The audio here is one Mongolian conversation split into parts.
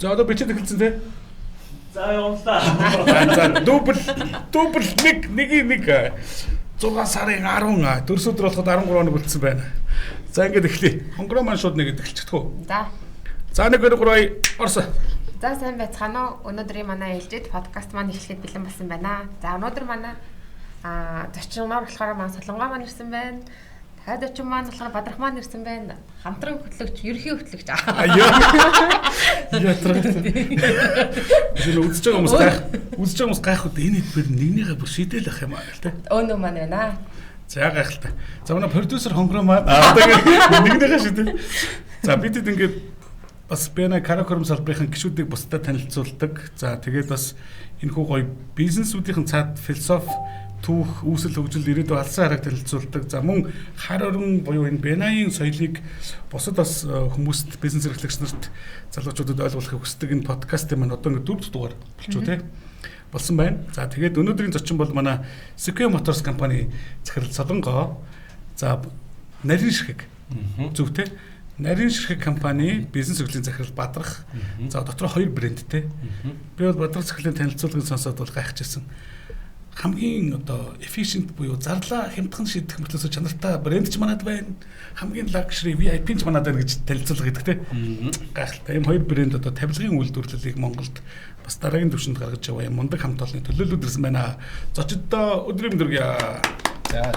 За одоо бичээд эхэлсэн тий. За явууллаа. За дубль дубль 1 1-1 6 сарын 10 дөрс өдөр болоход 13 хоног үлдсэн байна. За ингээд эхлэе. Хонгороо маань шууд нэгэд эхэлчихдэг үү? За. За 1 2 3 орсон. За сайн байцгаана уу? Өнөөдрийн манай ээлжид подкаст маань эхлэхэд бэлэн болсон байна. За өнөөдөр манай зочноор болохоор маань Солонгоо маань ирсэн байна. Дахиад зочин маань болохоор Бадрах маань ирсэн байна. Хамтран хөтлөгч, ерхий хөтлөгч. Аяа. Ятраа. Тэр үзэж байгаа хүмүүс гайх, үзэж байгаа хүмүүс гайхаад энэ хэд бүр нэгнийхээ бүр шидэл ах юм аа гэл тэ. Өөнөө маань байна. За гайхалтай. За манай продюсер Хонгороо маань одоо нэгнийхээ шидэл. За бидэд ингээд бас Бена Каракорум салбарын гишүүдийг бусдад танилцуулдаг. За тэгээд бас энэ хүү гоё бизнесүүдийн цаад философи түүх, үүсэл хөгжил, ирээдүй алсан хараг танилцуулдаг. За мөн хар өрн буюу энэ Бенаийн соёлыг бусад бас хүмүүст, бизнес эрхлэгч нарт, залуучуудад ойлгуулахыг хүсдэг энэ подкастын маань одоо ингээд дөрөв дугаар болчихоо тий болсон байна. За тэгээд өнөөдрийн зочин бол манай Sequoia Motors компани захирал Солонгоо. За нарийн ширхэг. Зөв тий. Нарийн ширхэг компани бизнес хөгжлийн захирал Бадрах. За дотор хоёр брэндтэй. Би бол Бадрах захирлын танилцуулгыг сонсоод бол гайхажсэн. Хамгийн одоо efficient буюу зарлаа хямдхан шийдэх мөртлөөсөө чанартай брэнд ч манад байна. Хамгийн luxury VIP ч манад байна гэж танилцуулга гэдэг те. Гайхалтай. Ийм хоёр брэнд одоо тавилгын үйлдвэрлэлийг Монголд бас дараагийн түвшинд гаргаж яваа юм мундаг хамт олонны төлөөлөл ирсэн байна. Зочдоо өдрийн мэнд хүргье. За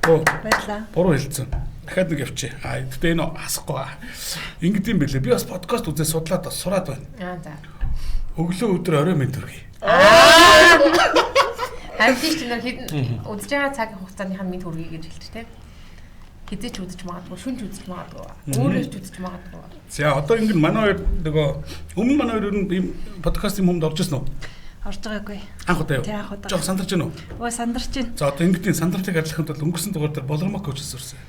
баярлалаа. Буруу хэлсэн. Дахиад нэг явчих. А гэхдээ энэ хасахгүй. Ингэдэм бэлээ. Би бас подкаст үзээ судлаад бас сураад байна. Аа за. Өглөө өдөр орой мэнд хүргье. Харин тийч нэр хэдэн үзэж байгаа цагийн хугацааных нь мэд хүргэе гэж хэлж тээ. Хизээч үзэж магадгүй, шүнж үзэж магадгүй, өөрөө ч үзэж магадгүй. За одоо ингэ манай хоёр нөгөө өмнө манай хоёр ийм подкастын хүмүүнд орж ирсэн үү? Орж байгаагүй. Анх удаа юу? Анх удаа. Жог сандарч байна уу? Өө сандарч байна. За одоо ингэдийн сандарлыг арилгахын тулд өнгөрсөн дугаар дээр Болормок коучс өрсөн.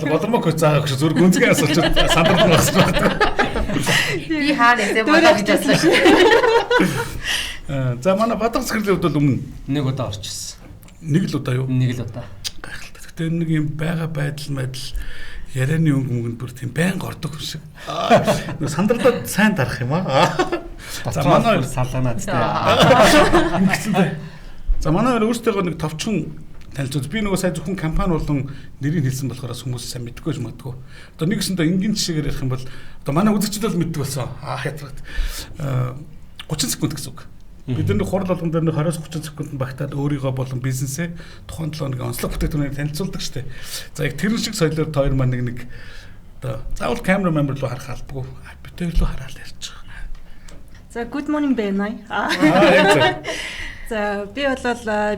Болормок коуч заагаа гэж зүр гүнзгий асуулч сандарч багсаж байна. Би хаана эсэ болоо гэж бодсон шүү. За манай Бадрах захирлын хувьд бол өмнө нэг удаа орчихсон. Нэг л удаа юу? Нэг л удаа. Гайхалтай. Гэхдээ нэг юм байгаа байдал ярианы өнгө мөнгөнд бүр тийм байнга ордог юм шиг. Нэг сандарлаад сайн дарах юм аа. За манай хоёр салганаад тий. Ингэсэн тий. За манай хоёр өөрсдөө нэг товчхон танилцуул. Би нөгөө сая зөвхөн компани болон нэрийг хэлсэн болохоор хүмүүс сайн мэдгүй ч магадгүй. Одоо нэг гэсэндээ энгийн жишээгээр ярих юм бол одоо манай үзэгчид бол мэддэг болсон. Аа ятраад 30 секунд гэсэн үг. Бид нар хурал болгон дээр 20-30 секундэд багтаад өөрийгөө болон бизнесээ тухайн 7 хоногийн онцлог бүтээгдэхүүнийг танилцуулдаг штеп. За яг тэр шиг соёлоор та хоёр маань нэг одоо заавал камерамен руу харах албагүй. Бид хоёр руу хараал ярьж байгаа. За good morning BNI. За би бол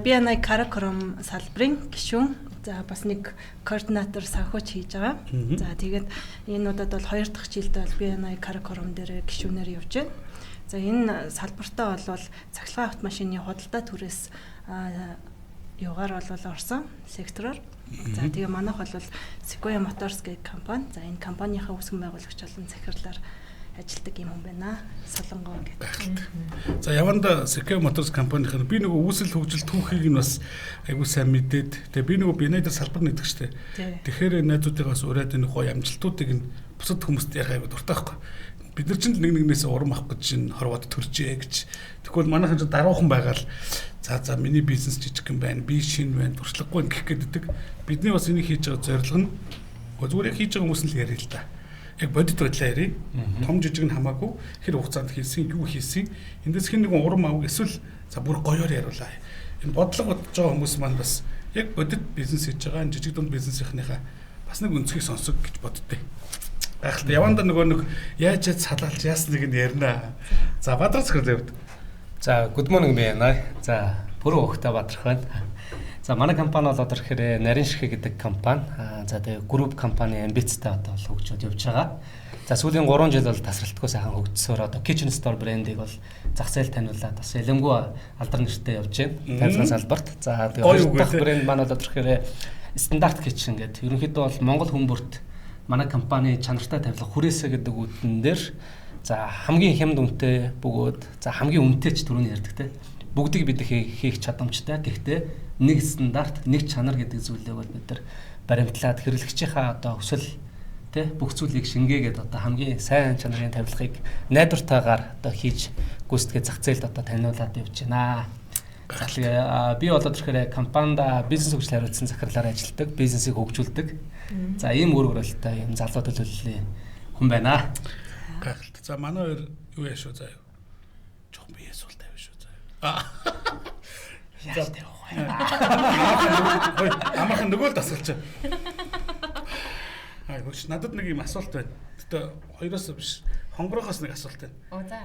BNI Karakoram салбарын гишүүн. За бас нэг координатор санхүүч хийж байгаа. За тэгээд энэ удаад бол 2 дахь жилдээ бол BNI Karakoram дээр гишүүнээр явж байна. За энэ салбартаа бол цахилгаан автомашины худалдаа түрээс югаар бол орсон сектороор. За тэгээ манайх бол Sequoia Motors гэх компани. За энэ компанийнхаа үүсгэн байгуулагч болон захирлаар ажилладаг юм хүн байна. Солонгоо гэдэг. За яванда Sequoia Motors компанийн би нөгөө үүсэл хөгжил түүхийг нь бас айгүй сайн мэдээд тэгээ би нөгөө BNI дээр салбар нэгдэг штэ. Тэгэхээр найзуудыгаас ураад энэ гоё амжилтуудыг нь бусад хүмүүст ярих айгүй дуртай байхгүй. Бид нар ч нэг нэгнээс урам авах гэж энэ хорвоод төржээ гэж. Тэгвэл манайхан ч даруухан байгаа л за миний бизнес жижиг юм байна, би шин байна, туршлагагүй гэх гээд байдаг. Бидний бас энийг хийж байгаа зорилго нь зүгээр яг хийж байгаа хүмүүс нь л яриа л да. Яг бодит байдлаа ярив. Том жижиг нь хамаагүй хэр хугацаанд хийсэн, юу хийсэн. Эндээс хэн нэгэн урам авах эсвэл за бүр гоёор яриулаа. Энэ бодлого бодож байгаа хүмүүс маань бас яг бодит бизнес хийж байгаа энэ жижиг дунд бизнесийнхнийхаа бас нэг өнцгийг сонсог гэж боддتي. Гайхалтай. Яванда нөгөө нэг яаж яаж салаалж яасныг нь ярина. За Бадрах захирлын хувьд. За good morning BNI. За бүрэн өгтөө Бадрах байна. За манай компани бол одоо ихээр нарийн ширхэг гэдэг компани. За тэгээ групп компани амбицтай одоо бол хөгжөөд явж байгаа. За сүүлийн 3 жил бол тасралтгүй сайхан хөгжсөөр одоо Kitchen Store брендийг бол зах зээл таниулаад бас ялангуй алдар нэртэй явж байна. Тавилгын салбарт. За тэгээ хоёр дахь брэнд маань бол одоо ихээр Стандарт Kitchen гэдэг. Ерөнхийдөө бол Монгол хүмүүст манай компани чанартай тавилга хүрээсэ гэдэг үдэн дээр за хамгийн хямд үнэтэй бөгөөд за хамгийн үнэтэй ч түрүүний ярьдаг те бүгдийг бид хийх чадамжтай. Гэхдээ нэг стандарт, нэг чанар гэдэг зүйлийг бол бид нар баримтлаад хэрэглэгчийнхаа одоо хүсэл тэ бүх зүйлийг шингээгээд одоо хамгийн сайн чанарын тавилгыг найдвартайгаар одоо хийж гүйцэтгэх зах зээлд одоо таниулаад явж байна. За би болоод ирэхээр компанид бизнес хөгжил хариуцсан захирлаар ажилладаг, бизнесийг хөгжүүлдэг. За ийм үр өгөөлттэй ийм залуу төлөөллийн хүн байна. Гайхалтай. За манай хоёр юу яа шүү заа юу. Жохон би асуулт тавина шүү заа. Яаж тавих вэ? Хөөе, амархан нөгөө л дасгалч. Аа хөөш надад нэг юм асуулт байна. Гэтэ хоёроос биш, хонгорохоос нэг асуулт байна. Оо за.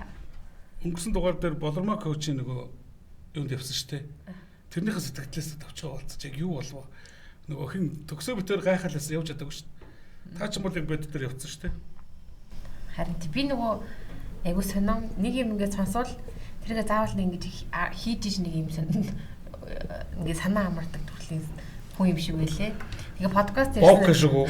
Өнгөрсөн дугаар дээр Болормоо коучийн нөгөө юунд явсан шүү дээ. Тэрнийхээ сэтгэлээс товчоо болцож яг юу болов? Нөгөө хин төгсөө битээр гайхалаас явж чадаагүй шүү дээ. Та ч юм бол яг бод дээр явцсан шүү дээ. Харин би нөгөө айгу сонин нэг юм ингээд сонсвол тэргээ заавал нэг ингэж хийж иж нэг юм сонин ингээд санаа амардаг төрлийн хүн юм шиг байлээ. Тэгээ подкаст ярьсан. Окей шүү.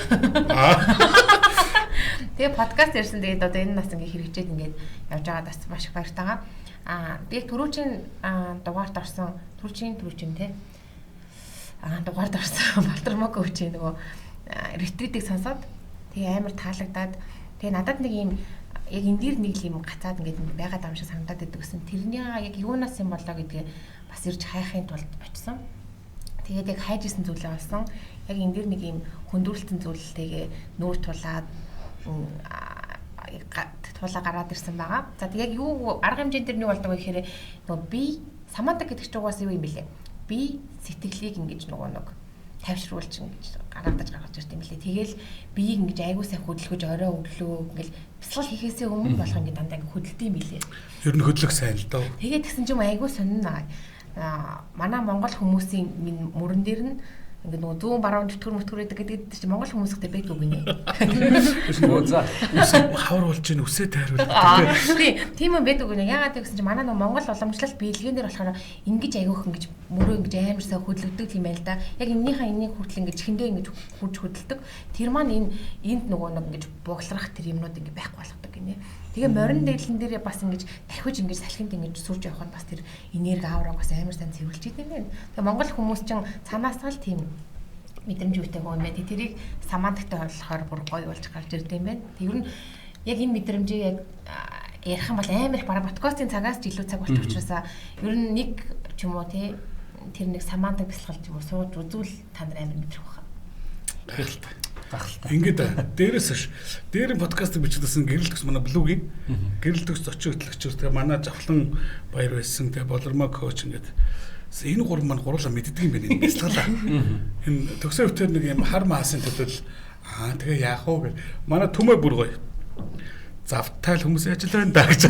Тэгээ подкаст ярьсан. Тэгээд одоо энэ нас ингээд хэрэгжээд ингээд явж байгаад бас маш их баяртайгаа. Аа би түрүүчийн дугаарт орсон түрүүчийн те. Аа дугаарт орсон Балтармок өвчийн нөгөө ретритийг сонсоод тэгээ амар таалагдаад тэгээ надад нэг юм яг энэ дэр нэг л юм гацаад ингээд байгаад юм шиг санагдаад идэг гэсэн. Тэрний яг юунаас юм болоо гэдгээ бас ирж хайхын тулд очсон. Тэгээд яг хайж исэн зүйлээ олсон. Яг энэ дэр нэг юм хүндрэлтэн зүйлтэйгээ нүүр тулаад тулаа гараад ирсэн байгаа. За тэг яг юу арга хэмжээнд дэр нь юу болдог вэ гэхээр нөгөө би самантаг гэдэг чинь угаас юу юм бэлээ? Би сэтгэлийг ингэж нөгөө нэг тайвшруулж ингэж гаргаж ирд юм бэлээ. Тэгэл биеийг ингэж айгуу сайн хөдөлгөж орой өглөө ингээл бясалгал хийхээсээ өмнө болох ингэ дандаа ингэ хөдөлдөг юм бэлээ. Ер нь хөдлөх сайн л доо. Тэгээд тэгсэн чинь айгуу сонин манай монгол хүмүүсийн минь мөрөн дээр нь ингээд нөгөө зүүн баруун чөтгөр мөтгөр гэдэг гэдэг чинь монгол хүмүүстэй байдгүй гинэ. За хавар болж ийн үсээ тайруулдаг. Тийм юм байдгүй гинэ. Яагаад гэвэл чинь манай нөгөө монгол уламжлалт биелгэн дээр болохоор ингэж айгүйх ингэж мөрөө ингэж амар сайн хөдөлгдөг юм байл да. Яг энэнийхээ энийг хүртэл ингэж чихэндээ ингэж хурж хөдөлдөг. Тэр маань энэ энд нөгөө нэг ингэж бугларах тэр юмнууд ингэ байхгүй болгодог гинэ. Тэгээ морин дээдлэн дээрээ бас ингэж дахиж ингэж салхинд ингэж сүрж явах нь бас тэр энерги аураг бас амар сайн цэвэрлж идэм байх. Тэгээ монгол хүмүүс чинь цаанаасаа л тийм мэдрэмж үүтэй хүн байна. Тэрийг самантагтай болохоор бүр гоё болж гарч ирд юм байна. Тэг ер нь яг энэ мэдрэмжийг яг ярих юм бол амар их бараг подкастын цагаас ч илүү цаг болчих учраас ер нь нэг ч юм уу тий тэр нэг самантаг бясалгал ч юм уу сууж үзвэл та нар амар мэдрэх байхаа. Гайхалтай. Гайхалтай. Ингээд дээрээс ш дээрийн подкастыг бичсэн гэрэл төгс манай блүгийн гэрэл төгс зочин хөтлөгчөөр тэгээ манай Жавхлан баяр байсан тэгээ Болормоо коуч ингээд энэ гурван маань гурлаа мэддэг юм байна энэ бясалгалаа. Энэ төгсөө өвтөр нэг юм хар маасын төлөөл аа тэгээ яах вэ гэл манай түмээ бүр гоё. Завтай л хүмүүс ажил байна да гэж.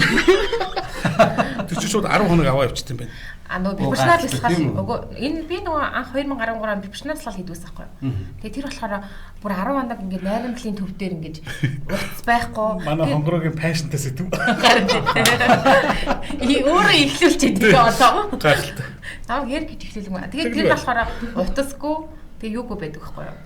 Тэр чинь шууд 10 хоног аваа явчихсан юм байна. А нөгөө бипшнал бясалгал үгүй энэ би нөгөө анх 2013 онд бипшнал бясалгал хийдэг байсан байхгүй юу. Тэгээ тэр болохоор бүр 10 хоног ингээд найрамдлын төв дээр ингээд утас байхгүй. Манай хонгорогийн пашнтай сэдв. Өөрөө эхлүүлчих тэгээ одоо. Гайхалтай. Намайг яар гэж эхлүүлэн. Тэгээ тэр болохоор утасгүй тэгээ юугүй байдаг байхгүй юу.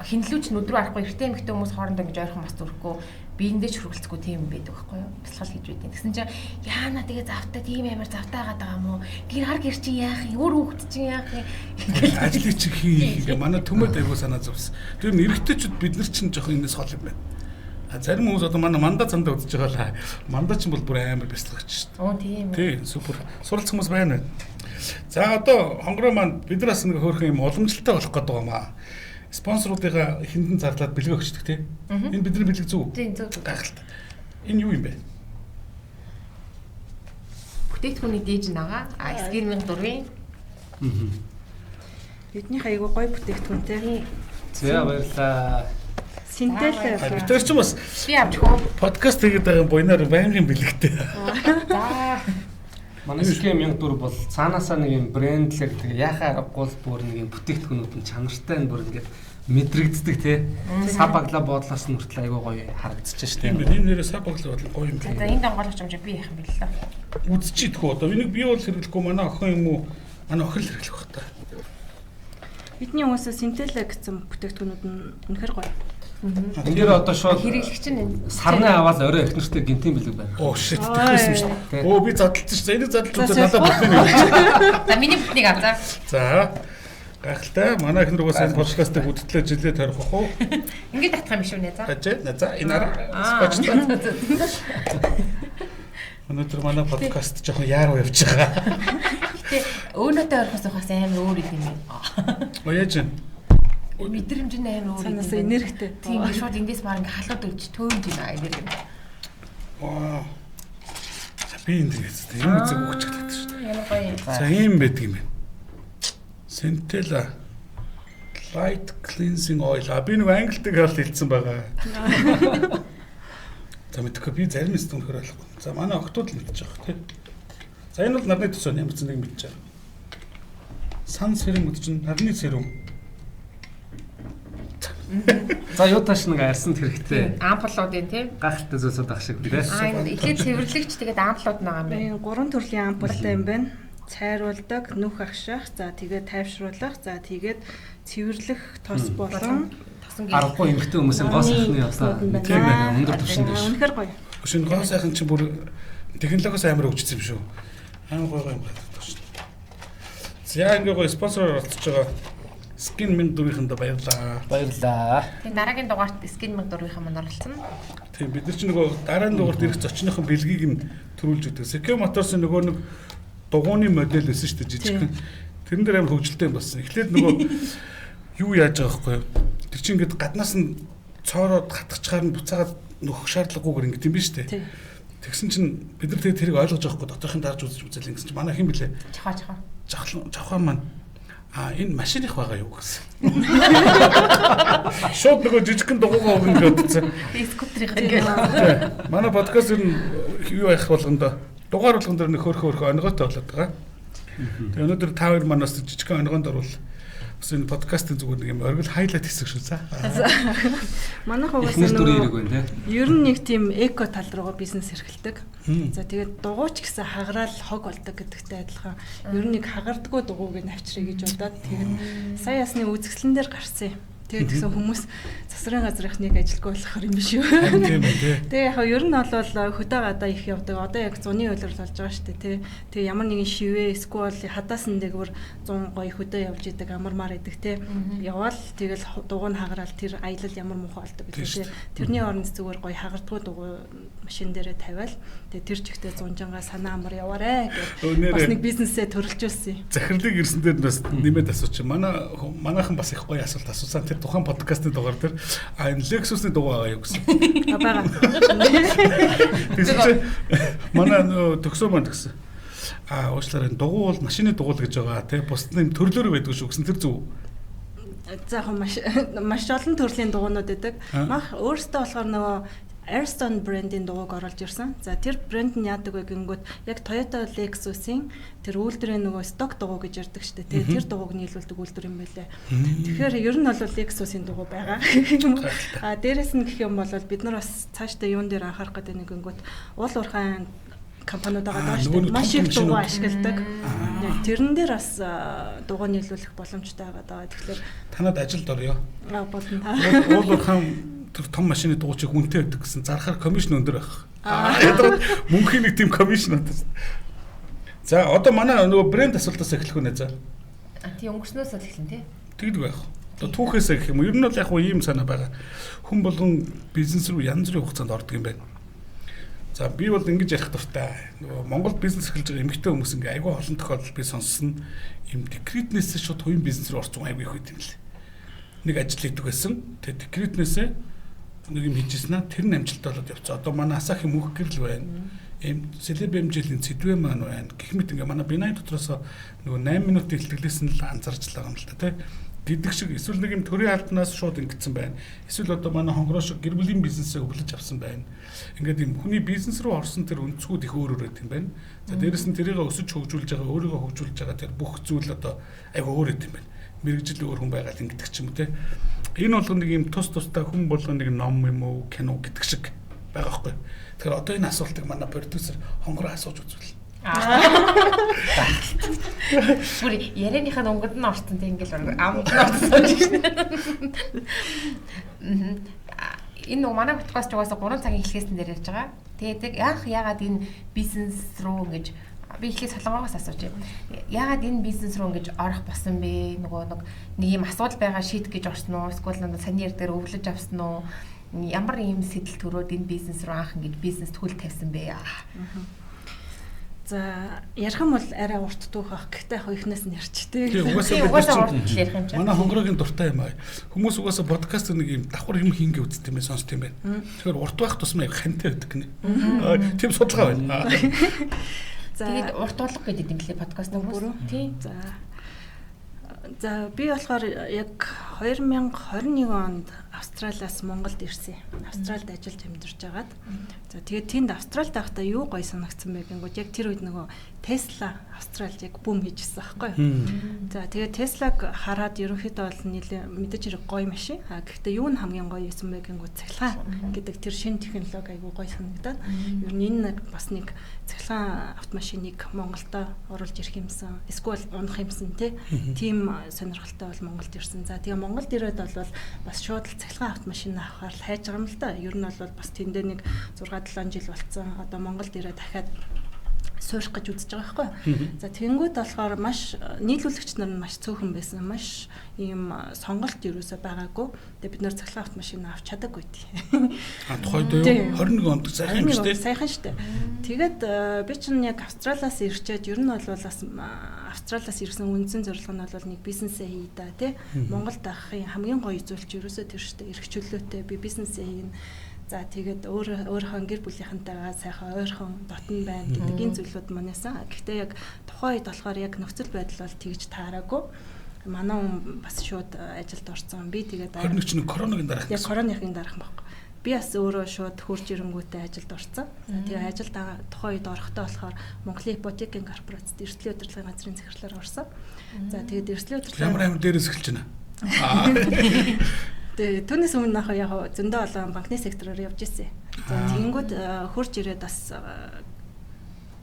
Хинлүүч нүд рүү харахгүй эртээ эмэгтэй хүмүүс хоорондоо ингэж ойрхон бас зүрхгүй биендээ ч хөргөлцөхгүй тийм байдаг байхгүй юу? Бясалгал хийж байдیں۔ Тэгсэн чинь яана тэгээ завтай тийм амар завтай байгаад байгаа юм уу? Гэр хар гэр чинь яах юм? Өөр хүүхэд чинь яах юм? Ингээл ажлыг чинь хий ингээ манай төмөд айгуу санаа зовсон. Тэр нь эрэгтэйчүүд бид нар чинь жоохон энэс хол юм байна. А зарим хүмүүс одоо манай мандаа цандаа үзэж байгаа л мандаа чинь бол бүр амар бясалгагч шүү дээ. Оо тийм ээ. Тийм супер. Суралцах хүмүүс байна. За одоо хонгороо маань бид нар бас нэг хөөрхөн юм уламжлалтай болох гээд байгаа юм аа. Спонсоруудыгаа хиндэн зарлаад бэлэг өгчдөг тий. Энэ бидний бэлэг зөв үү? Тийм зөв. Гайхалтай. Энэ юу юм бэ? Бүтээгдэхүүний дээж нагаа. А SK1004-ийн. Бидний айгуу гоё бүтээгдэхүүнтэй. За баярлалаа. Синтэл. Бид нар ч бас би авч хөө. Подкаст хийгээд байгаа буйнаар байнгын бэлэгтэй. За. Манай SK1004 бол цаанаасаа нэг юм брэндлэг тэгээ яхаа аргагүй л бүр нэг юм бүтээгдэхүүнүүд нь чанартай нь бүр ингээд мэдрэгддэг тий. Сав баглаа буудлаас нь хүртэл айгүй гоё харагдчихж штэ. Тийм ээ. Энэ нэрээ сав баглаа бодлоо гоё юм байна. За энд анголооч юм чи би яах юм бэлээ. Үзчихийдэх үү одоо. Энийг би бол хэрэглэхгүй манай охин юм уу? Манай охин л хэрэглэх бах та. Бидний хүмүүсээ синтелэ гэсэн бүтээгдэхүүнүүд нь үнэхэр гоё. Энд дээр одоо шууд хэрэглэгч нь сарны аваад орой их нэртэй гинтийн бэлэг байна. Оо shit тэхсэн шүү дээ. Оо би задлсан шүү. Энийг задлж үзээ надад бүтэн юм. За миний бүтнийг ав за. За. Гайхалтай. Манай эхнэр угаасаа энэ подкастыг үдтлээ жилээ тарих уу? Ингээд татах юм шүү нэ за. Хажээ. За энэ араа скотчтой. Өнөөдөр манай подкаст жоохон яаруу явж байгаа. Гэтэ өөнөөтэй орхос ухаас амар өөр юм байна. Оо яаж вэ? Мэдрэмж нь амар өөр юм. Цаанаас энергитэй. Тийм шууд эндээс маар ингээ халууд өгч төөнж байна энерги. Вау. За би энд ингэсэн. Юм үзэг өгч чаддаг шүү. Ямар гоё юм. За ийм байдаг юм байна. Centella Light Cleansing Oil. А би нэг англидаг хэл хэлсэн байгаа. За мэдхгүй би зарим эсдэг үнэхээр ойлгохгүй. За манай охтууд л мэдчих واخ тий. За энэ бол нарны төс байна. Ямар ч нэг мэдчих. Сан сэрэн үд чинь нарны сэрүүн. За юу тааш нэг арсанд хэрэгтэй. Ампулууд юм тий. Гайхалтай зүйлсүүд ах шиг тий. Аа энэ эхлээд цэвэрлэгч тэгээд ампулууд байгаа юм байна. Энэ гурван төрлийн ампултай юм байна. Цайруулдаг, нүх агшаах, за тэгээд тайвшруулах, за тэгээд цэвэрлэх тос болон Аргагүй эмэгтэй хүмүүсийн гоо сайхны одоо тийм байна. Өндөр түвшинд биш. Үнэхээр гоё. Шинэ гоо сайхан чинь бүр технологиос амар хөгжсөн юм шүү. Амар гоё гоё юм байна шүү. За ингээ гоё спонсороор оролцож байгаа Skin 1004-ийнхэндээ баярлалаа. Баярлалаа. Тийм дараагийн дугаарт Skin 1004-ийнхэн маань оролцсон. Тийм бид нар чинь нөгөө дараагийн дугаарт ирэх зочныхон бэлгийг нь төрүүлж өгдөг. Secure Motors-ын нөгөө нэг дугууны модель байсан шүү дээ жижигхэн. Тэрэн дээр амар хөгжилтэй юм болсон. Эхлээд нөгөө юу яаж байгаа байхгүй юу? Тэр чинь ингээд гаднаас нь цоороод хатгачаар нь буцаагаад нөхөх шаардлагагүйгээр ингээд юм биш үү? Тэгсэн чинь бид нар тэгээ тэрийг ойлгож авахгүй доторхын дарж үзэж үзэл ингэсэн чинь манай хэн блэ? Чахаа. Чавхаа маань а энэ машиных байгаа юу гэсэн. Шууд нөгөө жижигхэн дугуугаа өгнө гэж бодсон. Скутерийнх ингээд. Манай подкаст ер нь юу яах болгондоо дугаар болгон дээр нөх хөөрхөн онгойтой болоод байгаа. Тэгээ өнөөдөр та хоёр манаас жижигхэн онгоонд орвол бас энэ подкастын зүгээр нэг юм оргил хайлайт хэсэг шүү за. Манайх угаасаа нөгөө ер нь нэг тийм эко тал руугаа бизнес эрхэлдэг. За тэгээд дугуйч гэсэн хагараал хог болдог гэдэгтэй адилхан. Ер нь нэг хагардггүй дугуйг нь авчиръя гэж бодоод тэгээд сая ясны үзэсгэлэн дээр гарсан юм. Тэгээд тэгсэн хүмүүс засварын газрынхныг ажилгүй болохоор юм биш үү? Тийм ээ. Тэгээ яг ер нь бол хөдөө гадаа их явдаг. Одоо яг зуны улирал болж байгаа шүү дээ, тий. Тэгээ ямар нэгэн шивэ эсвэл хадаасан дээгүүр 100 гоё хөдөө явж идэг, амармаар идэг, тий. Яваал тэгэл дугуй нь хагараал тэр аялал ямар муухай болдог гэдэг тий. Тэрний оронд зүгээр гоё хагардгүй дугуй машин дээрээ тавиал тэгээ тэр чигтээ зунжангаа санаа амар яваарэ гэж бас нэг бизнесээ төрөлжүүлсэн. Захирлыг ирсэн дээр бас нэмээд асуучих. Манайхан бас их гоё асуулт асуусан. Тэр тухайн подкастын дугаар дээр а энэ Lexus-ны дугуй байгаа юу гэсэн. Байгаа. Тэгсэн чинь манай төгсөө маань тэгсэн. А уучлаарай энэ дугуй бол машины дугуй л гэж байгаа тий. Бусд нь төрлөөр байдаг шүү гэсэн тэр зөв. За яг маш олон төрлийн дугуйнууд байдаг. Мах өөрөөсөө болохоор нөгөө Airstone брендийн дугуйг оруулж ирсэн. За тэр брэнд нь яадаг вэ гэнгүүт яг Toyota Lexus-ийн тэр үйлдвэрийн нөгөө сток дугуй гэж ярьдаг шүү дээ. Тэр дугуйг нийлүүлдэг үйлдвэр юм байлээ. Тэгэхээр ер нь бол Lexus-ийн дугуй байгаа. А дээрэс нь гэх юм бол бид нар бас цаашдаа юун дээр анхаарах гэдэг нэг гингүүт уул уурхайн компаниуд байгаа шүү дээ. Маш их дугуй ашигладаг. Тэрэн дээр бас дугуй нийлүүлэх боломжтой байгаа. Тэгэхээр танад ажилд орё. Аа болно. Уул уурхайн тэр том машины дугуйчиг үнэтэй байдаг гэсэн зархаар комисшн өндөр байх. Ядраад мөнхийн нэг тийм комисшн өндөр. За одоо манай нөгөө брэнд асуултаас эхлэх үү нэ за. Тийм өнгөрснөөс л эхлэн тий. Тэгдэг байх. Одоо түүхээсээ гэх юм уу. Ер нь бол яг ийм санаа байгаа. Хүн болгон бизнес рүү янз бүрийн хугацаанд ордог юм байна. За би бол ингэж ярих дуртай. Нөгөө Монголд бизнес эхэлж байгаа эмэгтэй хүмүүс ингээ айгүй олон тохиолдол би сонссон. Им декретнээс шууд хувийн бизнес рүү орсон айгүй их байт юм лээ. Нэг ажил хийдэг байсан. Тэгээ декретнээсээ нэг юм хийжсэн аа тэр нь амжилттай болоод явцсан. Одоо манай Асахи мөнх гэрэл байна. Эм Селеб эмжилийн цэдвэ маань байна. Гэх мэт ингээ манай Бинай дотроос нөгөө 8 минутын илтгэлээс нь л анзаарч байгаа юм л та тий. Гэдэг шиг эсвэл нэг юм төрийн албанаас шууд ингэсэн байна. Эсвэл одоо манай хонгороо шиг гэр бүлийн бизнесээ өвлөж авсан байна. Ингээд юм хүний бизнес рүү орсон тэр өнцгүүд их өөр өөр байт юм байна. За дээрэс нь тэрийг өсөж хөгжүүлж байгаа, өөрийгөө хөгжүүлж байгаа тэр бүх зүйл одоо айгүй өөр байт юм байна. Мэргэжил өөр хүн байгаа л ингэдэг ч юм уу те. Энэ болгон нэг юм тус тустай хүн болгон нэг ном юм уу кино гэдэг шиг байгаа байхгүй. Тэгэхээр одоо энэ асуултыг манай продюсер хонгороо асууж үзвэл. Бүр ярианыхаа өнгөнд нь орсон тийм ингээл амд нь орсон гэж байна. Энэ нөгөө манай подкаст угаасаа 3 цагийн эхлэхээс нь дээр ярьж байгаа. Тэгээд анх яагаад энэ бизнес рүү ингэж Би эхлээд Солонгоогоос асууж юм. Яагаад энэ бизнес рүү ингэж орох болсон бэ? Нөгөө нэг юм асуудал байгаа шийдэх гэж орсон уу? Эсвэл саний яр дээр өвлөж авсан уу? Ямар ийм сэтэл төрөөд энэ бизнес рүү анх ингэж бизнес төл тавьсан бэ? За ярих юм бол арай урт түүх ах. Гэхдээ яг эхнээс нь ярьч тий. Угаасаа урт л ярих юм чинь. Манай хонгорогийн дуртай юм аа. Хүмүүс угаасаа подкаст нэг юм давхар юм хийнгээ үздэг юм байна, сонсд юм байна. Тэгэхээр урт байх тусмаа хантай байдаг гинэ. Тийм судалгаа байна. За тэгээд урт туулга гэдэг юм лээ подкаст хүмүүс. Тий. За би болохоор яг 2021 онд Австралиас Монголд ирсэн. Австралид ажиллаж амьдарч байгаад. За тэгээд тэнд Австралид байхдаа юу гоё санагдсан бэ гэнгүүт яг тэр үед нөгөө Tesla Австралид яг бум хийжсэн байхгүй юу. За тэгээд Tesla-г хараад ерөнхийдөө бол нэлээ мэдээж хэрэг гоё машин. А гэхдээ юу нь хамгийн гоё байсан бэ гэнгүүт цахилгаан гэдэг тэр шинэ технологи айгүй гоё санагдаад. Ер нь энэ бас нэг цахилгаан автомашиныг Монголдо оруулж ирэх юмсан. Эсвэл унах юмсан тий. Тийм сонирхолтой бол Монголд ирсэн. За тэгээ Монголд ирээд бол бас шууд л цахилгаан автомашин авахар л хайж байгаа юм л да. Ер нь бол бас тэндээ нэг 6 7 жил болцсон. Одоо Монголд ирээд дахиад суурих гэж үзэж байгаа байхгүй. За тэгэнгүүт болохоор маш нийлүүлэгч нар нь маш цөөхөн байсан. Маш ийм сонголт юусоо байгаагүй. Тэгээ бид нар цахилгаан автомашин авч чадаагүй тий. А тухайд юу 21 онд сайхан юм шүү дээ. Сайхан шүү дээ. Тэгээд би чинь яг Австралиас ирчээд ер нь бол бас Австралиас ирсэн үндсэн зорилго нь бол нэг бизнесээ хий да тий. Монголд ахын хамгийн гоё зүйл чи ерөөсөө тэр шүү дээ. Эрх чөлөөтэй би бизнесээ хийнэ. За тэгээд өөрийнхөө гэр бүлийнхэнтэйгээ сайхан ойрхон дотн байна гэдэг энэ зүйлүүд манайсан. Гэхдээ яг тухайн үед болохоор яг нөхцөл байдал бол тэгж таараагүй. Манай хүн бас шууд ажилд орсон. Би тэгээд 21 чинь коронагийн дараах. Яг коронагийн дараах байхгүй. Би бас өөрөө шууд хурж ирэнгүүтээ ажилд орсон. Тэгээ ажилд тухайн үед орохдоо болохоор Монголын ипотекийн корпорацид эрсдлийн удирдлагын газрын захирлаар орсон. За тэгээд эрсдлийн удирдлага ямар амар дээрээс эхэлж байна. Тэгээ түүнээс өмнө яг зөндөө олон банкны сектороор явж ирсэн. За тэгэнгүүт хурж ирээд бас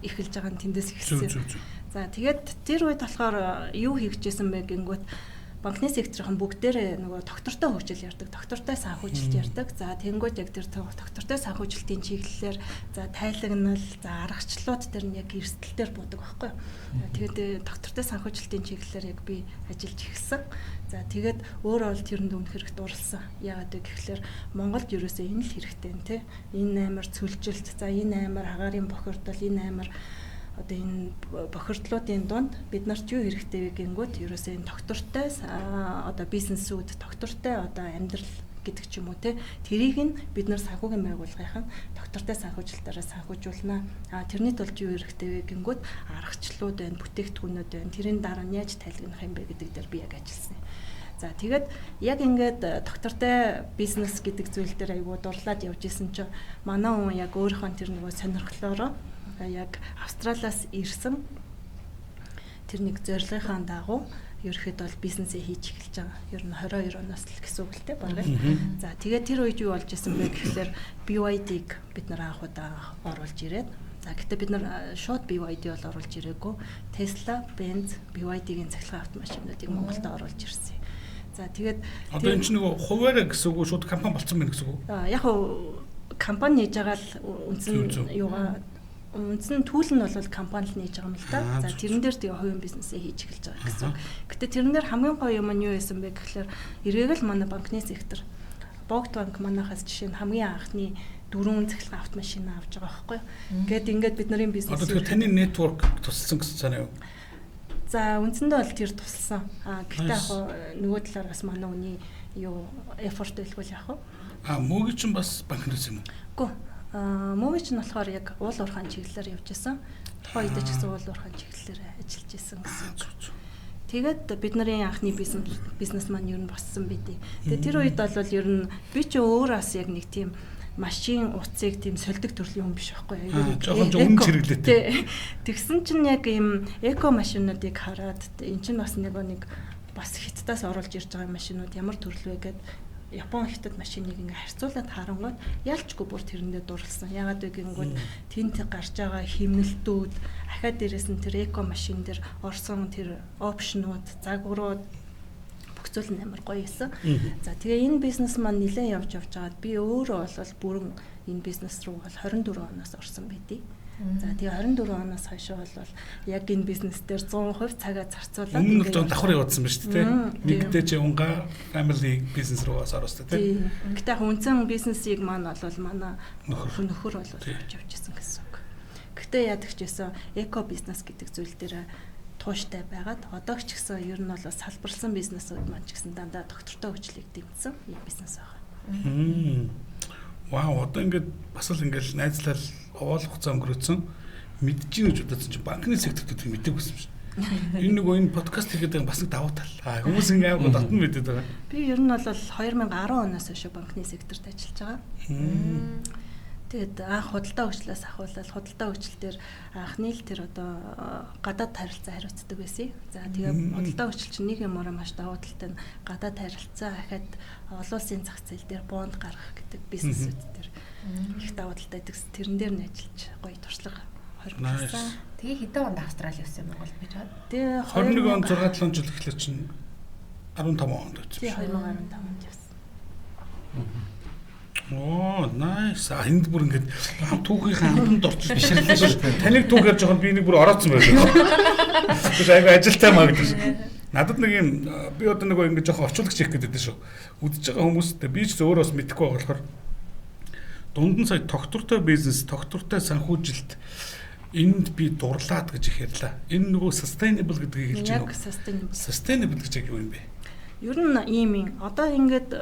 эхэлж байгаа нь тэндээс эхэлсэн. За тэгээд тэр үед болохоор юу хийгдчихсэн бэ гингүүт банкны секторын бүгдээрээ нөгөө доктортой хөгжил ярьдаг, доктортой санхүүжилт ярьдаг. За тэгэнгүүт яг тэр доктортой санхүүжилтийн чиглэлээр за тайлагнал, за аргачлалууд тэр нь яг эрсдэл дээр буудаг байхгүй. Тэгээд доктортой санхүүжилтийн чиглэлээр яг би ажиллаж эхэлсэн. За тэгээд өөрөө бол тэрэнд үнэхээр их дурлсан. Яагаад вэ гэхлээр Монголд ерөөсөө энэ л хэрэгтэй нэ. Энэ амар цөлжилт, за энэ амар агаарын бохирдол, энэ амар одоо энэ бохирдлуудын дунд бид нарт юу хэрэгтэй вэ гингүүт ерөөсөө энэ доктортой одоо бизнесүүд доктортой одоо амьдрал гэдэг ч юм уу те тэрийг нь бид нар санхүүгийн байгууллагынх нь доктортой санхүүжилтаараа санхүүжүүлнэ. А тэрний тулд юу хэрэгтэй вэ гингүүт аргачлалууд байна, бүтээгдэхүүнүүд байна. Тэрийн дараа нь яаж тайлгнах юм бэ гэдэг дээр би яг ажилласан. За тэгээд яг ингээд доктортой бизнес гэдэг зүйл дээр айгуу дурлаад явж исэн чинь манай хүн яг өөрийнхөө тэр нөгөө сонирхлоороо яг Австралиас ирсэн тэр нэг зорилгынхаа дагуу ерөөхдөө бол бизнесээ хийж эхэлж байгаа. Ер нь 22 оноос л гэсэн үг л дээ бараг. За тэгээд тэр үед юу болж исэн бэ гэхлээр BYD-г бид нар анх удаа оруулж ирээд за гэхдээ бид нар шууд BYD бол оруулж ирээгүй. Tesla, Benz, BYD-гийн цахилгаан автомашинуудыг Монголд оруулж ирсэн. За тэгээд одоо энэ чинь нөгөө хуваараа гэсэн үг үү шууд компани болцсон байна гэсэн үг үү? Яг компани нээж байгаа л үндсэн юугаа үндсэн түүл нь бол компани л нээж байгаа юм л да. За тэрэн дээр тэгээ хувийн бизнесээ хийж эхэлж байгаа гэсэн үг. Гэтэ тэрэн дээр хамгийн гоё юм нь юу байсан бэ гэхлээр эргээг л манай банкны сектор. Богд банк манайхаас жишээ нь хамгийн анхны 4 цахилгаан автомашин авч байгаа байхгүй юу. Гэт ингээд бид нарын бизнес. Одоо тэгэхээр таны network тусалсан гэсэн санаа юу? За үндсэндээ бол тэр тусалсан. А гэхдээ яг нөгөө талаар бас манай үний юу effort байлгүй яг. А мөгийн чинь бас банкнаас юм уу? Үгүй. Мөгийн чинь болохоор яг уул уурхайн чиглэлээр явж исэн. Тухайн үед ч гэсэн уул уурхайн чиглэлээр ажиллаж исэн гэсэн үг. Тэгээд бид нарын анхны бизнес маань ер нь боссон байдیں۔ Тэгээд тэр үед бол ер нь би ч өөр бас яг нэг тийм машин утсыг тийм сольдог төрлийн хүн биш байхгүй юу. Жохон өмнө чиглэлтэй. Тэгсэн чинь яг ийм эко машинуудыг хараад эн чинь бас нэг бас Хятадаас оруулж ирж байгаа машинууд ямар төрөл вэ гэд Япон хятад машиныг ингээ харьцуулаад харангууд ялчгүй бүр тэрэндээ дурлсан. Яагаад вэ гэнгүүт тэнд гарч байгаа химнэлтүүд, ахиад дээрээс нь тэр эко машин дээр орсон тэр опшнууд, загварууд Бүх зүйл нь амар гоё байсан. За тэгээ энэ бизнес маань нэлээд явж байгаад би өөрөө бол бүрэн энэ бизнес рүү бол 24 оноос орсон байдیں۔ За тэгээ 24 оноос хойш бол яг энэ бизнес дээр 100% цагаа зарцуулаад өмнө нь давхар явуулсан ба шүү дээ. Нэгдээ чи унга family business руу бас ороостой тий. Гэтэ яг үндсэн бизнесийг маань бол манай нөхөр бол явж явжсэн гэсэн үг. Гэтэ яадаг ч байсан эко бизнес гэдэг зүйл дээр тууштай байгаад одоо ч гэсэн ер нь бол салбарлсан бизнесүүд маань ч гэсэн дандаа доктортой хөгжлийг дэмжсэн ийм бизнес байгаа. Вау, одоо ингээд бас л ингээд найзлал овоол хугацаа өнгөрөөцөн мэдэж гин гэж бодсон чинь банкны секторт гэдэг мэдээг байсан юм шиг. Энэ нөгөө энэ подкаст хийгээд байгаа бас нэг давуу тал. Хүмүүс ингээд амар дотн мэдээд байгаа. Би ер нь бол 2010 оноос хойш банкны секторт ажиллаж байгаа. Тэгээд анх худалдаа хөгжлөөс ахуулаад худалдаа хөгжил дээр анхны л тэр одоо гадаад харилцаа хариуцдаг байсан. За тэгээ худалдаа хөгжил чинь нэг юмараа маш давуу талтай нь гадаад харилцаа ахаад олон улсын зах зээл дээр бонд гаргах гэдэг бизнесүүд дээр их давуу талтай байдаг. Тэрэн дээр нь ажиллаж гоё туршлага хоригдсан. Тэгээ хэдэн онд Австрали явсан юм Монголд би чад? Тэгээ 21 он 6 7 жил гэхлээр чинь 15 онд явсан. Тэгээ 2015 онд явсан. Оо, nice. Энд бүр ингээд түүхийнхээ амтанд орчих бишрлээ шүү. Таныг түүхээр жоохон би нэг бүр ороодсон байлаа. Тэгээс айгүй ажилтай маа гэдэг шиг. Надад нэг юм би одоо нэг ингээд жоохон орчуулагч хийх гэдэг шүү. Үдэж байгаа хүмүүст би ч өөрөө бас мэдэхгүй байгаа болохоор дунд нь сая тогтвортой бизнес, тогтвортой санхүүжилт энд би дурлаад гэж их ярьлаа. Энэ нөгөө sustainable гэдгийг хэлж байна уу? Sustainable. Sustainable гэж яг юу юм бэ? Ер нь ийм юм. Одоо ингээд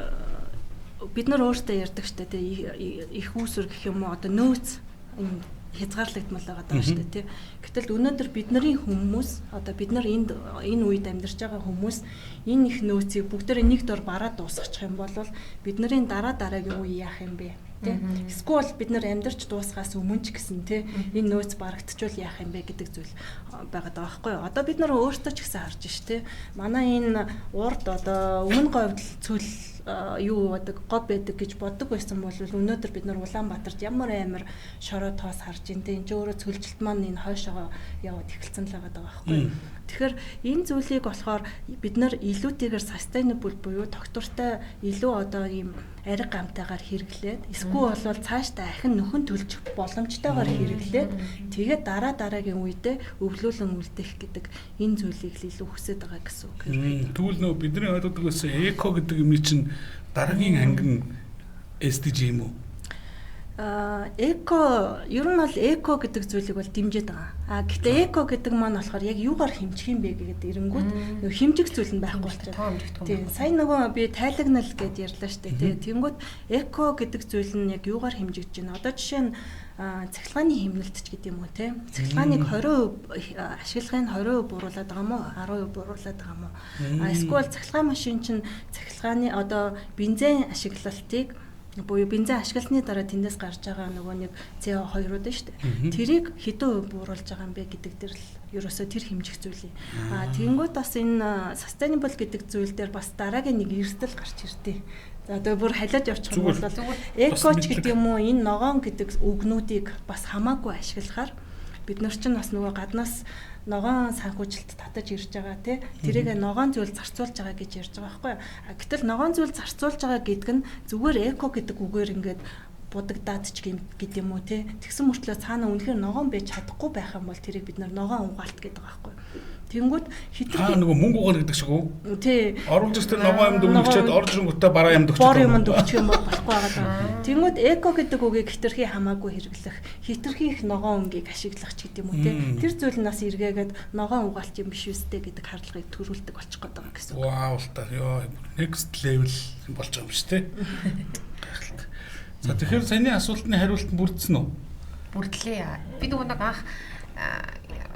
бид нар өөртөө ярьдаг штэ тий их үүсвэр гэх юм уу одоо нөөц юм хязгаарлагдмал байгаа даа штэ тий. Гэтэл өнөөдөр бидний хүмүүс одоо бид нар энд энэ үед амьдарч байгаа хүмүүс энэ их нөөцийг бүгдээрээ нэг дор бараад дуусгачих юм бол бидний дараа дараагийн үе яах юм бэ? Тий. Эсвэл бид нар амьдарч дуусгаас өмнө ч гэсэн тий энэ нөөц барагдчихвал яах юм бэ гэдэг зүйл байгаа даа байхгүй юу? Одоо бид нар өөртөө ч гэсэн харж ш тий. Манай энэ урд одоо өмнө говьдл цөл юу байдаг гов байдаг гэж боддог байсан бол өнөөдөр бид нар Улаанбаатарт ямар амар шороо тоос харж ин тэ энэ ч өөрөө цөлжилт маань энэ хойшоогоо яваад эхэлсэн л байгаа даа байхгүй юу? Тэгэхээр энэ зүйлийг болохоор бид нар илүүтэйгээр sustainable буюу тогтвортой илүү одоо ийм ариг гамтайгаар хэрэглээд эсвэл бол цаашдаа ахин нөхөн төлчих боломжтойгоор хэрэглээд тэгээд дараа дараагийн үедээ өвлүүлэн үлдэх гэдэг энэ зүйлийг л илүү хүсэж байгаа гэсэн үг. Тэгвэл нөө бидний ойлгодог байсан эко гэдэг юмны чинь дараагийн анги нь SDG юм уу? Эко ер нь бол эко гэдэг зүйлийг бол дэмжиж байгаа. А гэхдээ эко гэдэг маань болохоор яг юугаар хэмжих юм бэ гэдэг эрэнгүүт нөгөө хэмжих зүйл нь байхгүй болчиход. Тийм. Сайн нөгөө би тайлагнал гэд ярьлаа штэ тий. Тэнгүүт эко гэдэг зүйл нь яг юугаар хэмжигдэж байна? Одоо жишээ нь цахилгааны хэмнэлт ч гэдэг юм уу тий. Цахилгааныг 20% ашиглахыг нь 20% буруулад байгаа юм уу? 10% буруулад байгаа юм уу? А эсвэл цахилгаан машин чинь цахилгааны одоо бензин ашиглалтыг буюу бензин ашигласны дараа тэндээс гарч байгаа нөгөө нэг CO2-ууд нь шүү дээ. Тэрийг хэдэн хувь бууруулж байгаа юм бэ гэдэг дээр л ерөөсөө тэр хэмжих зүйл юм. Аа тэгэнгүүт бас энэ sustainable гэдэг зүйл дээр бас дараагийн нэг эрсдэл гарч ирдээ. За тэгээ бүр халиад явчих юм бол эко ч гэдэг юм уу энэ ногоон гэдэг үгнүүдийг бас хамаагүй ашиглахаар бид нар чинь бас нөгөө гаднаас ногоон санхүүжилт татаж ирж байгаа тий. Тэрийг ногоон зүйл зарцуулж байгаа гэж ярьж байгаа байхгүй юу? Гэтэл ногоон зүйл зарцуулж байгаа гэдэг нь зүгээр эко гэдэг үгээр ингээд будагдаад ч гэдэг юм уу тий. Тэгсэн мөртлөө цаана үнэхээр ногоон байж чадахгүй байх юм бол тэрийг бид нар ногоон угаалт гэдэг байгаа байхгүй юу? Тэнгүүд хитрхи нөгөө мөнгө угаана гэдэг шиг үү? Тий. Оруулж ирсэн ногоон юмд өгчөөд орж ирэнгүүтээ бараа юмд өгчих. Бор юмд өгчих юм бол болохгүй байгаа даа. Тэнгүүд эко гэдэг үгийг хитрхи хамаагүй хэрэглэх, хитрхи их ногоон өнгийг ашиглах ч гэдэг юм уу тий. Тэр зүйл нь бас эргээгээд ногоон угаалт юм биш үстэй гэдэг хардлагыг төрүүлдэг болчих гээд байгаа гэсэн үг. Вау л та. Йоо, next level болж байгаа юм биш тий. Гайхалтай. За тэгэхээр саяны асуултны хариулт нь бүрдсэн үү? Бүрдлээ. Би нөгөө нэг анх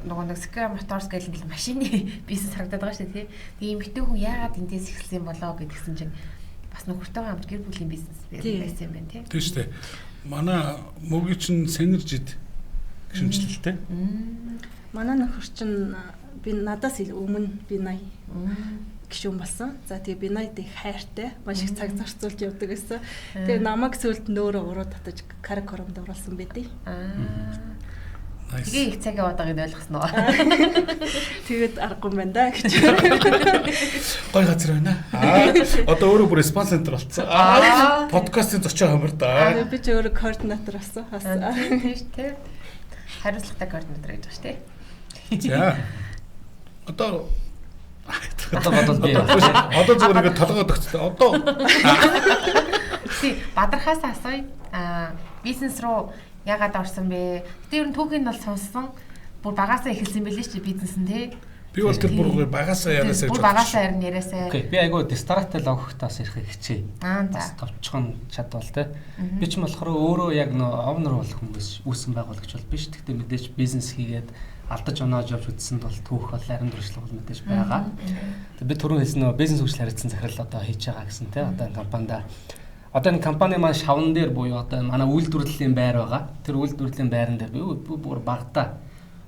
нөгөө нэг Square Motors гэх нэг машины бизнес харагдаад байгаа шүү дээ тий. Тэгээ эмэгтэй хүн яагаад эндээс эхэлсэн болоо гэдгсэн чинь бас нөхөртөөгөө хамт гэр бүлийн бизнес байсан юм байна тий. Тийм шүү дээ. Манай мөгийн чинь Synergy-д гişүнчлэлтэй. Манай нөхөр чинь би надаас өмнө би 80 гишүүн болсон. За тэгээ би 80-д их хайртай, маш их цаг зарцуулж явдаг гэсэн. Тэгээ намайг сүүлд нөөрэ уруу татаж Каракоромд оруулсан байдیں۔ Тэгээ их цаг яваад байгааг ойлгосон уу? Тэгээд аргагүй юм байна да гэж. Гой газар байна. Одоо өөрөө бүр спонсор центр болцсон. Подкастын зочин хамар да. Би ч өөрөө координатор болсон. Бас. Тийм шүү дээ. Хариуцлагатай координатор гэж байгаа шүү дээ. За. Одоо Одоо бодвол би. Одоо зүгээр ингээд толгой өгцтэй. Одоо Тий, Бадрахаас асууя. Бизнес руу яагаад орсон бэ? Гэтэ ер нь түүхийг нь бол сонссон. Бүр багасаа эхэлсэн билээ шүү дээ бизнес нь тий. Би бол тэр бүр багасаа яриасаа гэж. Бүр багасаа харин яриасаа. Окей, би айгүй дистратай логиктаас ирэхийг хичээе. За. Товчхон чадвал тий. Би ч юм болохоор өөрөө яг нөө овнор болох хүмүүс үүсэн байгуулагч бол биш. Гэхдээ мэдээж бизнес хийгээд алдаж оноож явж үзсэнд бол түүх бол арин дуршлаг бол мэдээж байгаа. Тэгээ би түрүүн хэлсэн нөө бизнес хөгжил харилцан захирал одоо хийж байгаа гэсэн тий. Одоо энэ компанида одоо энэ компани маань шавн дээр буюу одоо манай үйлдвэрлэлийн байр байгаа. Тэр үйлдвэрлэлийн байран дээр би бүр багада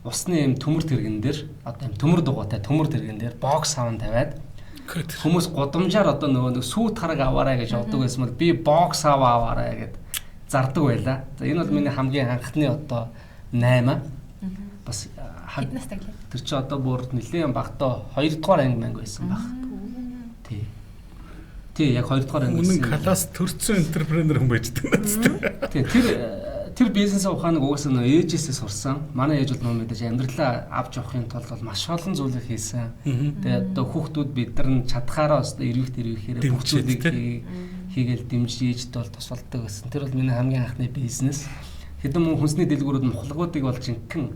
усны юм төмөр тэргэн дээр одоо юм төмөр дугуйтай төмөр тэргэн дээр бокс савн тавиад хүмүүс гудамжаар одоо нөгөө нэг сүү тараг аваарай гэж явдаг байсан бол би бокс сав аваарай гэд зардаг байлаа. За энэ бол миний хамгийн анхны одоо 8. Бас хэд настай гэлээ? Тэр чи одоо бүр нэлээд багтаа 2 дугаар анги манг байсан баг. Тий. Тий, яг 2 дугаар анги. Үнэн класс төрсөн энтерпренер хүн байж байгаа юм байна. Тий, тэр бизнес ухааныг угаасаа нөө ээжээсээ сурсан. Манай ээж бол нөө мэдээж амьдралаа авч явахын тулд бол маш олон зүйлийг хийсэн. Тэгээд одоо хүүхдүүд бид нар нь чадхаараа өстө эрвэх дэрвэхээр бүх зүйлийг хийгээл дэмжиж ээжд бол тусалдаг гэсэн. Тэр бол миний хамгийн анхны бизнес. Хэдэн мөн хүнсний дэлгүүрүүд мухлагуудыг бол жинхэнэ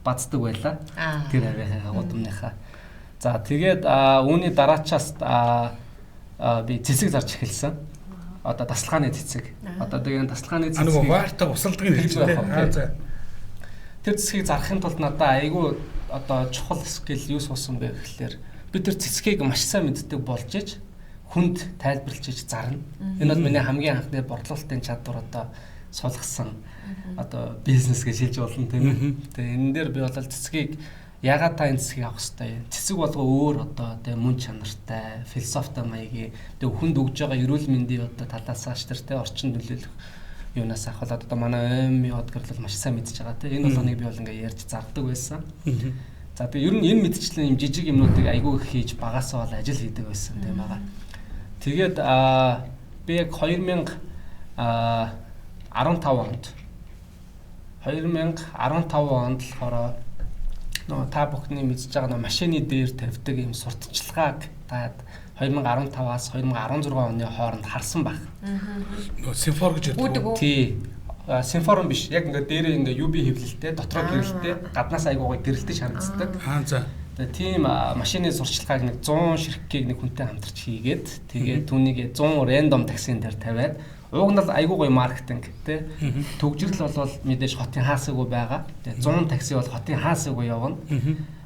баздаг байлаа. Тэр авийнхаа гудамныхаа. За тэгээд үүний дараачаас би цэцэг зарж эхэлсэн. Одоо тасалгааны цэцэг. Одоо тэгээд тасалгааны цэцэг нөгөө варта усалдгийг хэлж байна. За. Тэр цэцгийг зарахын тулд надаа айгүй одоо чухал скил юу суусан бэ гэхлээр би тэр цэцгийг маш сайн мэддэг болж иж хүнд тайлбарлаж иж зарна. Энэ бол миний хамгийн анхны борлуулалтын чадвар одоо сулгасан одоо бизнес гэж хэлж болно тийм ээ. Тэгээ энэ дээр би бол цэцгийг ягаад та энэ цэцгийг авах ёстой юм? Цэцэг болго өөр одоо тэ мөн чанартай, философитой маягийн тэгээ хүнд өгж байгаа эрүүл мэндийн одоо талаас ааш тэр тэ орчин нөлөөлөх юунаас ахуулаад одоо манай ом яд гэрлэл маш сайн мэдж байгаа тэ. Энэ болгоныг би бол ингээ ярьж зардаг байсан. За тэгээ ер нь энэ мэдчлэн юм жижиг юмнуудыг айгүй их хийж багасаа бол ажил хийдэг байсан тийм байгаа. Тэгээд би яг 2015 онд 2015 онд болохоор нөгөө та бүхний мэдж байгаа нөгөө машины дээр тавьдаг юм сурталчилгааг та 2015-аас 2016 оны хооронд харсан баг. Нөгөө симфор гэж ярьдаг. Тий. Симфорн биш. Яг ингээ дээрээ ингээ UB хэвлэлтэй, дотроо гэрэлтэй, гаднаас айгуугаа гэрэлтэй харагддаг. Аа за. Тэгээ тийм машины сурчлагыг нэг 100 ширхгийг нэг хүнтэй хамтарч хийгээд тэгээд түүнийг 100 рандом таксин дээр тавиад уг нь л айгүй гоё маркетинг тий. Төгжрөл бол мэдээж хотын хаасаагүй байгаа. Тэгээ 100 такси бол хотын хаасаагүй явна.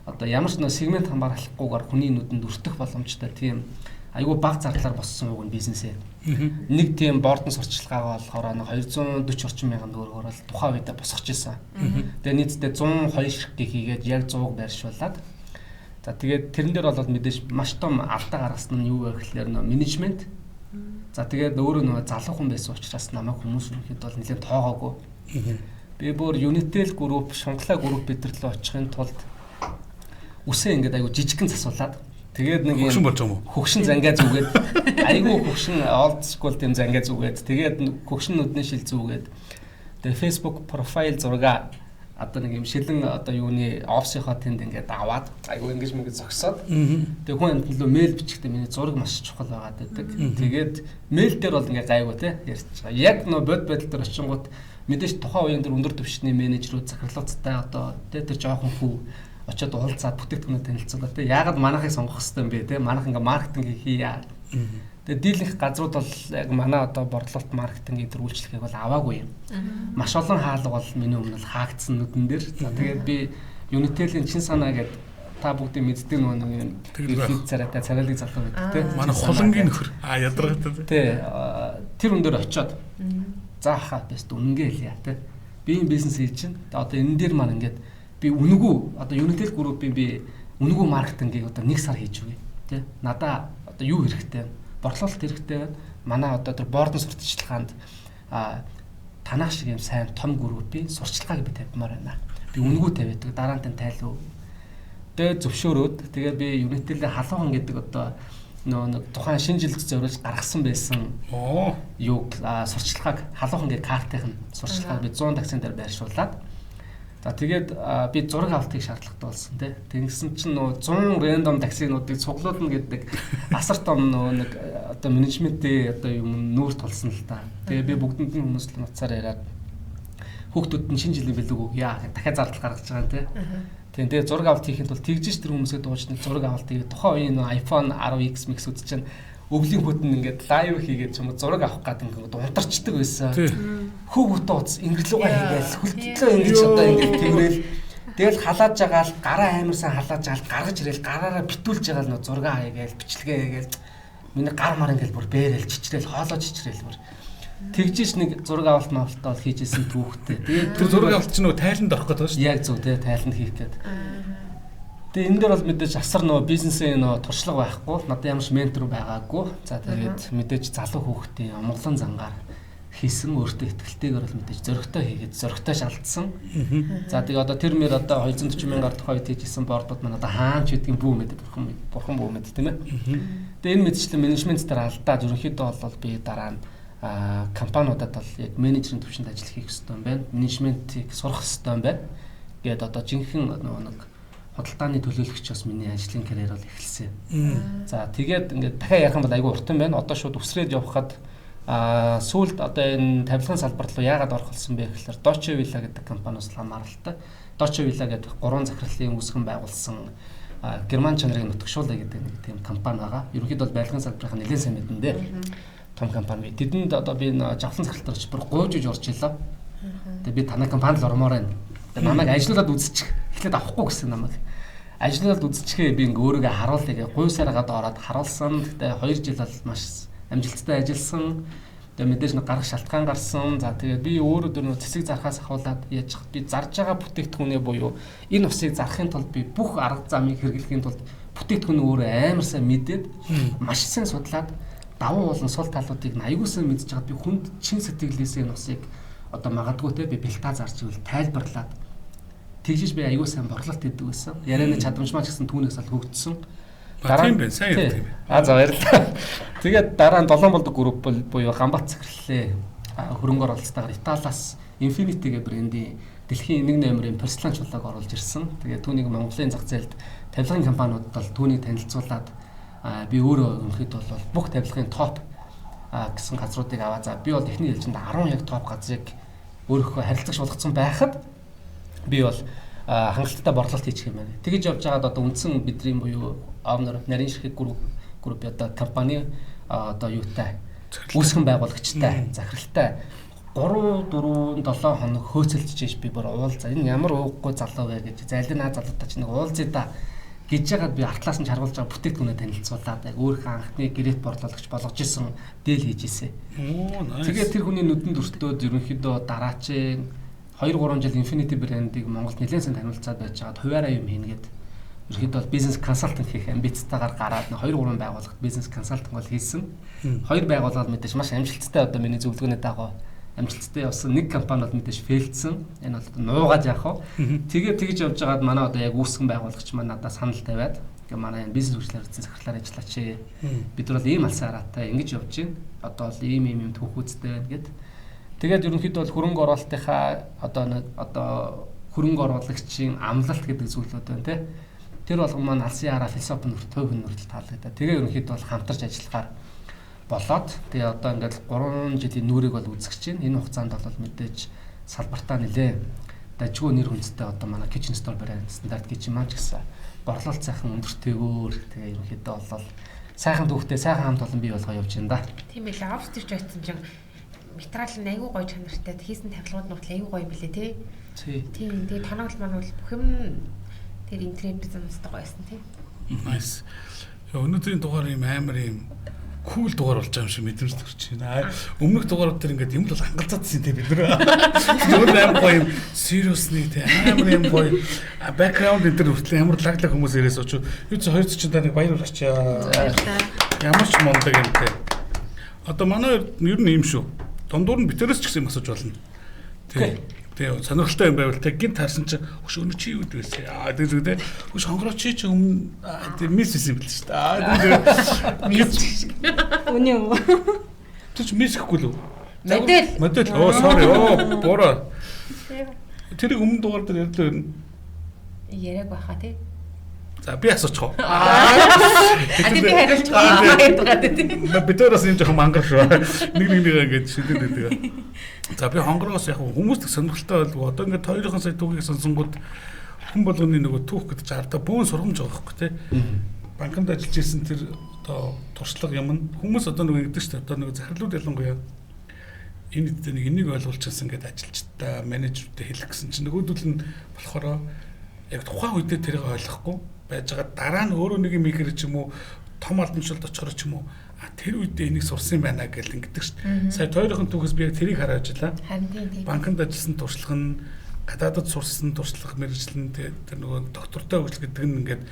Одоо ямар ч нөө сегмент хамгаалахгүйгээр хүний нүдэнд өртөх боломжтой тийм айгүй бага зардлаар боссон уг нь бизнесээ. Нэг тийм бордон сурчлагаагаа болохоор нэг 240 орчим мянган төгрөгөөр бол тухайн үедээ босгож исэн. Тэгээ нийтдээ 102 ширхгийг хийгээд яг 100-г байршуулад. За тэгээд тэрэн дээр бол мэдээж маш том алдаа гаргасан нь юу вэ гэхлээр нөө менежмент. За тэгээд өөрөө нөгөө залуу хүн байсан учраас намайг хүмүүс үнэхэд бол нэлээд тоогоогүй. Би бүр Unitel Group, Шунгалаа Group бид нар рүү очихын тулд үсээ ингээд айгу жижигхэн засуулаад тэгээд нэг хөгшин болж байгаа юм уу? Хөгшин зангаа зүгээд айгу хөгшин old school тийм зангаа зүгээд тэгээд хөгшин нүдний шил зүгээд тэгээд Facebook профайл зургаа одоо нэг юм шилэн одоо юуны офисынхаа тэнд ингээд аваад айгу ингэж мөнгө зогсоод тэгээ хүн амт лөө мэйл бичихтэй миний зураг маш чухал байгаад байдаг. Тэгээд мэйл дээр бол ингээд гайгүй те ярьж байгаа. Яг нөө бод байдал дээр очингууд мэдээж тухайн үеийн дээр өндөр түвшний менежерүүд захирлуудтай одоо те тэр жоохон хүү очиод уулзаад бүтээгдэхүүнээ танилцуулаад те яагаад манайхыг сонгох хэвтэй юм бэ те манайх ингээд маркетинг хийя. Тэгээ дийлэнх газрууд бол яг манай одоо борлуулалт маркетингийн тэр үйлчлэгийг бол аваагүй юм. Маш олон хаалга бол миний өмнө л хаагдсан нүдэн дээр. За тэгээд би Unitel-ийн чин санаа гэдэг та бүгдийн мэддэг нөгөө нэг юм дэлхийд царайтай царайлаг залуу байдаг те. Манай хулангийн нөхөр. Ядаргатай те. Тэр хүн дээр очиод за хаа бэст үнэнгээ хэлье те. Би энэ бизнес хийж чинь одоо энэ дээр маань ингээд би үнэгүй одоо Unitel Group-ийн би үнэгүй маркетингийг одоо нэг сар хийж өгье те. Надаа одоо юу хэрэгтэй вэ? Борлуулалт хэрэгтэй байна. Манай одоо тэр бордон сурталчилгаанд Танах шиг юм сайн том группийн сурчлагыг би тавьмаар байна. Би үнэгүй тавиадаг. Дараа нь тань тайлв. Тэгээ зөвшөөрөөд тэгээ би Unitel-ийн халуухан гэдэг одоо нөө нэг тухайн шинэ жилд зориулж гаргасан байсан. Юуг сурчлагыг халуухан гэх картын сурчлагыг би 100 таксин дээр байршуулад. За тэгээд би зураг авалтыг шаардлагатай болсон тий. Тэгсэн чинь нөө 100 рандом таксинуудыг цуглуулна гэдэг асар том нөө нэг одоо менежментийн одоо юм нүүр тулсан л та. Тэгээ би бүгдэнд нь хүмүүст нуцаар яриад хүүхдүүд нь шинэ жилийн бэлэг өгье гэх дахиад зардал гаргаж байгаа юм тий. Тийм тэгээ зураг авалт хийхэд бол тэгжиж тэр хүмүүсээ дууж нэг зураг авалт хийгээд тухайн үеийн нөө iPhone 10X Max үз чинь өвлийн хөтөн ингээд лайв хийгээд ч юм уу зураг авах гээд ингээд унтарчдаг байсан. Хүүхдүүд уц ингэлүүгээ хийгээл хөлтлөө ингэж одоо ингээд тэрвэл тэгэл халааж байгаа л гараа амар сайн халааж байгаа л гаргаж ирээл гараараа битүүлж байгаа л нөө зураг хийгээл бичлэгээ хийгээл миний гар мар ингээд бүр бээрэл чичрээл хоолоо чичрээл бүр тэгжиж нэг зураг авалт мавалтаа бол хийжсэн түүхтэй. Тэгээд тэр зураг авалт чинь нөө тайланд орох гэдэг шүү дээ. Яг зөв тий тайланд хийх гээд. Тэгээ энэ дээр бол мэдээж асар нөө бизнесийн нөө туршлага байхгүй, надад ямар ч ментор байгаагүй. За тэгээд мэдээж залуу хүүхдийн амгалан зангаар хийсэн өөртөө ихтгэлтэйгээр бол мэдээж зөрөгтэй хийгээд зөрөгтэй шалтсан. За тэгээ одоо тэр мөр одоо 240 мянгаар тухай үед хийжсэн бордууд маань одоо хаанч гэдгийг бүү мэдээ бурхан бүү мэд тийм ээ. Тэгээ энэ мэдчлэн менежмент дээр алдаад ерөнхийдөө бол би дараа нь компаниудад бол яг менежерийн түвшинд ажил хийх ёстой юм байна. Менежментийг сурах ёстой юм байна. Гээд одоо жинхэнэ нөгөө нэг худалдааны төлөөлөгч бас миний ажлын карьер бол эхэлсэн. За тэгээд ингээд дахиад ярих юм бол айгүй урт юм байна. Одоо шууд өсрээд явхад сүүлд одоо энэ тавилгын салбар руу яагаад орох болсон бэ гэхээр Deutsche Welle гэдэг компаниас хамааралтай. Deutsche Welle гэдэг 3 захирлын үүсгэн байгуулсан герман чанарыг нутагшуулъя гэдэг нэг тийм компани байгаа. Ерөнхийдөө бол барилгын салбарын нэлээд сайн мэдэн дээ. Том компани бий. Тэдэнд одоо би жавхлан захирал дээр бүр гуйж иж орж илаа. Тэгээ би танай компанид л ормоор байна. Тэгээ намайг ажиллуулад үзчих. Эхлээд авахгүй гэсэн намайг. Ажиллуулад үзчихээ би ингээ өөрийгөө харуулъя гэ гуйсаар гадаа ороод харуулсан. Гэтэ 2 жил бол маш амжилттай ажилласан. Тэгээ мэдээж нэг гарах шалтгаан гарсан. За тэгээ би өөрөө дөрөв цэцэг зархаас ахуулаад яаж би зарж байгаа бүтээгдэхүүнээ буюу энэ усыг зарахын тулд би бүх арга замыг хэрэглэхийн тулд бүтээгдэхүүнээ өөрөө амар сайн мэдээд маш сайн судлаад давуу болон сул талуудыг аягүй сайн мэдж байгаад би хүнд чин сэтгэлээсээ энэ усыг одоо магадгүй те би бэлтаа зарж ивэл тайлбарлаад тэгжиж би аягүй сайн борлуулалт хийдэг байсан. Ярианы чадамж маань ч гэсэн түүнээс л хөгжсөн. Дараа нь сайн ярьдаг юм. За баярлалаа. Тэгээд дараа нь 7 болдог групп буюу Гамбат захирлаа хөрөнгө оруулалтаагаар Италиас Infinity гэх брендийн дэлхийн 1 номерын порцелан чулааг оруулж ирсэн. Тэгээд түүнийг Монголын зах зээлд тавилгын компаниудад бол түүнийг танилцуулаад би өөрөө өнөхөд бол бүх тавилгын топ гэсэн газруудыг аваа. За би бол эхний ээлжинд 10 яг топ газрыг өөрөөхөө харилцагч болгоцсон байхад би бол хангалттай борлуулалт хийчих юм байна. Тэгэж явж байгаад одоо үндсэн бидний буюу owner нарийн ширхэг групп одоо компани одоо юутай үүсгэн байгуулагчтай захиралтай 3 4 7 хоног хөөцөлдөж иж би бүр уулзаа. Энэ ямар ууггүй залуу вэ гэж зайлын наа залуутай ч нэг уулзъя да гэж яагаад би артлаас нь чаргуулж байгаа бүтээгдэхүүнээ танилцуулаад яг өөрийнхөө анхны гэрээт борлуулагч болгож исэн дээл хийж исэн. Тэгээд тэр хүний нүдэнд өртөөд ерөнхийдөө дараачийн 2 3 жил Infinity брендийг Монголд нэлээд сайн танилцаад байж байгаад хувиараа юм хийнэ гэд ерөнхийдөө бол бизнес консалтинг хийх амбицтайгаар гараад 2 3 байгууллагт бизнес консалтинг бол хийсэн. 2 байгууллагад мэдээж маш амжилттай одоо миний зөвлөгөөний дагуу амжилттай явсан. Нэг компани бол мэдээж фейлдсэн. Энэ бол нуугаад яах вэ? Тэгээд тэгж явж байгаад манай одоо яг үүсгэн байгуулагч маань надад санал тавиад ингээ манай энэ бизнес хөгжлөөр харьцсан захирлаар ажиллаач. Бид нар бол ийм алсан хараатай ингэж явж байна. Одоо бол ийм ийм юм түүхүүцтэй байна гэд. Тэгээд ерөнхийдөө бол хөрөнгө оруулалтынхаа одоо хөрөнгө оруулагчийн амлалт гэдэг зүйлүүд байна те. Тэр болгон маань алсын хараа философи нь хувь хүн хүртэл таалагдаа. Тэгээ ерөнхийдөө бол хамтарч ажиллахаар болоод тэгээ одоо ингээд 3 жилийн нүрийг бол үзэж байна. Энэ хугацаанд бол мэдээж салбартаа нэлээ дажгүй нэр хүндтэй одоо манай Kitchen Store брэнд стандарт гэж юм аа ч гэсэн борлуулалт сайхан өндөртэйгөөр тэгээ ерөнхийдөө бол сайхан түүхтэй сайхан хамт олон бий болгоо явж байна да. Тийм ээ, офс төрч очсон чинь материал нь айгүй гоё чанартай хийсэн тавилгууд нь айгүй гоё юм билээ тий. Тийм, тэгээ тоноглол маань бол бүх юм тэр интерьер дизайнстай гоё байсан тий. Nice. Өнөөдрийн дугаар юм амар юм кул дугаар болж байгаа юм шиг мэдрэмж төрж байна. Өмнөх дугаарууд дээр ингээд юм л хангалзаадсэн те бид нар. Зүгээр амар гоё юм serious нэг те амар юм гоё background энэ төр хүртэл ямар лаглаг хүмүүс ирээс очив. Юу ч хоёр зочиндаа нэг баяр хүрчээ. Ямар ч мундаг юм те. Одоо манай ер нь юм шүү. Дундуур нь битэрээс ч гэсэн юм асууж болно. Тийм сонирхолтой юм байвал тэг гинт харсан чинь хөш өнөө чи юу гэдэг вэ? Аа тэг зүг тэ. Хөш хонгороо чи чи өмнө тэг мисс байсан юм бэл шүү дээ. Аа тэг мисс. Үнэ үү? Тэр чи мисс гэхгүй л үү? Модель. Модель. Оо sorry. Оо буруу. Тэрийг өмнө дугаар дээр ярьлаа юм. Яриаг баха тий. За би асуучих уу. Аа би хариулчих. Бид өөрөөс юм жоохон мангар шүү. Нэг нэг нэг ингэж шидэд байдаг. За би хонгороос яг хүмүүст их сонирхолтой байлгүй. Одоо ингээд хоёрын сая түүхийг сонсонгууд хүн болгоны нөгөө түүх гэдэг чинь ардаа бөөн сургамж байгаа байхгүй тий. Банкнд ажиллаж исэн тэр одоо туршлага юм нь хүмүүс одоо нөгөө ингэдэг шүү дээ. Одоо нөгөө захирлууд ялангуяа энэ эдгээр нэг энийг ойлгуулчихсан гэдээ ажилчдаа, менежерүүдэд хэлэх гэсэн чинь нөгөөдөл нь болохоор яг тухайн үедээ тэрийг ойлгохгүй байж байгаа дараа нь өөрөө нэг юм хийхэр ч юм уу том алдамжлалд очихор ч юм уу а тэр үедээ энийг сурсан юм байна гэл ингэдэг шүү дээ. Сая хоёрын түүхээс би яг тэрийг хараад ажиллаа. Харин тийм. Банкнд ажилласан туршлага нь гадаадад сурсан туршлага мэргэжил нь тэр нөгөө доктортой хөгжил гэдэг нь ингээд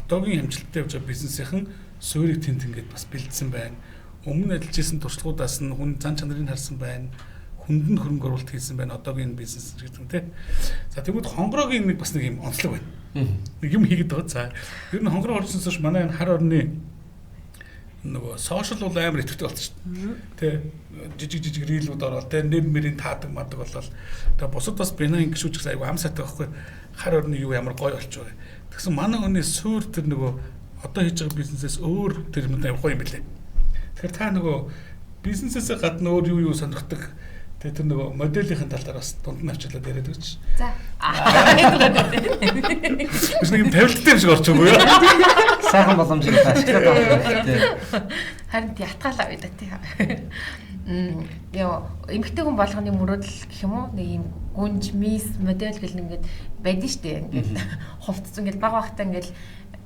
одоогийн амжилттай явж байгаа бизнесийнхэн суурийг тэнд ингээд бас бэлдсэн байна. Өмнө ажиллаж исэн туршлагуудаас нь хүн зан чанарыг харсан байна. Хүнд нь хөрөнгө оруулалт хийсэн байна. Одоогийн энэ бизнес гэдэг нь тий. За тэгвэл хонгороогийн нэг бас нэг юм онцлог байна. Нэг юм хийгээд байгаа. За ер нь хонгороо орсноос хойш манай энэ хар орны нөгөө сошиал бол амар идэвхтэй болсон шүү дээ. Тэ жижиг жижиг рилүүд ороод тэ нэр мөрийн таадаг мадаг болол. Тэгээ бусад бас бинан гişүүч гэсэн айгу ам сайтай байхгүй. Хар орны юу ямар гоё болч байгаа. Тэгсэн манай хүний суур тэр нөгөө одоо хийж байгаа бизнесээс өөр тэр юм гоё юм билээ. Тэгэхээр та нөгөө бизнесээс гадна өөр юу юу сонирхдаг тэгээ тэр нөгөө моделийн тал дээр бас дунд нь авчлаад яриад өгч. За. Биш нэг юм тавилттай юм шиг орчихгүй юу? Сайхан боломжийг ашиглаад байгаа тийм. Харин тий ятгаалаа байда тий. Яа, эмэгтэй хүн болгоны мөрөөдөл гэх юм уу? Нэг юм гүнж, мисс, модель гэл ингээд байдэн штэ. Ингээд хувцас ингээд баг багтаа ингээд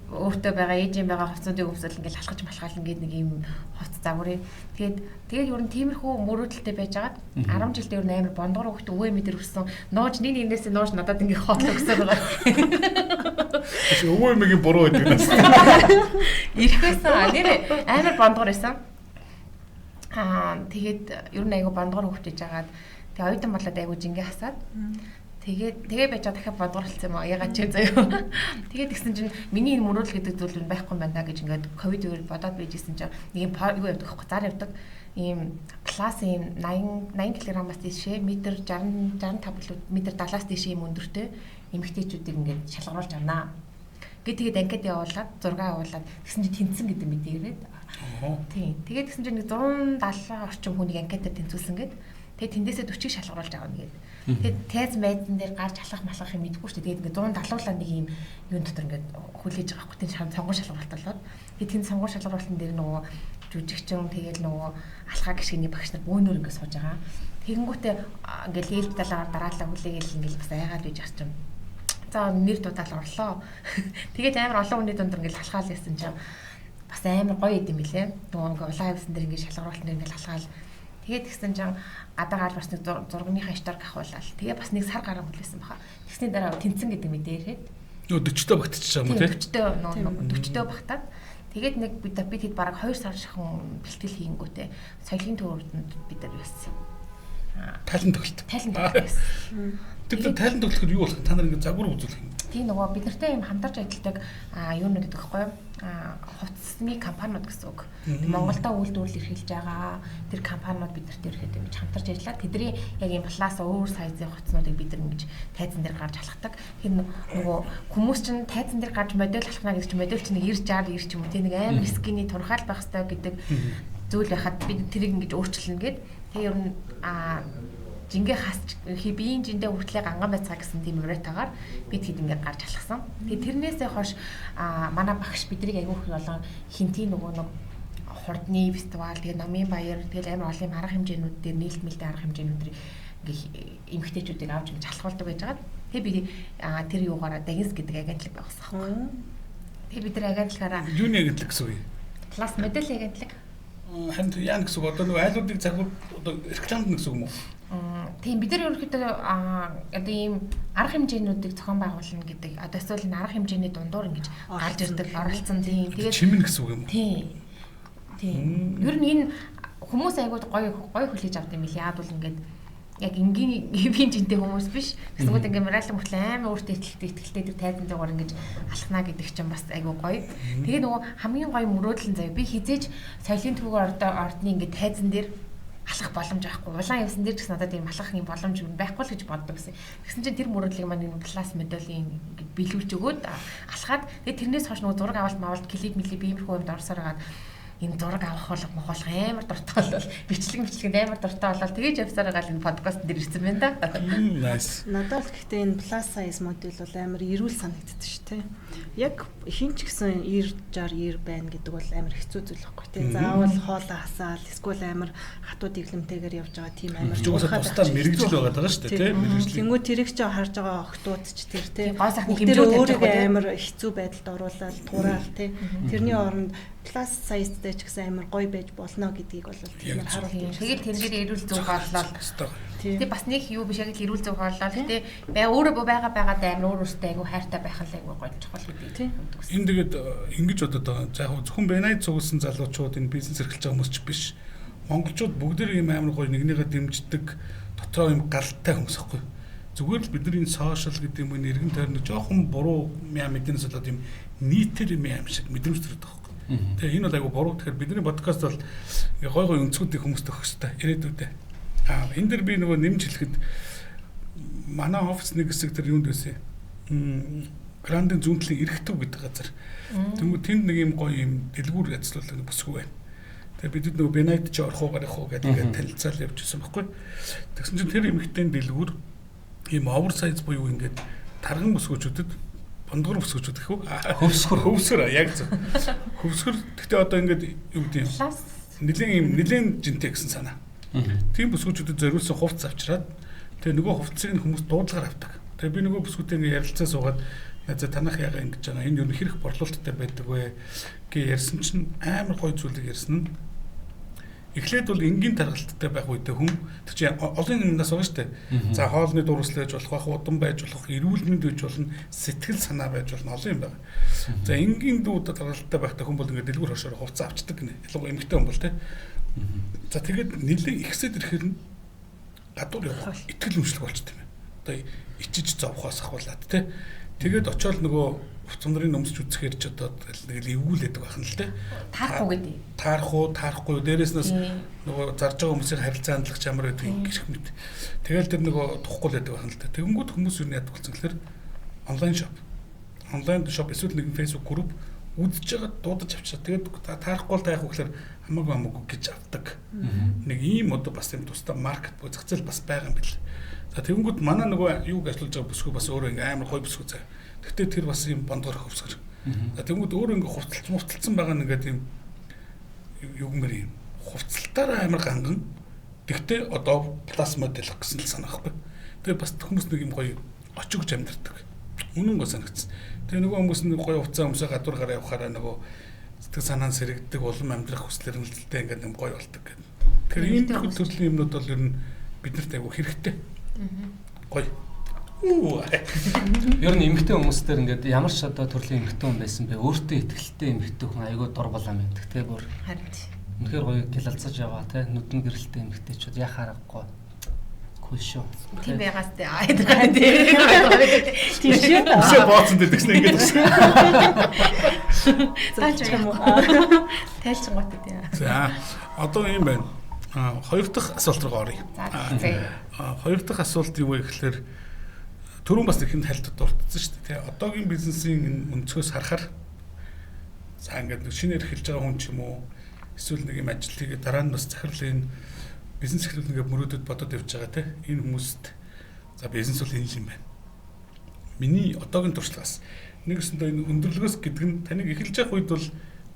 өөртөө байгаа ээжийн байгаа хувцсуудыг өмсөл ингээл алхаж малхаал ингээд нэг юм хувцас загварыг. Тэгээд ер нь тиймэрхүү мөрөөдөлтэй байжгаад 10 жилдээ ер нь амар бондгор хөвгт өвөө мэдэр өссөн. Нууж нэг нэгнээсээ нууж надад ингээд хоол өгсөн байгаа. Өвөө мэгийн буруу гэдэг нас. Ирэхээсэн нэр амар бондгор байсан. Аа тэгээд ер нь айгу бондгор хөвгт иж хагаад тэгээд оюутан болоод айгу жингээ хасаад Тэгээ байж байгаа дахиад бодгорлцсан юм аа. Ягаад ч заяа. Тэгээд тэгсэн чинь миний энэ мөрөөдөл гэдэг зүйл нь байхгүй юм байна гэж ингээд ковид үеэр бодоод байжсэн чинь нэг юм юу явдаг хөөх зар явдаг. Ийм плюс ийм 80 кг-аас дээшээ метр 60 65 метр 70-аас дээшээ ийм өндөртэй эмэгтэйчүүдийг ингээд шалгаруулж авнаа. Гэ тэгээд анкет явуулаад зураг явуулаад тэгсэн чинь тэнцсэн гэдэг мэдээ ирээд. Тийм. Тэгээд тэгсэн чинь нэг 170 орчим хүнийг анкетаар тэнцүүлсэн гээд тэгээд тэндээсээ 40-ыг шалгаруулж авна гээд. Тэгээд тайз майзан дээр гарч алхах малхах юм мэдэхгүй шүү дээ. Тэгээд ингээд 170-уулаа нэг юм юун дотор ингээд хүлээж байгаа хгүй. Тэнд сонгон шалгаруулалт болоод. Тэгээд тэнд сонгон шалгаруулалтын дээр нөгөө жүжигчин тэгээд нөгөө алхаа гишгэний багш нар бөөнөр ингээд сууж байгаа. Тэгэнгүүтээ ингээд ээлж далаагаар дараалал хүлээгээл ингээд бас айгаад байж ах чинь. За нэр дудаал орлоо. Тэгээд амар олон хүний дунд ингээд алхаал ясан чинь бас амар гоё идэм билээ. Нөгөө ингээд улаан хавьсан дээр ингээд шалгаруулалтын дээр ингээд алхаал. Тэгээд тэгсэн чинь гадаа гарч бас нэг зургийнхаа штарк ахуулаад тэгээ бас нэг сар гарan хүлээсэн баха. Тэгсний дараа тэнцэн гэдэг мэдээ ирээд нөгөө 40-тэй багтчихсан юм уу тий? 40-тэй нөгөө 40-тэй багтаад тэгээд нэг бид хэд бараг 2 сар шахин бэлтгэл хийнгүүтээ соёлын төвөнд бид нар байсан. Тайлан тоглолт. Тайлан тоглолт байсан. Тэр тайлан тоглоход юу болох вэ? Та нар ингэ загвар үзүүлэх юм. Тийм нөгөө бид нартай юм хамтарч ажилладаг юу нэг гэдэг байхгүй юу? Хувцсны компаниуд гэсэн үг. Монголдо үйлдвэрлэл эрхэлж байгаа тэр компаниуд бид нартай ирэхэд ингэж хамтарч ажиллаад тэдний яг юм плюс өөр сайзын хувцснуудыг бид нар ингэж тайзан дээр гарч алхдаг. Тэр нөгөө хүмүүс чинь тайзан дээр гарч модель алхна гэдэг чинь модель чинь 90 60 90 ч юм уу тийм нэг амар скины турхаал байх хэрэгтэй гэдэг зүйл байхад бид тэрийг ингэж өөрчилнө гэд. Тэгээ ер нь жингээ хасч биеийн жиндээ хүртлээ ганган байцгаа гэсэн тийм уриатаагаар бид хэд ингээд гарч алхсан. Тэгээ тэрнээсээ хойш манай багш биднийг айгүй их болон хинтийн нөгөө нэг хурдны фестивал, тэгээ номын баяр, тэгэл амар олон юм арга хэмжээнүүд дээр нийлмэлтэй арга хэмжээнүүд ингээ эмэгтэйчүүдийг авч ингэж алхуулдаг байж байгаа. Тэгээ би тэр юугаараа Дагинс гэдэг агентлаг байгуулсан байхгүй. Тэгээ бид нар агентлагаараа юуны агентлаг гэсэн үг юм? Плюс модель агентлаг. Харин яа гэсэн үг одоо нөгөө айлуудыг загвар одоо рекламд гэсэн үг юм уу? Тийм бид нар ерөнхийдөө одоо ийм арга хэмжээнүүдийг зохион байгуулна гэдэг одоо эсвэл энэ арга хэмжээний дундуур ингэж гарч ирдэг оролцсон тийм тэгээд чимэн гэсэн үг юм уу? Тийм. Тийм. Ер нь энэ хүмүүс айгууд гоё гоё хүлээж авд юм билээ. Яг бол ингээд яг энгийн хэвийн жинтэй хүмүүс биш. Тэгсэнгүүд ингээ мораль мөртлөө амар өөртөө итгэлтэй тэр тайзан зуугаар ингэж алхнаа гэдэг чинь бас айгүй гоё. Тэгээ нөгөө хамгийн гоё мөрөөдөл нь заяа би хизээж соёлын түүгээр ордны ингээ тайзан дээр алхах боломж байхгүй. Улаан явсан дээр ч гэсэн надад ийм алхах юм боломж юм байхгүй л гэж боддог гэсэн. Тэгсэн чинь тэр мөрөөдлийг маань энэ плюс моделийн ингэ биелүүлж өгөөд алхаад тэгээ тэрнээс хойш нөгөө зураг авалт мавалт клип мэлип иймэрхүү юмд орсоор хагаад энэ зураг авах болох амар дуртай болол бичлэг амар дуртай болол тэгэж явсаар байгаа л энэ подкаст дээр ирсэн байна да. Nice. Надад л гэхдээ энэ plus size модель бол амар эрүүл санагддаг шүү дээ. Яг хин ч гэсэн 90 60 90 байна гэдэг бол амар хэцүү зүйл байхгүй тий. Заавал хоолоо хасаал эсвэл амар хатуу дэглэмтэйгээр явж байгаа тийм амар чухал тусдаа мэрэгжил байгаа даа шүү дээ тий. Мэрэгжил. Тэнгүү тэрийг ч харж байгаа охтууд ч тэр тий. Гоо сайхны хэмжээ өөрийгөө амар хэцүү байдалд оруулаад тураал тий. Тэрний оронд plus size-тэй ч гэсэн амар гоё байж болно гэдгийг бол тийм харуулдаг юм. Тэгэл тэрнгээр эрүүл зөв хооллол. Тэгээ бас нэг юу биш яг л эрүүл зөв хооллол. Гэтэ бай өөрөө байгаа байгаад амар өөр өөртөө айгу хайртай байх нь айгу гоё чухал гэдэг. Энэ тэгээд ингэж бодод байгаа. За яг зөвхөн Бенайд цугласан залуучууд энэ бизнес эрхэлж байгаа хүмүүс ч биш. Монголчууд бүгд ийм амар гоё нэгнийгээ дэмждэг дотроо ийм галтай хүмүүс байхгүй. Зүгээр л бидний энэ сошиал гэдэг юм уу эргэн тойрны жоохон буруу мэдэнээс болоод ийм нийтээр юм юм шиг мэдрэмж төрдөг байхгүй. Тэгээ энэ бол айгу буруу. Тэгэхээр бидний подкаст бол гой гой өнцгүүдийг хүмүүст өгөх хэрэгтэй ирээдүйдээ. Аа энэ дэр би нөгөө нэмж хэлэхэд манай офис нэг хэсэг тэр юунд байсан юм. Грандын зүүн талын Эрхтөв гэдэг газар. Тэнгүү тэнд нэг юм гоё юм дэлгүүр ажиллуулдаг бүсгүй байна. Тэгээ бид нөгөө Бенайт чи орох уу гарах уу гэдэг ингээд танилцаал явж байсан байхгүй. Тэгсэн чинь тэр эмэгтэйн дэлгүүр ийм оверсайз буюу ингээд тарган бүсгүүчүүдэд бондгор бүсгүүчүүд гэх үү? Хөвсгөр яг зөв. Хөвсгөр гэхдээ одоо ингээд юу гэдэг юм? Нилээн юм нилээн жинтэй гэсэн санаа. Тийм бүсгүүчүүдэд зориулсан хувцас авчираад тэгээ нөгөө хувцсыг нь хүмүүс дуудлагаар авдаг. Тэгээ би нөгөө бүсгүүтэй ингээд ярилцаа суугаад за танах ягаа ингэж байгаа. Энэ юу хэрэг борлуулалттай байдаг вэ гэж ярьсан чинь амар гоё зүйлийг ярьсан нь эхлээд бол энгийн тархалттай байх үедээ хүн тэр чинь олон юмнаас байгаа шүү дээ. За хоолны дурлал байж болох, удам байж болох, эрүүл мэнд байж болно, сэтгэл санаа байж болно, олон юм байна. За энгийн дүү тархалттай байхдаа хүн бол ингээд дэлгүүр хошоор хувцас авчдаг гинэ. Ялангуяа эмэгтэй хүн бол тэ. За тэгээд нэлээд ихсэд ирэхээр нь гадуур явах итгэл үнэмшлэг болчтой юм. Одоо ичиж зовхоос ахуулаад тэ. Тэгээд очиод нөгөө хувцас нарын өмсч үзэхээр ч одоо нэг л эвгүүлээд байх нь л тэ. Таарахгүй гэдэг. Таарах уу, таарахгүй юу. Дээрээс нь нөгөө зарж байгаа хүмүүсийн харилцаа хандлага чамар гэдгийг гэрх мэт. Тэгэл тэр нөгөө тухгүй л байдаг байх нь л тэ. Тэгэнгүүт хүмүүс юу яадаг болсон гэхээр онлайн шоп. Онлайн шоп эсвэл нэгэн Facebook групп үзэж байгаа дуудаж авчаа. Тэгээд таарахгүй л таах уу гэхээр хамаагүй хамаагүй гэж авдаг. Нэг ийм одоо бас юм тусдаа маркет буюу зах зээл бас байгаа юм бэл. За тэгэнгүүт манай нөгөө юуг ажиллаж байгаа бүсгүй бас өөрөө ингээ амар гоё бүсгүй заа. Гэхдээ тэр бас юм бондгор хөвсгөр. За тэгэнгүүт өөрөө ингээ хувцалцсан байгаа нь ингээд юм юу гэмээр юм хувцалтаараа амар ганган. Тэгтээ одоо плюс модель гэсэн л санаа байхгүй. Тэгээ бас хүмүүс нэг юм гоё очигж амьдардаг. Үнэн гоо санагдсан. Тэгээ нөгөө хүмүүс нэг гоё хувцас өмсөө гадуур гараа явахаараа нөгөө сэтгэл санаа нь сэрэгдэг, улам амьдрах хүслэр нь л ингээд юм гоё болдог гэдэг. Тэгэхээр ийм төрлийн юмнууд бол ер нь биднэрт айгүй хэрэгтэй. Гоё. Ер нь эмэгтэй хүмүүс дээр ингээд ямар ч одоо төрлийн эмэгтэй хүн байсан бэ? Өөртөө итгэлтэй эмэгтэй хүн айгүй дурбал ам байдаг те бүр. Харин. Үнэхээр гоё гялалцаж яваа те нүдэн гэрэлтэй эмэгтэйчүүд яхаа аргагүй. Кул шүү. Тийм байгаас те. Тийм шүү. Үсээ бооцсон гэдэг чинь ингээд байна. Тайлч юм уу? Тайлчгоотой тийм. За одоо юм байна. Хоёр дахь асуулт руу оръё. Хоёр дахь асуулт юу вэ гэхээр түрүүн бас ихэнд хальт дурдсан шүү дээ. Одоогийн бизнесийн энэ өнцгөөс харахаар за ингээд нэг шинээр эхэлж байгаа хүн ч юм уу эсвэл нэг юм ажил хийгээд дараа нь бас захирлын бизнес эхлүүлнэ гэж мөрөөдөд бодод явж байгаа те. Энэ хүмүүст за бизнес бол энэ юм байна. Миний одоогийн туршлагаас нэгсэндээ энэ өндөрлөгөөс гэдэг нь таныг эхэлж явах үед бол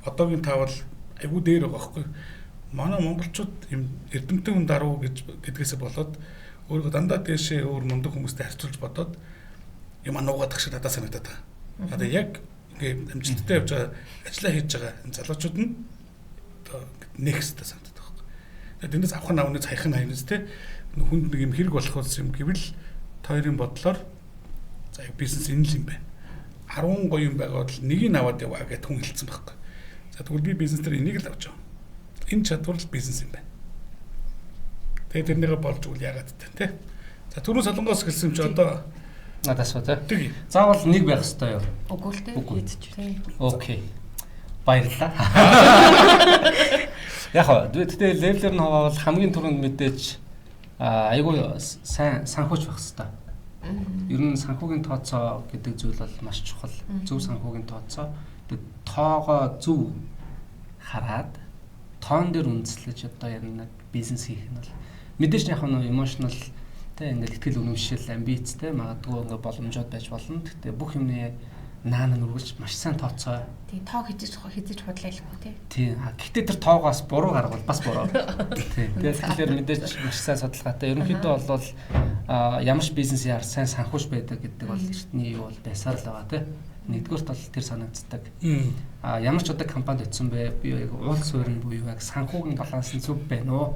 одоогийн таавал айгүй дээр байгаа байхгүй. Манай монголчууд юм эрдэмтэн хүн даруу гэж гэдгээсээ болоод өөрийгөө дандаа дээшээ өөр мундаг хүмүүстэй харьцуулж бодоод юм ануугаадах шиг надад санагдаад байгаа. Одоо яг ингээ амжилттай явж байгаа, ажиллаа хийж байгаа энэ залуучууд нь одоо нэх хэрэгтэй санагдаад байгаа байхгүй. Тэгээд эндээс авах нь авна, цаях нь хаяна те. Хүнд нэг юм хэрэг болох юм гэвэл тойрын бодлоор за бизнес энэ л юм байна. 10 гоё юм байгаа бол нэгийг нь аваад яваа гэд хүн хэлсэн байхгүй. За тэгвэл би бизнес дээр энийг л авч байгаа. Энэ чадвар л бизнес юм байна. Тэгээд тэрнийгээ болж үл яагаад тэ. За түрүүн Солонгоос эхэлсэн юм чи одоо надаас ба тий. Заавал нэг байх ёстой юу? Үгүй л тий. Үгүй. Окей. Баярлалаа. Яг хаа тэгтээ level ээр нь хаваавал хамгийн түрүүнд мэдээж айгүй сайн санхүүч байх ёстой. Ер нь санхүүгийн тооцоо гэдэг зүйл бол маш чухал. Зөв санхүүгийн тооцоо. Тэгээд тоогоо зөв хараад тоон дээр үндэслэж одоо яг нэг бизнес хийх нь бол мэдээж яг нь emotional тэ ингээл итгэл үнэмшил, амбиц тэ магадгүй ингээ боломжууд байж болно. Гэхдээ бүх юмны наана нүргэлж маш сайн тооцоо. Тийм тоо хизэж худлаа хэлэхгүй тий. Тийм. Гэхдээ тэр тоогоос буруу гаргавал бас буруу. Тийм. Тэгэхээр мэдээж маш сайн судалгаатай. Ерөнхийдөө бол ямар ч бизнес яар сайн санхүүж байдаг гэдэг бол эртний юу бол байсаар л байгаа тий. Нэгдүгээрт бол тэр санагддаг. Ямар ч одоо компанид очисон бэ? Би яг уул суурь нь буюу яг санхүүгийн баланс нь зөв байна уу?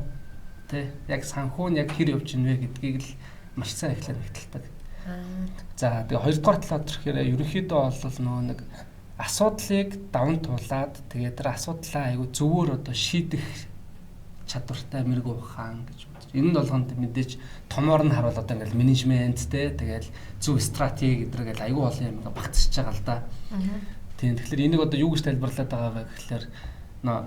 Тэ яг санхүү нь яг хэр явж ийн вэ гэдгийг л маш сайн эхлээд нэгтэлдэг. За тэгээ хоёрдугаар талаар ирэхээр ерөнхийдөө бол нөгөө нэг асуудлыг даван туулаад тэгээ тэр асуудлаа айгу зөвөр одоо шийдэх чадвартай мэрэгүү ухаан гэж бодож. Энэ нь болгонд мэдээж томоор нь харуул одоо ингээл менежмент те тэгэл зөв стратеги гэдэг ингээл айгу олон юм ингээ багтсаж байгаа л да. Тийм тэгэхээр энийг одоо юу гэж тайлбарлаад байгаа вэ гэхээр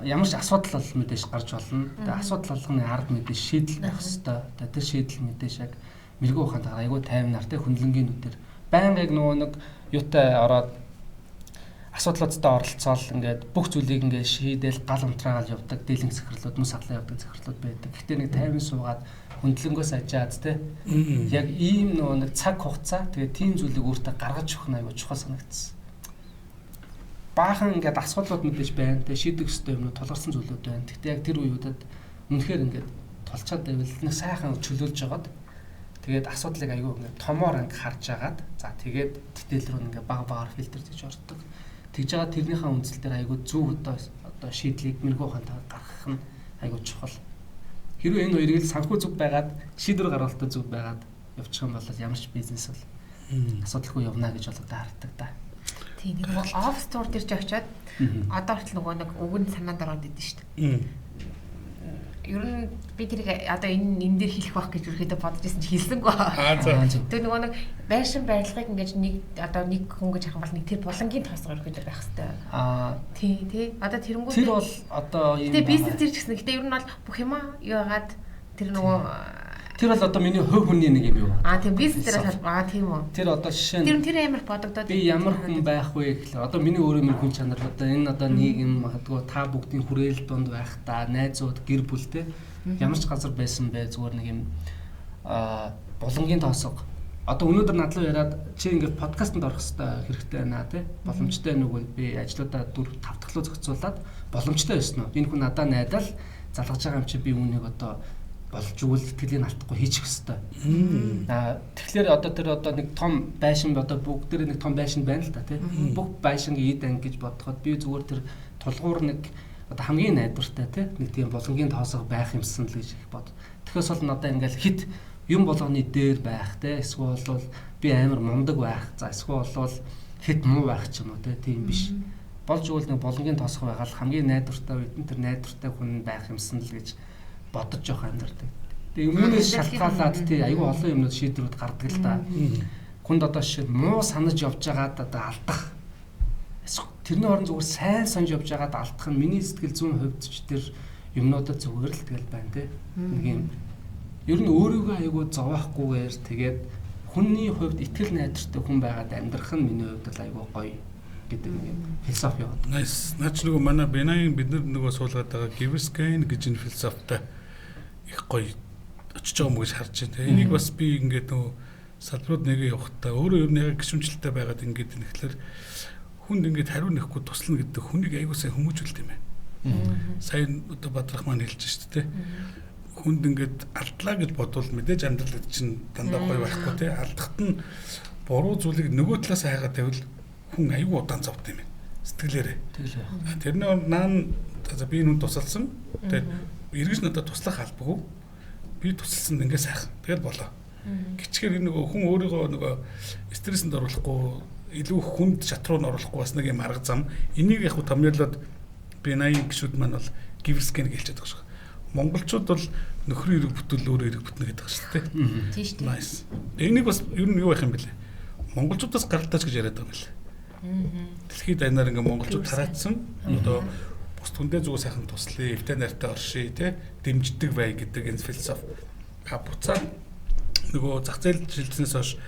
ямар ч асуудал бол мэдээж гарч болно. Тэгээ асуудал болгоны ард мэдээж шийдэл байх ёстой. Тэгээ тэр шийдэл мэдээж яг мэрэгүү ухаантайгаар айгүй таймнаар тэ хөндлөнгийн нүдээр байнга яг нөгөө нэг юутай ороод асуудлуудтай оролцоол ингээд бүх зүйлийг ингээд шийдэл гал унтраагаал явдаг дийлэнх захирлууд мөс садлаа явдаг захирлууд байдаг. Гэхдээ нэг тайван суугаад хөндлөнгөөс ажаад тэ яг ийм нөгөө нэг цаг хугацаа тэгээ тийм зүйлийг өөртөө гаргаж өгөх нь айгүй чухал санагдсан. Баахан ингээд асуудлууд мэдээж байна. Тэгээ шийдэх ёстой юмнууд тулгарсан зүйлүүд байна. Гэхдээ яг тэр үеүүдэд үнэхээр ингээд тулчаад байвал нэг сайхан чөлөөлж жагаад тэгээд асуудлыг айгүй ингээд томоор ингээд харж агаад за тэгээд дитэйл рүү ингээд баг багаар фильтр хийж ордог. Тэгж байгаа тэрнийхээ үндсэл дээр айгүй зөв одоо шийдлийг мэрэгүү ухаантайгаар гаргах нь айгүй чухал. Хэрвээ энэ хоёрыг л санхүү зөв байгаад шийдвэр гаргалтаа зөв байгаад явчих юм бол ямар ч бизнес бол асуудалгүй явна гэж бол одоо хардаг да. Тийм нэг офс тур дээр ч очиод одоо хүртэл нөгөө нэг үг нь санаанд ороод идэв шүү дээ. Ер нь би тэрийг одоо энэ дээр хэлэх байх гэж ерөөдөө бодож исэн чи хэлсэнгүй. Тэгээ нөгөө нэг байшин барилгыг ингэж нэг одоо нэг хүн гэж харах бол нэг тэр булангийн тоосгоо ерөөдөө байх хэвээр. Тий, тий. Одоо тэрэнгүү тэр бол одоо юм. Тэгээ бизнес дээр ч гэсэн. Гэтэ ер нь бол бүх юмаа юу яагаад тэр нөгөө тэр бол одоо миний хувь хүний нэг юм юу. Тийм бизнес дээр бол тийм үү. Тэр одоо жишээ нь тэр амар бодогдоод би ямар хүн байх вэ гэхлээр одоо миний өөрөө минь хүн чанар одоо энэ одоо нийгэм магадгүй та бүгдийн хүрээл дунд байх та найзууд гэр бүлтэй ямар ч газар байсан бэ зүгээр нэг юм булангийн тоосго. Одоо өнөөдөр над руу яриад чи ингээд подкастэнд орох хэрэгтэй хэрэгтэй байна тий. Боломжтой нүгэл би ажлуудаа 4 5 дахь руу зохицуулаад боломжтой байсан уу? Энэ хүн надаа найдал залгаж байгаа юм чи би үүнийг одоо болж өгвөл итгэлийг алдахгүй хийчих ёстой. Тэгэхээр одоо тэр одоо нэг том байшин одоо бүгдээрээ нэг том байшин байна л да тий. Бүх байшингийн эд анги гэж бодоход би зүгээр тэр тулгуур нэг одоо хамгийн найдвартай тий нэг тийм булангийн тоосго байх юмсан л гэж их бод. Тэгэхээс бол надаа ингээл хит юм болгоны дээр байх тий эсвэл бол би амар мундаг байх. За эсвэл бол хит муу байх ч юм уу тий тийм биш. Болж өгвөл нэг булангийн тоосго байгаа л хамгийн найдвартай үед нь тэр найдвартай хүн байх юмсан л гэж бодож явах амьдардаг. Тэгээ юмнээс шалтгаалаад тий айгүй олон юмнууд шийдвэрүүд гардаг л та. Хүнд одоо жишээ муу санаж явж байгаад одоо алдах. Тэрний оронд зүгээр сайн санаж явж байгаад алдах нь миний сэтгэл зүйн хувьд ч тэр юмнуудад зүгээр л тэгэл байна тий. Нэг юм ер нь өөрийгөө айгүй зовоохгүйгээр тэгээд хүний хувьд итгэл найдвартай хүн байгаад амьдрах нь миний хувьд бол айгүй гоё гэдэг нэг юм философи яваад. Nice. Наач нөгөө манай Бенагийн бид нар нөгөө суулгаад байгаа Givers Gain гэж энэ философитой их гоё очиж байгаа юм гэж харж байна. Энийг бас би ингээд нөгөө салбарууд нэгэ явахдаа өөрөө ер нь яг гişүнчлэлтэй байгаад ингээд нэхлээр хүнд ингээд хариу нэхгүй туслана гэдэг хүнийг аягүй сайн хүмүүжүүлт юм байна. Сая одоо Бадрах маань хэлж шүү дээ. Хүнд ингээд алдлаа гэж бодвол мэдээж амьдрал гэдэг чинь дандаа гоё байхгүй тий. Алдахт нь буруу зүйлийг нөгөө талаас хайгаад байвал хүн аягүй удаан зовд юм байна. Сэтгэлээрээ. Тэглээ. Тэрний наан за би нүн тусалсан. Тэгээд эргэж надад туслах албагүй. Би тусалсан ингээ сайхан. Тэгэл болоо. Гिचгээр энэ нөгөө хүн өөрийгөө нөгөө стрессэнд оруулахгүй, илүү хүнд шатруу нь оруулахгүй бас нэг юм арга зам. Энийг яг хөө томьёолоод би 80 гişүүд маань бол Givers Gain гэж хэлчихэж байгаа шүү. Монголчууд бол нөхрийн эрэг бүтвэл өөр эрэг бүтнэ гэдэг шүү дээ. Тийм шүү дээ. Nice. Энийг бас ер нь юу байх юм бэлээ? Монголчуудаас гаралтаач гэж яриад байгаа юм бэлээ. Дэлхийд дайнаар ингээ монголчууд тараацсан. Одоо бус түндээ зүгээр сайхан туслая, эвтэй нартай оршия, тэ дэмждэг бай гэдэг энэ философи. А буцаад нөгөө зах зээл шилжснээс хойш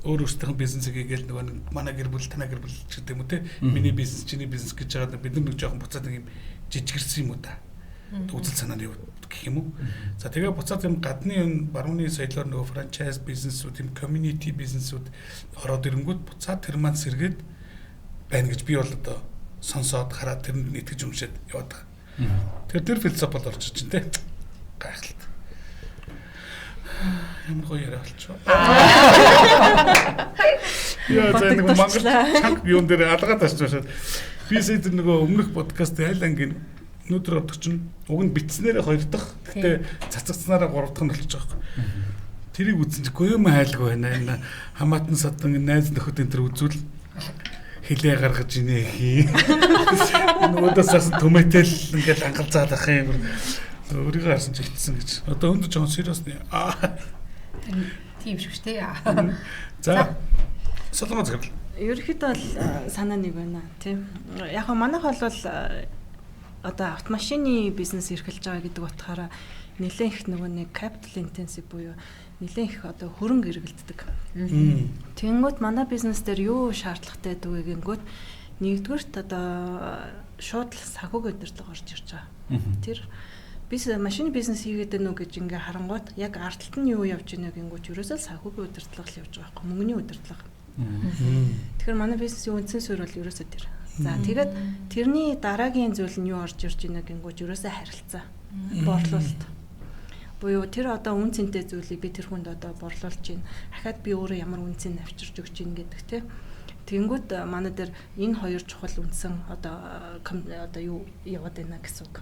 өөр өөрсдийнх нь бизнесийг хийгээл нөгөө нэг манай гэр бүл, танай гэр бүл ч гэдэг юм уу те. Миний бизнес, чиний бизнес гэж байгаа бид нар нэг жоохон буцаад нэг юм жижигэрсэн юм уу та. Үзэл санааны юу гэх юм уу. За тэгээ буцаад юм гадны энэ барууны соёлоор нөгөө франчайз бизнесүүд, юм community бизнесүүд ороод ирэнгүүт буцаад тэр маань сэргээд байна гэж би бол одоо сонсоод хараад тэрэнд нь итгэж өмшөөд яваад байгаа. Тэгэхээр тэр философи бол орж ич те. Гайхалтай. Ямар гоё яриа болчихоо. Яа за нэг мангар чанга юун дээр алгаад очиж. Би сая тэр нөгөө өмнөх подкаст аль ангийн өнөөдөр ордог чинь уг нь битснээрээ хоёр дахь. Гэтэ цацагцсанараа гурав дахь нь болчих жоох. Тэрийг үзсэн чинь гоо юм хайлгүй байна. Энэ хамаатан садан найз нөхөд энэ төр үзвэл хилээ гаргаж инээ хий. Нөгөөдөөс харсан төмөтэл ингээл ангалзаалах юм. Өөрийгөө харсан ч итсэн гэж. Одоо өндөр жоохон serious нэ. Тийм шүү дээ. За. Солонгоо захирал. Ерөнхийдөө бол санаа нэг байна тийм. Яг нь манайх бол одоо автомашины бизнес эрхэлж байгаа гэдэг утгаараа нэлээд их нөгөө нэг capital intensive буюу нэлээд их одоо хөрөнгө эргэлддэг. Тэнгүүт манай бизнес дээр юу шаардлагатай байдаг вэ гингүүт нэгдүгüрт одоо шууд л санхүүгийн удирдлага орж ирж байгаа. Тэр би машины бизнес хийгээд байна уу гэж ингээ харангуут яг ард талд нь юу явж байна гингүүт ерөөсөө санхүүгийн удирдлага л явж байгаа байхгүй мөнгөний удирдлага. Тэгэхээр манай бизнесийн үндсэн суурь бол ерөөсөө тэр. За тэгээд тэрний дараагийн зүйл нь юу орж ирж байна гингүүт ерөөсөө харилцаа, борлуулалт. Буюу тэр одоо үн цэнтэй зүйлийг би тэр хүнд одоо борлуулж байна. Ахаад би өөрөө ямар үн цэн авчирч өгч байна гэдэг те. Тэнгүүд манай дээр энэ хоёр чухал үндсэн одоо юу яваад байна гэсэн үг.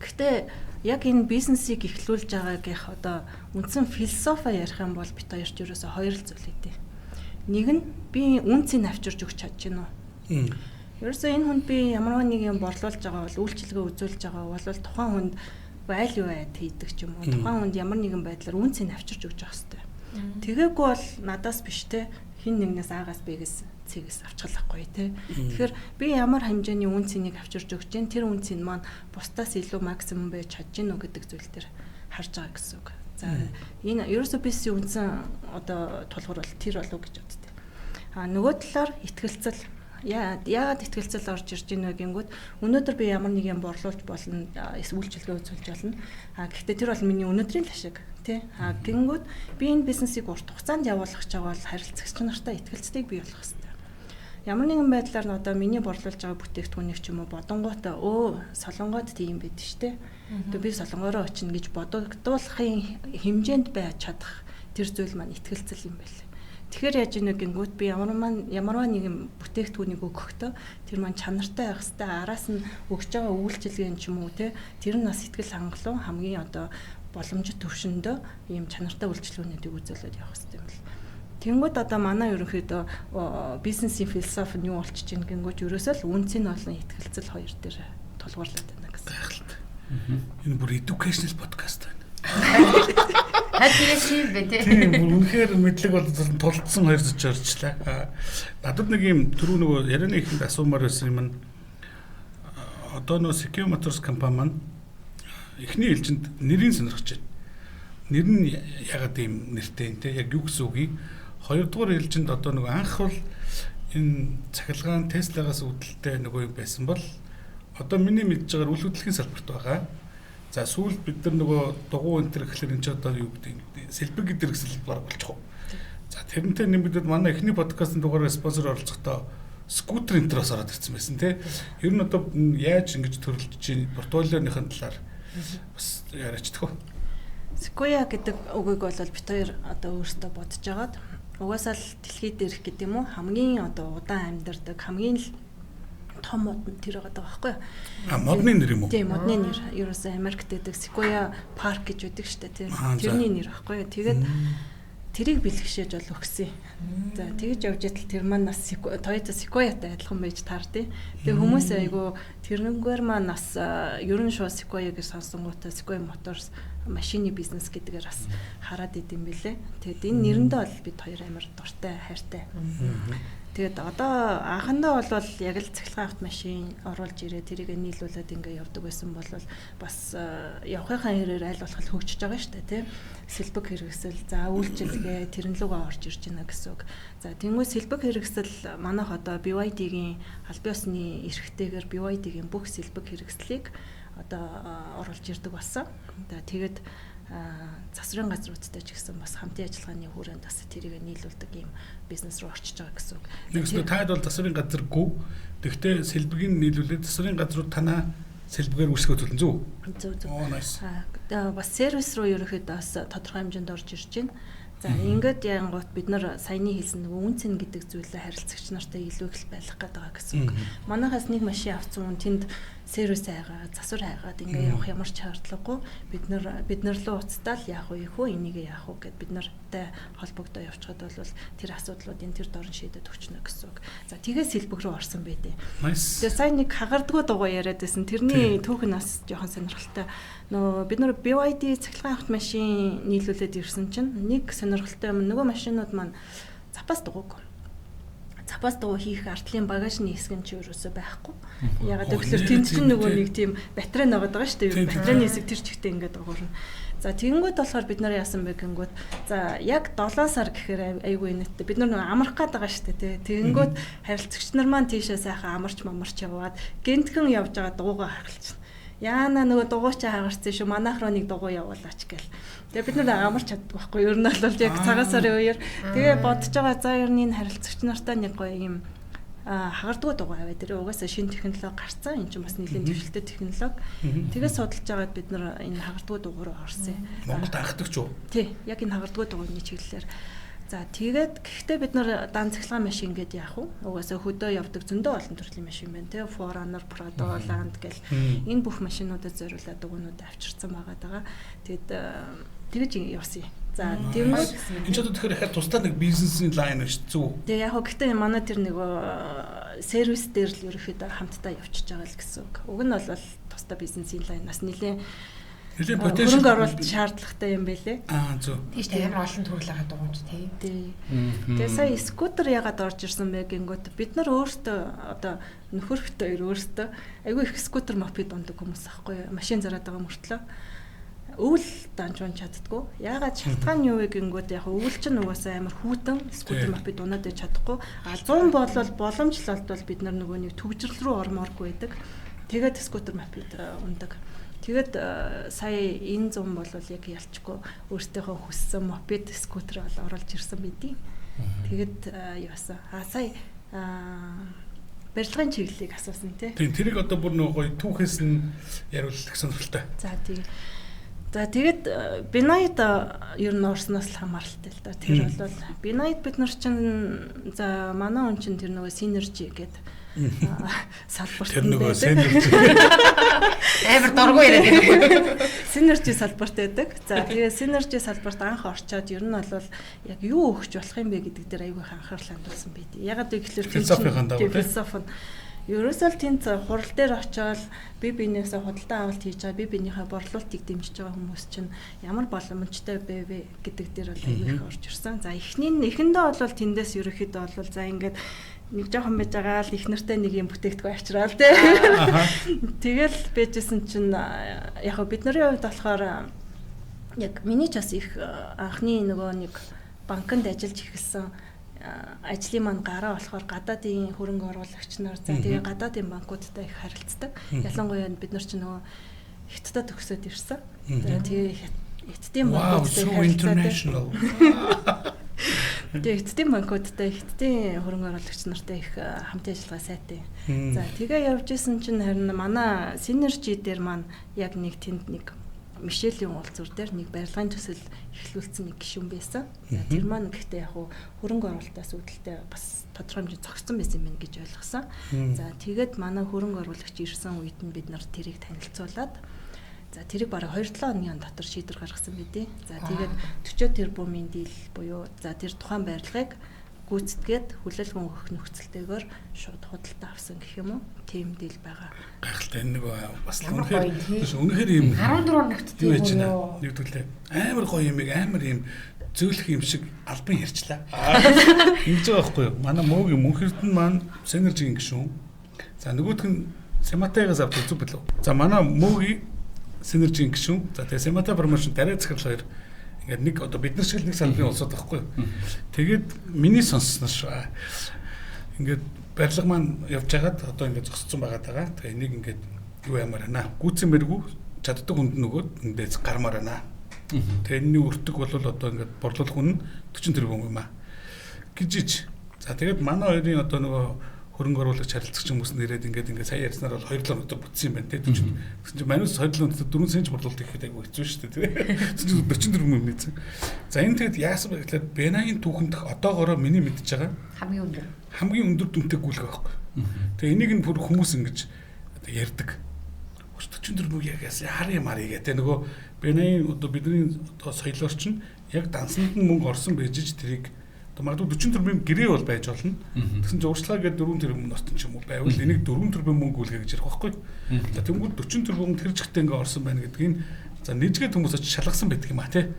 Гэхдээ яг энэ бизнесийг эхлүүлж байгаагийнх одоо үндсэн философи ярих юм бол бит хоёр ч ерөөсөө хоёр л зүйл гэдэг. Нэг нь би үн цэн авчирч өгч чадж байна уу? Ерөөсөө энэ хүнд би ямар нэг юм борлуулж байгаа бол үйлчилгээ үзүүлж байгаа бол тухайн хүнд value add хийдэг ч юм уу. Тухайн хүнд ямар нэгэн байдлаар үн цэн авчирч өгч явах хэрэгтэй. Тэгээгүй бол надаас биш те хин нэгнээс А-гаас Б-гээс С-гээс авчихлахгүй те. Тэгэхээр би ямар хэмжээний үн цэнийг авчирч өгч जैन тэр үн цэн маань бусдаас илүү максимум байж чадж гин үү гэдэг зүйл дээр харж байгаа гэсэн үг. За энэ ерөөсөө бизнесийн үндсэн одоо тулгуур бол тэр болов гэж боддоо. А нөгөө талаар итгэлцэл. Яагаад итгэлцэл орж ирж ийн вэ гингүүд өнөөдөр би ямар нэг юм борлуулж болно, үйлчилгээ үзүүлж болно. А гэхдээ тэр бол миний өнөөдрийн л ашиг тий. А гингүүд би энэ бизнесийг урт хугацаанд явуулах гэж байгаа бол харилцагч нартай итгэлцлийг бий болгох хэрэгтэй. Ямар нэгэн байдлаар нь одоо миний борлуулж байгаа бүтээгдэхүүнийг ч юм уу бодонготой солонгоод тийм байд штэ. Тэгээ би солонгоороо очино гэж бодогдуулахын хэмжээнд байж чадах тэр зүйл маань итгэлцэл юм байл. Тэгэхээр яаж ийнэ гингүүт би ямарваа нэгэн бүтээгдэхүүнийг өгөхдөө тэр маань чанартай байх хэвээр араас нь өгч байгаа үйлчилгээ ч юм уу те тэр нь бас сэтгэл хангалуун хамгийн одоо боломжит төвшөндөө ийм чанартай үйлчилгээнүүдийг үзүүлээд явах хэрэгтэй юм л. Тэнгүүд одоо манай ерөнхийдөө бизнесийн философи нь юу болчих чинь гингүүт ерөөсөө л үнцэн болон итгэлцэл хоёр дээр тулгуурлаад байна гэсэн. Гайхалтай. Энэ бүр educational podcast байна. Харин тийм юм бэ те. Тийм үнэхээр мэдлэг бол тулцсан хоёр зүч орчлаа. Надад нэг юм түрүү нөгөө ярианы ихэнд асуумаар байсан юм нь одоо нөгөө Secure Motors компани маань эхний ээлжинд нэрийг сонирхож байна. Нэр нь ягаад ийм нэртэй юм те яг юу гэсэн үг юм. Хоёрдугаар ээлжинд одоо нөгөө анх бол энэ цахилгаан Tesla-гаас үүдэлтэй нөгөө юм байсан бол одоо миний мэдж байгаагаар үйл хөдлөхийн салбарт байгаа. За сүүлд бид нар нөгөө дугуй энэ төр гэхэлэр энэ ч одоо юу гэдэг сэлбэг гэдэг хэрэгсэл баг болчих уу. За тэрнтэй нэмэгдээд манай эхний подкастын дугаараар спонсор оролцохдоо скутер энэ төр бас ороод ирсэн байсан тий. Ер нь одоо яаж ингэж төрөлж чинь портфолионыхын талаар бас яриачдаг уу. Sequoia гэдэг үгийг бол бит хоёр одоо өөрсдөө бодож агаад угаасаа л дэлхий дээрх гэдэг юм уу хамгийн одоо удаан амьдардаг хамгийн л том мод нь тэр байгаа байхгүй юу? А модны нэр юм уу? Тийм, модны нэр. Ерөөсөө Америкт байдаг Sequoia Park гэж байдаг шүү дээ, тийм. Тэрний нэр байхгүй юу? Тэгээд Тэрийг бэлгшээж бол өгсөн. За тэгж явж идэл тэр маань бас Toyota Sequoia-тай адилхан байж таард. Тэгээ хүмүүс айгу тэрнгээр маань бас ер нь шууд Sequoia гэж сонсонгуудаа Sequoia Motors машины бизнес гэдгээр бас хараад идэм билээ. Тэгээд энэ нэрэндээ бол бид хоёр амар дуртай, хайртай. Тэгээд одоо анхандаа бол яг л цахилгаан автомашин оруулж ирээ тэрийг нийлүүлээд ингээ явдаг байсан бол бас явахынхаа хэрээр аль болох хөгжиж байгаа шүү дээ, тийм. Сэлбэг хэрэгсэл, за үйлчилгээ тэрэн лугаа орж ирж байна гэсэн үг. За тэнгуү сэлбэг хэрэгсэл манайх одоо BYD-гийн албан ёсны эрхтэйгээр BYD-гийн бүх сэлбэг хэрэгслийг одоо оруулж ирдэг болсон. За тэгээд засварын газруудтай ч гэсэн бас хамтын ажиллагааны хүрээнд бас тэрийг нийлүүлдэг ийм бизнес руу орчиж байгаа гэсэн үг. Нэгсдээ таад бол засварын газаргүй. Тэгвэл сэлбэгийг нийлүүлээд засварын газрууд танаа сэлбэгээр үүсгэх төлөн зөв. Зөв зөв. Оо nice. Бас сервис руу ерөнхийдөө бас тодорхой хэмжээнд орж ирж байна. За ингээд янгуут бид нар саяны хэлсэн нөгөө үн цэн гэдэг зүйлээ харилцагч нартай илүү их байх гээд байгаа гэсэн үг. Манайхаас нэг машин авсан хүн тэнд сервис хайгаад, засвар хайгаад ингээ явах ямар ч шаардлагагүй. Бид нар руу уцтаал яах вэ хөө энийг яах вэ гэд бид нартай холбогдоо явчихад бол тэр асуудлуудын тэр дорн шийдэд өгчнө гэсэн үг. За тэгээ сэлбэг рүү орсон байдیں. Тэгээ сайн нэг хагардгуу дугуй яриад байсан. Тэрний түүх нь бас жоохон сонирхолтой. Нөгөө бид нар BYD цахилгаан автомашин нийлүүлээд ирсэн чинь нэг сонирхолтой юм нөгөө машинууд маань запас дугуйг. Запас дугуй хийх артлын багажны хэсэг нь чи ерөөсөө байхгүй. Ягаад гэвэл тэнд чинь нөгөө нэг тийм батарей ногоод байгаа шүү дээ. Батарейны хэсэг тэр чигтээ ингээд дугуурна. За тэгэнгүүт болохоор бид нар яасан бэ гэнгүүт за яг 7 сар гэхээр айгүй инээдтэй. Бид нар нөгөө амрах гээд байгаа шүү дээ, тий. Тэгэнгүүт харилцагч нар маань тийшээ сайхан амарч мамарч яваад гэнтгэн явж байгаа дугуйгаа харгалчихна. Яана нөгөө дугуйчаа хагарсан шүү. Манайх руу нэг дугуй явуулаач гэл. Тэгээ бид нар амарч чаддаг байхгүй. Ер нь бол яг цагаан сарын үеэр тэгээ бодож байгаа за ер нь энэ харилцагч нартай нэг гоё юм хагардгүй дугуй аваад ирээ. Угаасаа шинэ технологи гарцсан. Энд чинь бас нэлийн дэвшилтэй технологи. Тэгээ судалж байгаад бид нар энэ хагардгүй дугуй руу орсон. Монголд анхдагч юу? Тий, яг энэ хагардгүй дугуйны чиглэлээр. За тэгээд гэхдээ бид нар дан цахилгаан машин гээд яах вэ? Угаасаа хөдөө явдаг зөндөө олон төрлийн машин байна те. Forerunner, Prado, Land гэл энэ бүх машинуудад зориулаад дугуйнуудаа авчирсан байгаа даа. Тэгээд тэгэж явсан юм. За тэгмээс энэ ч одоо тэгэхээр дахиад тусдаа нэг бизнесийн лайн биш зү. Тэгээ яг хөө гэхдээ манай тэр нөгөө сервис дээр л ерөнхийдөө хамтдаа явчихж байгаа л гэсэн үг. Уг нь бол тусдаа бизнесийн лайн бас нэлээд потенциал хөрөнгө оруулалт шаардлагатай юм байлээ. Аа зөв. Тийш дээ амар олон төрөл байгаа дугуйч тий. Тий. Тэгээ сая скутер ягаад орж ирсэн бэ гингүүт бид нар өөртөө одоо нөхөрхтөө хоёр өөртөө айгүй их скутер мопед ундаг хүмүүс аахгүй юу? Машин зараад байгаа мөртлөө өвөл данжуун чаддгүй. Ягаад шалтгаан нь юу вэ гингүүт яг өвөл чинь угаасаа амар хүүтэн скутер мопед унаад байж чадахгүй. А 100 болвол боломжлолт бол бид нар нөгөө нэг төгжрөл рүү ормооргүй байдаг. Тэгээд скутер мопед ундаг. Тэгээд сая энэ зам бол яг ялчгүй өөртөөхөө хүссэн мопед скутер бол оруулж ирсэн байдیں۔ Тэгээд яасан. А сая барилгын чиглэлийг асуусан тий. Тийм тэрийг одоо бүр нөгөө гоё түүхээс нь яриулах сонирхолтой. За тий. За тэгээд Бинайд ер нь орсноос л хамааралтай л да. Тэр бол Бинайд бид нар чинь за манай хүн чинь тэр нөгөө синержи гэдэг салбарт тэр нөгөө синержи амар дургу яриад байдаг. Синержи салбарт байдаг. За тэгээ синержи салбарт анх орчоод ер нь бол яг юу өгч болох юм бэ гэдэг дээр айгүй их анхаарал хандуулсан байд. Ягаад гэвэл философи нь ерөөсөө л тэнд хурал дээр очиод би биенээсээ худалдан авалт хийж байгаа, би биенийхээ борлуулалтыг дэмжиж байгаа хүмүүс чинь ямар боломжтой бэ вэ гэдэг дээр бол айгүй их орж ирсэн. За эхний нь эхэндээ бол тэндээс ерөөхдөө бол за ингээд нэг жоохон байж байгаа л их нартай нэг юм бүтээгдэхүүн авчраал тий. Тэгэл байжсэн чинь яг хөө бид нарын хувьд болохоор яг миний ч бас их анхны нөгөө нэг банкнд ажиллаж эхэлсэн ажлын маань гараа болохоор гадаадын хөрөнгө оруулагч нар за тэгээ гадаадын банкудтай их харилцдаг. Ялангуяа бид нар чинь нөгөө Хятадд төгсөөд ирсэн. Тэгээ Хятадын банкудтай харилцаатай. Тэгээ Хятадын банкудтай Хятадын хөрөнгө оруулагч нартай их хамтын ажиллагаа сайтай. За тэгээ явж исэн чинь харин манай Synergy дээр маань яг нэг тэнд нэг Мишелийн уулзуур дээр нэг барилгын төсөл эхлүүлсэн нэг гишүүн байсан. За тэр маань гэхдээ яг хөрөнгө оруулалтаас үүдэлтэй бас тодорхой хэмжээнд зогссон байсан юм байна гэж ойлгосон. За тэгээд манай хөрөнгө оруулагч ирсэн үед нь бид нар тэрийг танилцуулаад За тэрийг бараг 2-7 хоногийн дотор шийдвэр гаргасан байдیں۔ За тэгээд 40 тэрбумын дийл буюу за тэр тухайн барилгыг гүйцэтгээд хүлээлгэн өгөх нөхцөлтэйгээр шууд худалдаа авсан гэх юм уу? Тийм дийл байгаа. Гайхалтай энэ нэг бас үнэхээр юм 14 хоногт тийм үү? Нэг төлөө амар гоё юм амар юм зөөлөх юм шиг албан ярьчлаа. Ингэж байгаа байхгүй юу? Манай мөөгийн мөнхөрдөн маань Synergy гишүүн. За нөгөөх нь Semata-гаас авдаг зүг билүү. За манай мөөгийн Synergy гишүүн. За тэгээ Semata Promotion дараа захирал хоёр ингээд нэг одоо бид нар шиг л нэг салбарын улсууд байхгүй юу. Тэгээд миний сонссноор шүү. Ингээд барилга маань явж байгаад одоо ингээд зогссон байгаа даа. Тэгээ энийг ингээд юу ямаар байна. Гүйцэн мэрэгүү чаддаг хүнд нөгөөд эндээс гармаар байна. Тэгээ энэний өртөг бол одоо ингээд борлуулах үн 40 тэрбум юм аа гэж ич. За тэгээд манай хоёрын одоо нөгөө хөрөнгө оруулагч харилцагч хүмүүс нэрээд ингээд сая ярьснаар бол 2-7 өнөтөр бүтсэн юм байна те 40. Тэгсэн чинь манус 2-7 өнөтөр 4 цент борлуулалт хийхэд айгүй хэцүү шүү дээ те. Тэгсэн чинь 44 юм мэдсэн. За энэ тэгэд яасан бэ гэхлээр Бенагийн түүхэнд одоогоороо миний мэдж байгаа хамгийн өндөр дүнтэй гүйлгээ байхгүй. Тэгээ энийг нь бүр хүмүүс ингэж одоо ярьдаг. 44 мөг яг яасан хар юм арыг те нөгөө Бенагийн одоо бидний одоо соёлоор чинь яг дансанд нь мөнгө орсон байж ч тэрийг магадгүй 44 мөнгө гэрээ бол байж болно. Тэгсэн чинь уучлаа гэдэг 4 тэрбум нортон ч юм уу байвал энийг 4 тэрбум мөнгө үлгээ гэж ярих байхгүй. За тэнгууд 40 тэрбум тэр чигтээ ингээ орсон байна гэдгийг за нэжгээд хүмүүс очиж шалгасан байдаг юм а тий.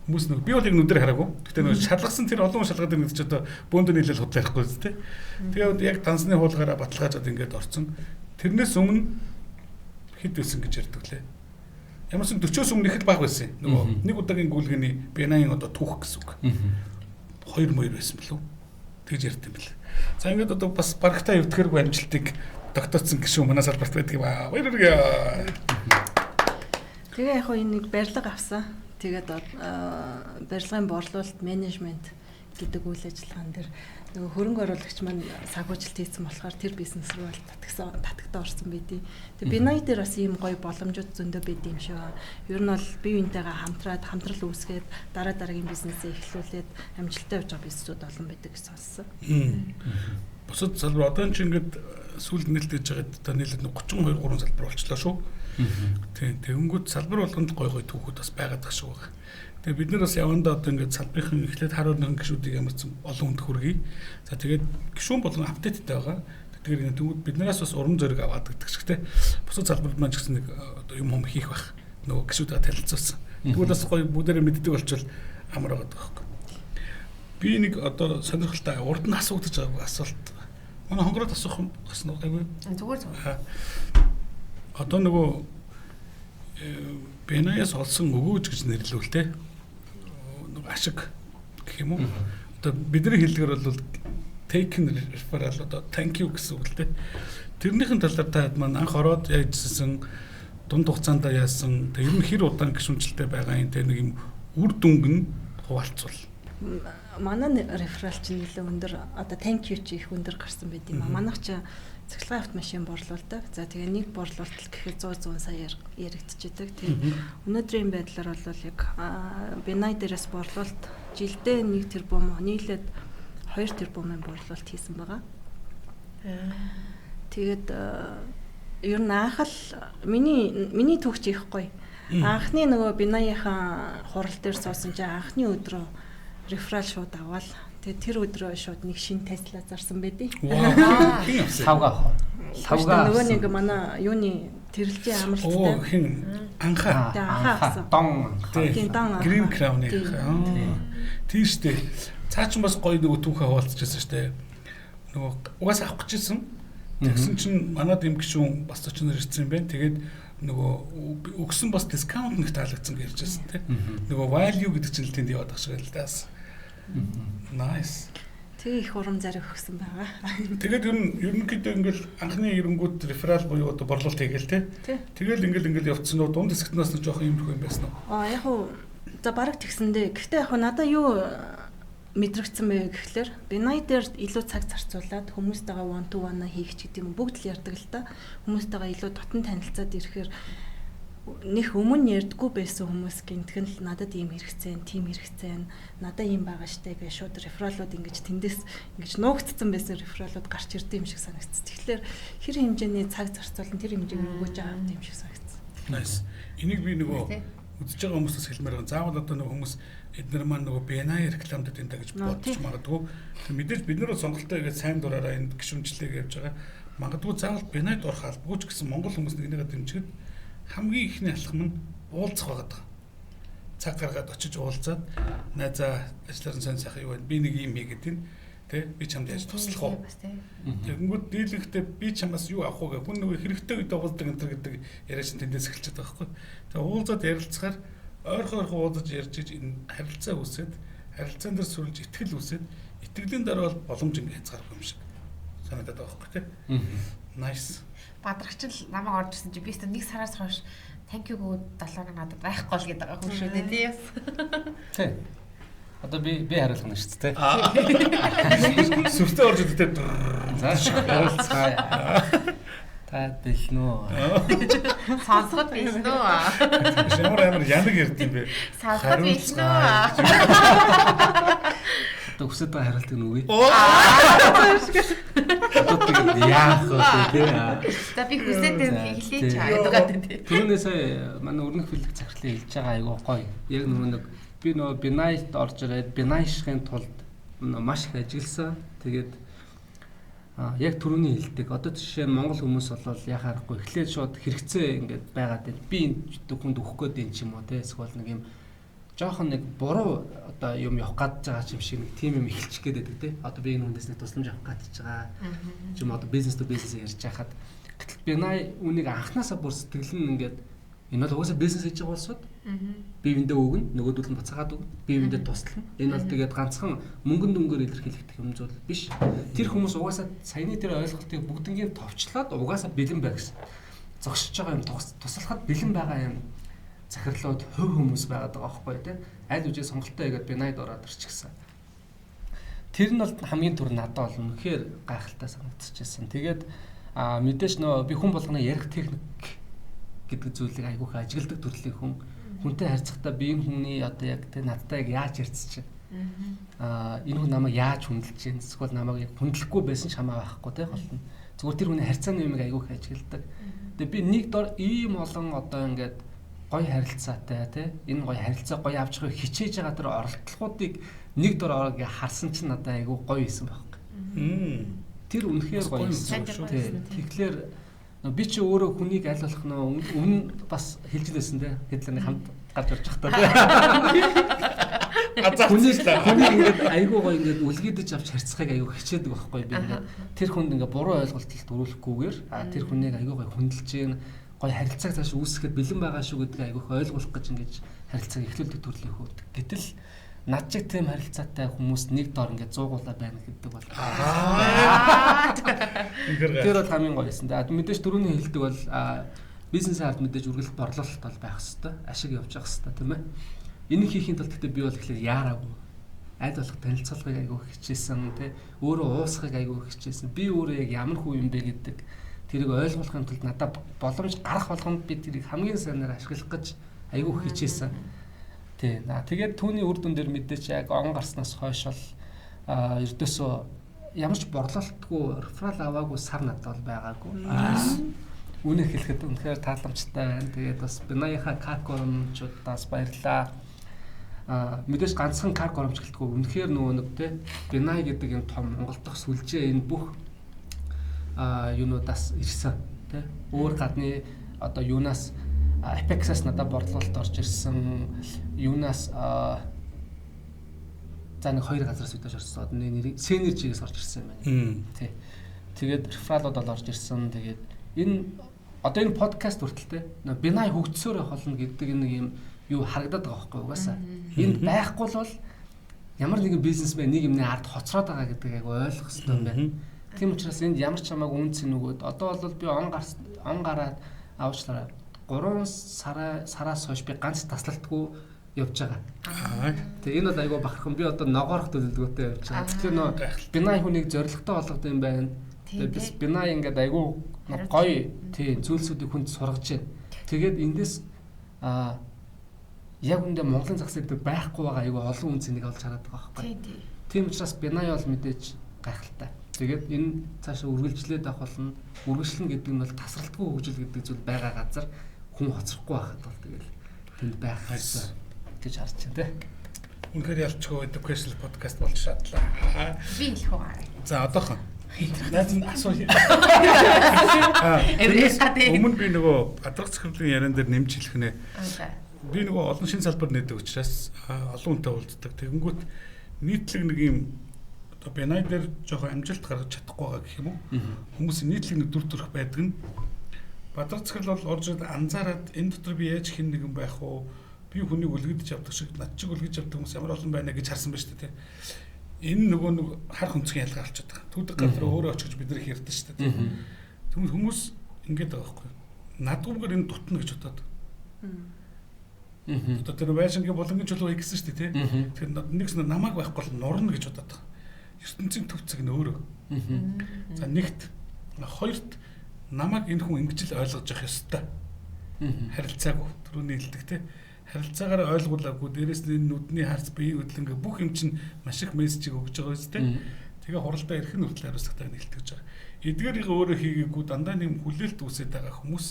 Хүмүүс нэг би бол яг нүдээр хараагүй. Гэтэ нөгөө шалгасан тэр олон хүн шалгаад ирнэ гэж одоо бөөндөө нийлэл худлаа ярихгүй зү тий. Тэгээд яг дансны хуулгаараа баталгаажаад ингээд орсон. Тэрнээс өмнө хэд байсан гэж ярьдаг лээ. Ямар ч 40-оос өмнө их л бага байсан. Нөгөө нэг удаагийн гүйлгээний Бенагийн одоо түүх гэсэн үг. 2 мөр байсан билүү? Тэгж ярьд юм бэл. За ингээд одоо бас барагтаа эвдэхэргүй амжилтыг тогтооцсон гишүүн манай салбарт байдаг юм аа. Баярлалаа. Тэгээ яг хоо энэ нэг барилга авсан. Тэгээд барилгын борлуулалт менежмент гэдэг үйл ажиллагаан дээр нөгөө хөрөнгө оруулагч маань санхүүжилт хийсэн болохоор тэр бизнес рүү бол татагтаа орсон байдیں۔ Тэгээ Бинай дээр бас ийм гоё боломжууд зөндөө байд юм шиг байна. Ер нь бол бие биентэйгээ хамтраад хамтрал үүсгээд дараа дараагийн бизнесээ эхлүүлээд амжилттай явж байгаа бизнесүүд олон байдаг гэж сонссон. Бусад салбар одоо ч ингээд сүүлд нээлтэж байгаад одоо нийлээд 32 3 салбар болчлоо шүү. Тийм тэгэнгүүт салбар болгонд гоё гоё түүхүүд бас байгаад тах шиг байна. Тэгээ бид нар бас явандаа одоо ингээд салбарын эхлээд хар өрнөн гишүүдийг ямар ч олон хүнд хүргэе. За тэгээд гишүүн болгон апдейттай байгаа. Тэгэхээр ингээд тэгвэл биднээс бас урам зориг аваад гэдэг шиг те. Бусад салбарт маань ч гэсэн нэг одоо юм хом хийх байх. Нөгөө гишүүдээ танилцуулсан. Тэгвэл бас гоё бүгдээрээ мэддэг болчвол амар байгаа байхгүй. Би нэг одоо сонирхолтой урд нь асуудаж байгаа асуулт. Манай хонгороод асуух юм гэсэн үг айгүй. Зүгээр зүгээр. Одоо нөгөө Бенаяас олсон өгөөж гэж нэрлэвэл те. Ашиг гэх юм уу? Одоо бидний хэллэгээр бол taken referral одоо thank you гэсэн үг л дээ. Тэрнийхэн талаар та маань анх ороод яажсэн дунд хугацаанд яасан тэг ер нь хэр удаан гишүүнчлэлтэй байгаа юм те нэг юм үр дүнг нь хуваалцвал. Манай реферал чинь нэлээд өндөр одоо thank you чи их өндөр гарсан байт юм а. Манайх чи цахилгаан автомашин борлуулдаг. За тэгээ нэг борлуулалт гэхэд 100 сая яригдчихэдэг. Тэгээ өнөөдрийн байдлаар бол яг Бинай дээрээс борлуулалт жилдээ 1 тэрбум нийлээд 2 тэрбумын борлуулалт хийсэн байгаа. Тэгээд ер нь анх л миний түүх их гоё. Анхны нөгөө Бинайынхаа хурал дээр суусан чинь анхны өдрөө реферал шууд аваад тэгээ тэр өдрөө шууд нэг шинэ Tesla зарсан байдیں۔ Лавга. Лавга. Нөгөө нэг манай юуны тэрэлжийн амралттай. Оо хин анхаа. Анхаа. Дон. Тийм дон. Green Crown-ы. Тийм штэ. Цаа ч бас гоё нөгөө түүхээ хуваалцчихсан штэ. Нөгөө угаасаа авах гэжсэн. Тэгсэн чинь манад юм гişүүн бас зочноор ирсэн юм байна. Тэгээд нөгөө өгсөн бас дискаунт нэг таалагдсан гэж ярьжсэн тий. Нөгөө value гэдэг чинь л тэнд яваад ах шиг л даас. Nice. Тэгээ их урам зориг өгсөн байгаа. Тэгээд ер нь ерөнхийдөө ингээл анхны эренгүүд реферал буюу одоо борлуулалт хийгээл тий. Тэгэл ингээл явцсан нөө дунд хэсэгтнээс нь жоохон иймэрхүү юм байсан уу? Аа яг уу за бараг тэгсэндээ. Гэхдээ яг надаа юу мэдрэгдсэн бэ гэхлээр Бинай дээр илүү цаг зарцуулаад хүмүүстэйгээ one to one хийх ч гэдэг юм бүгд л ярьдаг л та. Хүмүүстэйгээ илүү дотн танилцаад ирэхээр нэх өмнө ярьдггүй байсан хүмүүс гинтгэн л надад ийм хэрэгцээ, тийм хэрэгцээ, надад ийм байгаа штэ гэж шууд рефералууд ингэж тэндээс ингэж нуугдсан байсан рефералууд гарч ирд юм шиг санагдсан. Тэгэхээр хэр хэмжээний цаг зарцуулан тэр хэмжээгээр өгөөж байгаа юм шиг санагдсан. Nice. Энийг би нөгөө үзэж байгаа хүмүүсээс хэлмээр байна. Заавал одоо нөгөө хүмүүс эднэр маань нөгөө BNI рекламад энэ гэж бодож магадгүй. Мэдээж бид нар сонголтоо хийгээд сайн дураараа энд гишүүнчлээг явж байгаа. Магадгүй заавал BNI-д орох албагүй ч гэсэн Монгол хүмүүс нэгнийгээ дэмжихэд хамгийн ихний алхам нь уулзах байгаад байгаа. Цаг гаргаад очиж уулзаад найзаа ажиллаар нь сайн сайхан юу байна. Би нэг юм хийгээд байна. Тэ би чамд яаж туслах вэ? Тэгэнгүүт дийлэнхдээ би чамаас юу авах вэ гэх хүн нөгөө хэрэгтэй үед уулздаг энэ төр гэдэг яриа чинь тэндээс эхэлчихэж байгаа байхгүй. Тэгээ уулзаад ярилцахаар ойрхон уулзаж ярьж энэ харилцаа үүсээд харилцаан дээр сүрлж итгэл үүсээд итгэлийн дараа бол боломж ингэ хязгааргүй юм шиг санагдаад байгаа байхгүй тий. Nice. Бадрагч л намайг орж ирсэн чи би өстө нэг сараас хойш thank you гоо 7 хоног надад байхгүй л гэдэг байгаа хүн шүү дээ тий. Тий. Одоо би хариулах нь шүү дээ. Сүртэй орж идэв. За хариулцгаая. Та бэлнэ үү? Сонсоход бэлнэ үү? Ямар амар янаг ярьд юм бэ? Сонсоход бэлнэ үү? Одоо хүсэж байгаа хариултыг нь өгье. Одоо тэгээд яах вэ тий? За би хүсээд хэлье чаа гэдэг тий. Түүнээс манай өрнөх бэлэг захирлын хэлж байгаа айгуу гоё. Яг нөгөө нэг би нөгөө BNI-д орж ирээд BNI-шихын тулд маш их ажилласан. Тэгээд яг түрүүний хэлдэг. Одоо жишээ нь Монгол хүмүүс бол яхаа аргагүй эхлээд шууд хэрэгцээ ингээд байгаад байна. Би энэ хүнд өгөх гээд юм ч юм уу те. Эсвэл нэг юм жоохон нэг буруу одоо юм явах гээд байгаа юм шиг нэг тийм юм эхэлчих гээд байдаг те. Одоо би энэ хүндээс нэг тусламж авах гээд байгаа. Ч юм одоо бизнес ту бизнес ярьж байхад гэтэл BNI үнийг анханасаа бүр сэтгэл нь ингээд энэ бол угаасаа бизнес хийж байгаа улсууд би биендээ өгнө, нөгөөдөл нь буцаагаад өгнө, би биендээ туслана. Энэ бол тэгээд ганцхан мөнгөн дүнгээр илэрхийлэгдэх юм зүйл биш. Тэр хүмүүс угаасаа саяны тэр ойлголтыг бүгднгийн товчлоод угаасаа бэлэн бай гэсэн. Зогсож байгаа юм туслахад бэлэн байгаа юм захирлууд хувь хүмүүс байгаад байгаа байхгүй тий. Аль үжээ сонголтоо хийгээд BNI-д ороод ирчихсэн. Тэр нь бол хамгийн түр надад бол үнэхээр гайхалтай санагдчихсэн. Тэгээд мэдээж нөө би хүн болгоно ярих техник гэдэг зүйлийг айгүйх ажигладаг төрлийн хүн. Хүнтэй харьцахдаа би энэ хүний одоо яг тэ надтай яг яаж ярьц чинь. Энэ хүн намайг яаж хүндэлж чинь. Эсвэл намайг яг хүндлэхгүй байсан ч хамаа байхгүй тэ гол нь. Зүгээр тэр хүний харьцааны юмыг айгүйх ажигладаг. Тэгээ би нэг дор ийм олон одоо ингээд гоё харилцаатай тэ энэ гоё харилцаа гоё авч явахыг хичээж байгаа тэр оролдлогоодыг нэг дор орог харсан чинь надад айгүй гоё исэн байхгүй. Тэр үнэхээр гоё исэн шүү. Тэгэхээр би чи өөрөө хүнийг аль болох нөө өмнө бас хэлж лээсэн те хэдлээ хамт гарч орж явахдаа те. Хүнийг ингээд айгүй гоё ингээд үлгийдэж авч харьцахыг айгүй хичээдэг байхгүй би ингээд тэр хүнд ингээд буруу ойлголтолд өрүүлэхгүйгээр тэр хүнийг айгүй гоё хүндэлж гин гоё харилцааг цааш үүсгэхэд бэлэн байгаа шүү гэдгийг айгүй ойлгуулах гэж ингээд харилцааг эхлүүлдэг төрлийн хөвд. Гэтэл над чиг тийм харилцаатай хүмүүс нэг дор ингээд зуугуулаа байна гэдэг бол тэр бол хамгийн гоё юмсан. Мэдээж түрүүний хэлдэг бол бизнесийн ард мэдээж үргэлж борлуулалт бол байх хэвээр ашиг явж явах хэвээр тийм ээ. Энийг хийхийн тулд гэхдээ би бол эхлээд яараагүй. Аль болох танилцуулгыг айгүй хичээсэн тий. Өөрөө уусахыг айгүй хичээсэн. Би өөрөө яг ямар хүн юм бэ гэдэг тэрийг ойлгуулахын тулд надад боломж гарах болгонд би тэрийг хамгийн сайнаар ашиглах гэж айгүй хичээсэн. Тий. Тэгээд түүний үр дүн дээр мэдээж яг он гарснаас хойш бол ердөөсөө ямар ч борлуулалтгүй, реферал аваагүй сар надад бол байгаагүй. Үнэ хэлэхэд үнэхээр тааламжтай байна. Тэгээд бас BNI-ийнхаа Каракорумчуудаас баярлалаа. Мэдээж ганцхан Каракорумч гэлтгүй үнэхээр нөгөө нэг те BNI гэдэг энэ том Монгол дахь сүлжээ энэ бүх юунуудаас ирсэн те. Өөр гадны одоо юунаас Apex-аас надад борлуулалт орж ирсэн. Юунаас за нэг хоёр газараас үдэж орсон. Одоо нэг Synergy-гээс орж ирсэн юм байна. Тий. Тэгээд рефералууд бол орж ирсэн. Тэгээд энэ одоо энэ подкаст хүртэл те BNI хөгжсөөр явах болно гэдэг нэг юм юу харагдаад байгаа байхгүй угаасаа. Энд байхгүй бол ямар нэгэн бизнесмен нэг юмны ард хоцроод байгаа гэдгийг яг ойлгох хэрэгтэй юм байна. Тийм учраас энд ямар ч хамаагүй үн цэн өгөөд одоо бол би он гараад авчлаараа 3 сараас хойш би ганц таслалтгүй явж байгаа. Тэгээ энэ бол айгүй бахархан. Би одоо ногоорох төлөвлөгөөтэй явж байгаа. Тэгэхээр нөө BNI хүнийг зоригтой болгоод юм байна. Тэгээ би BNI ингээд айгүй гоё тий зүйлсүүдийг хүнд сургаж байна. Тэгээд эндээс яг үндэ Монголын зах зээл дээр байхгүй байгаа айгүй олон үн цэнийг олж хараад байгаа байхгүй. Тийм учраас BNI бол мэдээж гайхалтай. Тэгээд энэ цаашаа үргэлжлээд авах болно. Үргэлжлэн гэдэг нь бол тасралтгүй хөгжил гэдэг зүйл байгаа газар Хүн хоцрохгүй байхад бол тэгэл тэнд байх хэрэгтэй гэж харж байна те. Үнэхээр ялчгүй educational podcast болж шаадлаа. Би хэлэх үү? За одоохон. Найз нь асуу. Өмнө би нөгөө Бадрах захирлын яриан дээр нэмж хэлэх нэ. Би нөгөө олон шин салбар нээдэг учраас олон хүнтэй уулздаг. Тэгэнгүүт нийтлэг нэг юм одоо BNI дээр жоохон амжилт гаргаж чадахгүй байгаа гэх юм уу? Хүмүүсийн нийтлэг нэг дүр төрх байдаг нь Бадрах захирал бол орж ирээд анзаараад энэ дотор би яаж хэн нэгэн байх вэ? Би хүнийг үлгэдэж явдаг шиг над чиг үлгэж явдаг хүмүүс ямар олон байна гэж харсан байна шүү дээ. Энэ нөгөө нэг хар хүнцгийн ялгаа болчиход байгаа. Түүдэг газар өөрөө очих гэж бид нар их ярьдэн шүү дээ. Тэгмэл хүмүүс ингэж байгаа байхгүй. Надгүйгээр энэ дутна гэж бодоод. Одоо тэр байшингийн булангийн чулуу хийгсэн шүү дээ, тий. Тэгэхээр нэгс намайг байхгүй бол нурна гэж бодоод байгаа. ертөнцийн төв цэг нь өөрөө. За нэгт, хоёрт намайг энэ хүн ингэж л ойлгож явах ёстой. Харилцаагүй түрүүний хэлдэг тий. Харилцаагаар ойлгуулаагүй дээрэс нь энэ нүдний харц биеийн хөдлөнг бүх юм чинь маш их мессежийг өгж байгаа үстэй. Тэгээ хуралдаа ирэх нь хүртэл хариуцлагатай нэлтгэж байгаа. Эдгээрийг өөрөө хийгээгүй дандаа нэг хүлээлт үүсээд байгаа хүмүүс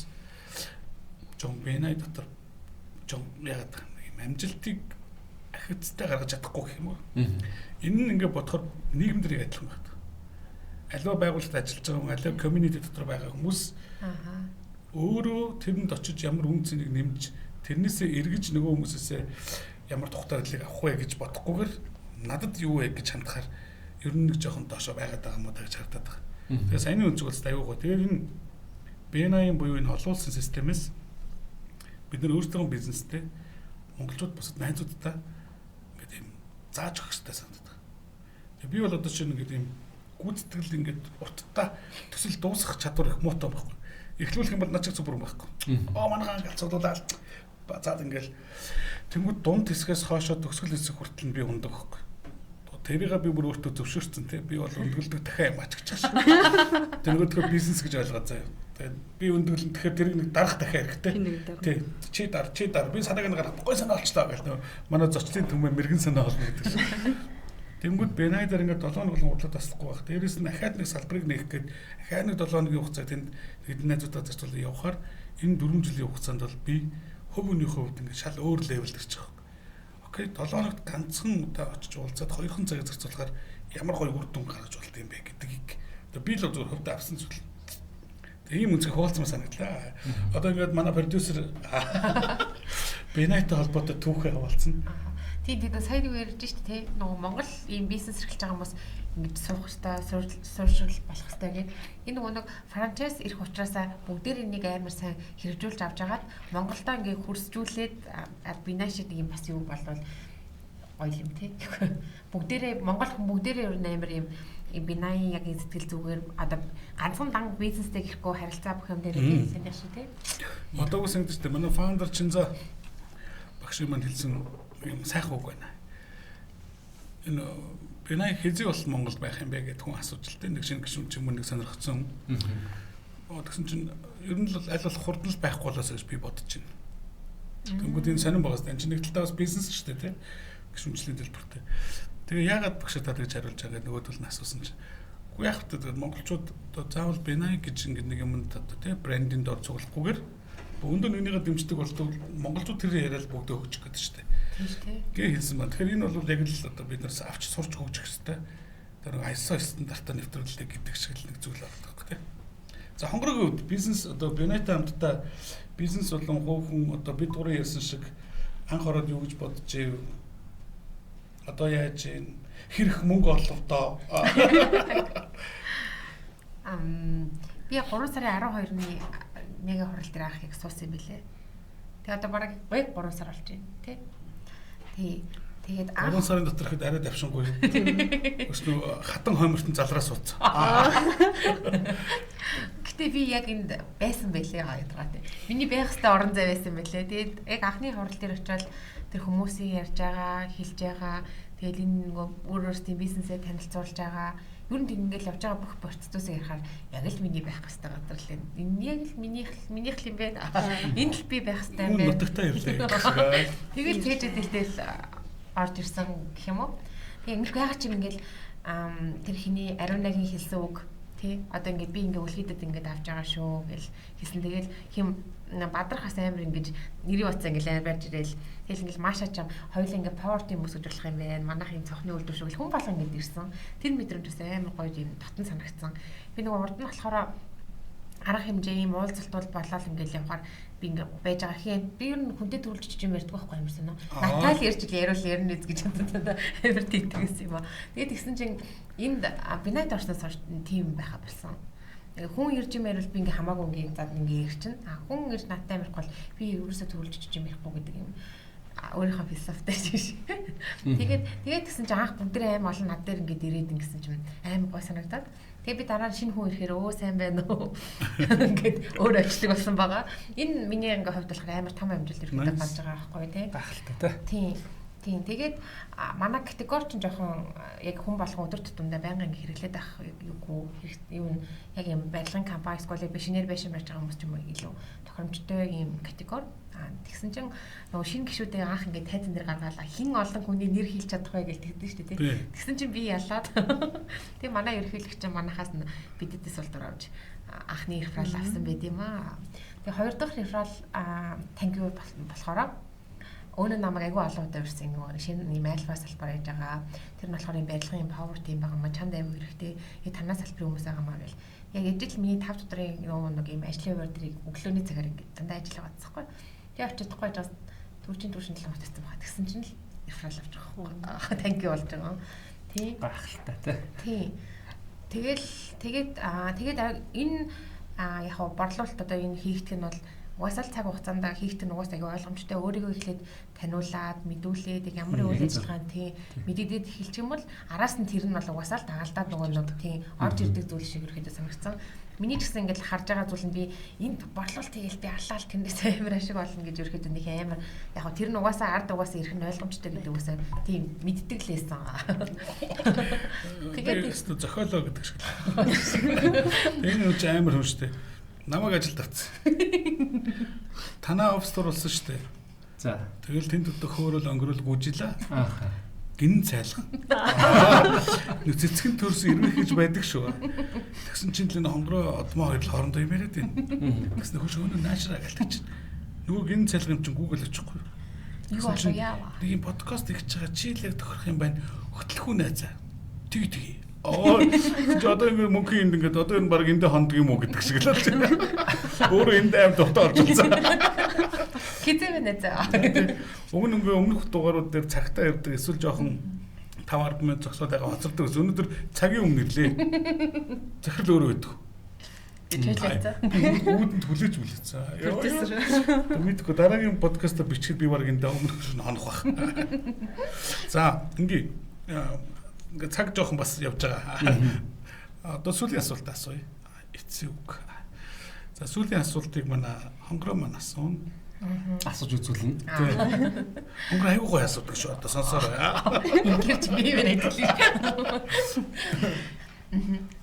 жон BNI дотор жон яагаад юм амжилтыг ахицтай гаргаж чадахгүй гэх юм уу? Энэ нь ингээ бодохоор нийгэм дээр адилхан байна. Аливаа байгууллагад ажиллаж байгаа хүн, аливаа community дотор байгаа хүмүүс өөрөө тэрэнд очиж ямар үн цэнийг нэмж тэрнээсээ эргэж нөгөө хүмүүсээсээ ямар тухтай байдлыг авах вэ гэж бодохгүйгээр надад юу вэ гэж хандахаар ер нь нэг жоохон доошо байгаад байгаа юм уу гэж харагдаад байгаа. Тэгээ саяны өнцөг бол аюу гоо. Тэгэхээр энэ BNI буюу энэ олон улсын системээс бид нар өөрсдөө бизнестэй монголчууд бусад найзуудтай ингээд юм зааж өгөх хэрэгтэй санагдаад байгаа. Тэгээ би бол одоо чинь ингээд юм гүйцэтгэл ингээд уртдаа төсөл дуусгах чадвар их муутай байхгүй. Эхлүүлэх юм бол над чиг зүбэр юм байхгүй. Оо манайхаа ингээд цуглуулаад базаад ингээл тэнгууд дунд хэсгээс хоошоо төгсгөл хэсэг хүртэл нь би ундаг байхгүй. Тэрийг би бүр өөртөө зөвшөөрсөн тий. Би бол өндгөлдөг дахиад юм ач гэж байгаа шээ. Тэнгүүд бизнес гэж ойлгоод заяа. Тэгээд би өндөглөн тэгэхээр тэрийг нэг дарах дахиад хэрэгтэй. Тий. Чи дар, чи дар. Би санааг нь гаргах. Гой санаа олчлоо гэл нөө манай зочлын түмээ мэрэгэн санаа олно гэдэг шиг. Тэнгүүд BNI дээр ингээд 7 хоног болон хурлаа таслахгүй байх. Дээрээс нь дахиад нэг салбарыг нээх гээд дахиад нэг 7 хоногийн хугацаа тэнд хэдэн найзуудаа зарцуулан явахаар энэ 4 жилийн хугацаанд бол би хувь хүний хувьд ингээд шал өөр левелд ирчих واخ. Окей 7 хоногт ганцхан удаа очиж уулзаад 2 цагийг зарцуулахаар ямар гоё үр дүн гаргаж болд юм бэ гэдгийг одоо би л зөвхөн хувьд авсан зүйл. Тэгээ ийм үнцэг хуваалцсан санагдлаа. Одоо ингээд манай продюсер BNI-тай холбоотой түүхээ хаваалцсан. Тийм тийм сая нэг ярьж штэ тий. Нөгөө Монгол ийм бизнес эрхэлж байгаа хүмүүс ингэж сурах хэрэгтэй, сууршил болох хэрэгтэй гэх. Энэ нөгөө нэг франчайз ирэх учраас бүгдээр энийг амар сайн хэрэгжүүлж авч агаад Монголдо ингээ хөрсжүүлээд BNI шиг нэг юм бас юу болвол гоё юм тий. Бүгдээрээ Монгол хүн бүгдээрээ ер нь амар юм BNI яг сэтгэл зүгээр одоо ганцхан дан бизнестэй гэхгүй харилцаа бүх юм дээр тийм шиг тий. Одоогүй санагдаж штэ манай фаундер Чинза багш маань хэлсэн юм сайхан үг байна. Энэ BNI хэзээ бол Монголд байх юм бэ гэдг хүн асууж л дээ. Нэг шинэ гишүүн ч юм уу нэг сонирхсон. Тэгсэн чинь ер нь л аль болох хурдан л байхгүй болоосаа гэж би бодож байна. Тэнгүүд энэ сонирн байгаас энэ чинь нэг талдаа бас бизнес шүү дээ тий. Гишүүнчлийн төлбөртэй. Тэгээ яагаад багш та тэгж хариулж байгаа гэдэг нөгөөдөл нь асуусан чинь үгүй яах вэ тэгээд монголчууд одоо заавал BNI гэж ингэ нэг юмд одоо тий брендинг дор цуглахгүйгээр өндөр нэгнийгээ дэмждэг болдог монголчууд тэр яриад бүгдээ хөгжих гэдэг шүү дээ. Тийм шүү дээ. Гэ хэлсэн байна. Тэгэхээр энэ бол яг л одоо бид нараас авч сурч хөгжих хэрэгтэй. Тэр нэг ISO стандартаа нэвтрүүлдэг гэдэг шиг л нэг зүйл байна тийм. За хонгорогийн хувьд бизнес одоо BNI-тай хамтдаа бизнес болон хувь хүн одоо бид гурийн ярьсан шиг анх ороод юу гэж бодож ив? Одоо яаж юм? Хэрэх мөнгө олов доо? Би 3 сарын 12-ны мега хурал дээр анх яг суусан юм билээ. Тэгээ одоо бараг яг 3 сар болж байна тий. Тий. Тэгээд 3 сарын дотор ихэд арай давшингүй. Өснө хатан хоймортон залраа суудсан. Гэтэ би яг энд байсан байлээ хоёрдугаар тий. Миний байх хэвээр орон зай байсан байлээ. Тэгээд яг анхны хурал дээр очиод тэр хүмүүсийн ярьж байгаа, хэлж байгаа, тэгэл энэ нөгөө өөр өөрсдийн бизнесээ танилцуулж байгаа. Ер нь тэг ингээл явж байгаа бүх процессыг ярихаар яг л миний байх хэвээр газар л энэ. Энэ яг л минийх л юм байна. Энэ л би байх хэвээр юм байна. Нутагтай явлаа. Тэгэл цээжэд дэлтэл орж ирсэн гэх юм уу. Тэгээ ингэх яагаад ч юм ингээл тэр хиний Ариунагийн хэлсэн үг Тий. Одоо ингээд би ингээд үлгийдэд ингээд авч байгаа шүү гэл хэлсэн. Тэгэл хим бадрахаас амар ингэж нэрийн утас ингээд амар барьж ирээл. Тэгэл ингээд Маша ч хоёулаа ингээд power team үүсгэж болох юм байна. Манайх юм цохны үйлдвэр шүү гэл хүн болгон ингээд ирсэн. Тэр мэдрэмж бас амар гоё юм дотн санагдсан. Би нөгөө урд нь болохоор арга хэмжээ юм уулзалтууд болоод ингээд явахаар би ингээд байж байгаа хин би ер нь хүнтэй төрүүлж юм ярьдаг байхгүй юм шиг нөө. Натал ярьж ил яриул ярина үз гэж бодод амар тийтгэсэн юм аа. Тэгээд тэгсэн чинь энд Бинайт орсноос хойш тийм байха болсон. Хүн ирж юм яриул би ингээ хамаагүй ингээ зад ингээ ярьчин. А хүн ирж надтай ярихгүй бол би ерөөсөө төрүүлж юм ярихгүй гэдэг юм өөрийнхөө философитой шиг. Тэгээд тэгсэн чинь анх бүгд аим олон над дээр ингээд ирээд ингэсэн чинь аим гой санагдаад. Тэгээ би дараа нь шинэ хүн ирэхээр өө сайн байна уу ингээд өөр ажиллаг болсон байгаа. Энэ миний ингээ хувьд болохоор амар том амжилт ирэхэд гарч байгаа байхгүй тий. Гахалтай тий. Тийм. Тийм. Тэгээд манай категори чинь жоохон яг хүн болгон өдөр тутамдаа байнга ингээ хэрэглээд авах юугүй юу н яг юм барилгын компани эсвэл би шинээр байшин барьж байгаа хүмүүс ч юм уу илүү тохиромжтой юм категори. Тэгсэн чинь нөгөө шинэ гишүүдээ анх ингээ тайзан дээр гаргаалаа. Хин олон хүний нэр хэлж чадах вэ гэж тэгдэж шүү дээ тий. Тэгсэн чинь би ялаад. Тэгээ манай ерөнхийлөгч чинь манахаас бидэдээс бол дор авч анхны реферал авсан байд юм аа. Тэгээ хоёр дахь реферал thank you болохоор Өөнө намайг айгүй олон удаа ирсэн нөгөө шинэ юм альфа салбар яаж байгаа. Тэр нь болохоор юм барилгын power team байгаа маа чанд айгүй хэрэгтэй. Яг танаа салбарын хүмүүс байгаа маа гэл. Яг ижил миний 5 өдрийн нөгөө нэг юм ажлын хуваар дэрийг өглөөний цагаар ингээд дандаа ажиллаа бацсахгүй. Тэгээ очиж чадахгүй жаас түрүүчийн 7 хоног татсан байгаа. Тэгсэн чинь л реферал авч байгаа байхгүй. Thank you болж байгаа. Тий. Гайхалтай тий. Тий. Тэгэл тэгээд тэгээд энэ яг хав борлуулалт одоо энэ хийгдэх нь бол угаасаа л цаг хугацаанд хийхдээ угаасаа аягүй ойлгомжтой өөрийгөө эхлээд таниулаад мэдүүлээд ямар үйл ажиллагаанд тий мэдэгдээд эхэлчих юм бол араас нь тэр нь бол угаасаа л дагалдаад нөгөө нэг тий орж ирдэг зүйл шиг ерөөхдөө санагдсан. Миний ч гэсэн ингээд харж байгаа зүйл нь би энд борлуулалт хийгээл би аллаал тэндээс амар ашиг олно гэж ерөөхдөө нэг амар яг хөө тэр нь угаасаа ард угаасаа ирэх нь ойлгомжтой гэдэг угаасаа тийм мэддэг л байсан. Тэгээд өстө зохиолоо гэдэг шиг. Энэ үуч амар хүн шүү дээ. Намайг ажилд авсан. Танаа офс туруулсан шүү дээ. За. Тэгэл тэнд өдөө хөөрөл өнгөрөөл гүжилээ. Ааха. Гин цайлган. Нэг цэцгэн төрсөн ирмэх гэж байдаг шүү. Тэгсэн чинь л энэ хонгороо одмоо хоёр л хоорондоо юм яриад байна. Тэгсэн хөөш өнөө наашраа гэлдэг чинь. Нөгөө гин цайлган юм чинь Google очихгүй. Юу болов яа. Нэг юм подкаст хийж байгаа чи л яг тохирох юм байна. Хөтлөх үү найзаа. Тэг тэг. Аа чи одоо ингэ мөнхийн энд ингээд одоо энэ баг эндээ хондг юм уу гэдэг шиг л болж байна. Өөрөө энд аим дуртай орж ирсэн. Хизээ байна заа. Уг нь ингээ өмнөх дугаарууд дээр цагтаа явдаг эсвэл жоохон 5 10 минут зогсоод байгаа хоцордог гэсэн. Өнөөдөр цагийн өмнө ирлээ. Захирал өөрөө өгдөг. Үүдэнд хүлээж хүлээсэн. Мэдгүй дараагийн подкаста бичгээд би баг эндээ өмнөх нь хонох байх. За ингээ ингээ цаг жоохон бас явж байгаа. Одоо сүүлийн асуулт асууя. Эцсийн үг. За сүүлийн асуултыг манай хонгороо маань асууна. Асууж үзүүлнэ. Хонгороо аюу гой асуудаг шүү. Одоо сонсоорой. Ингэвч би мэн адилхан.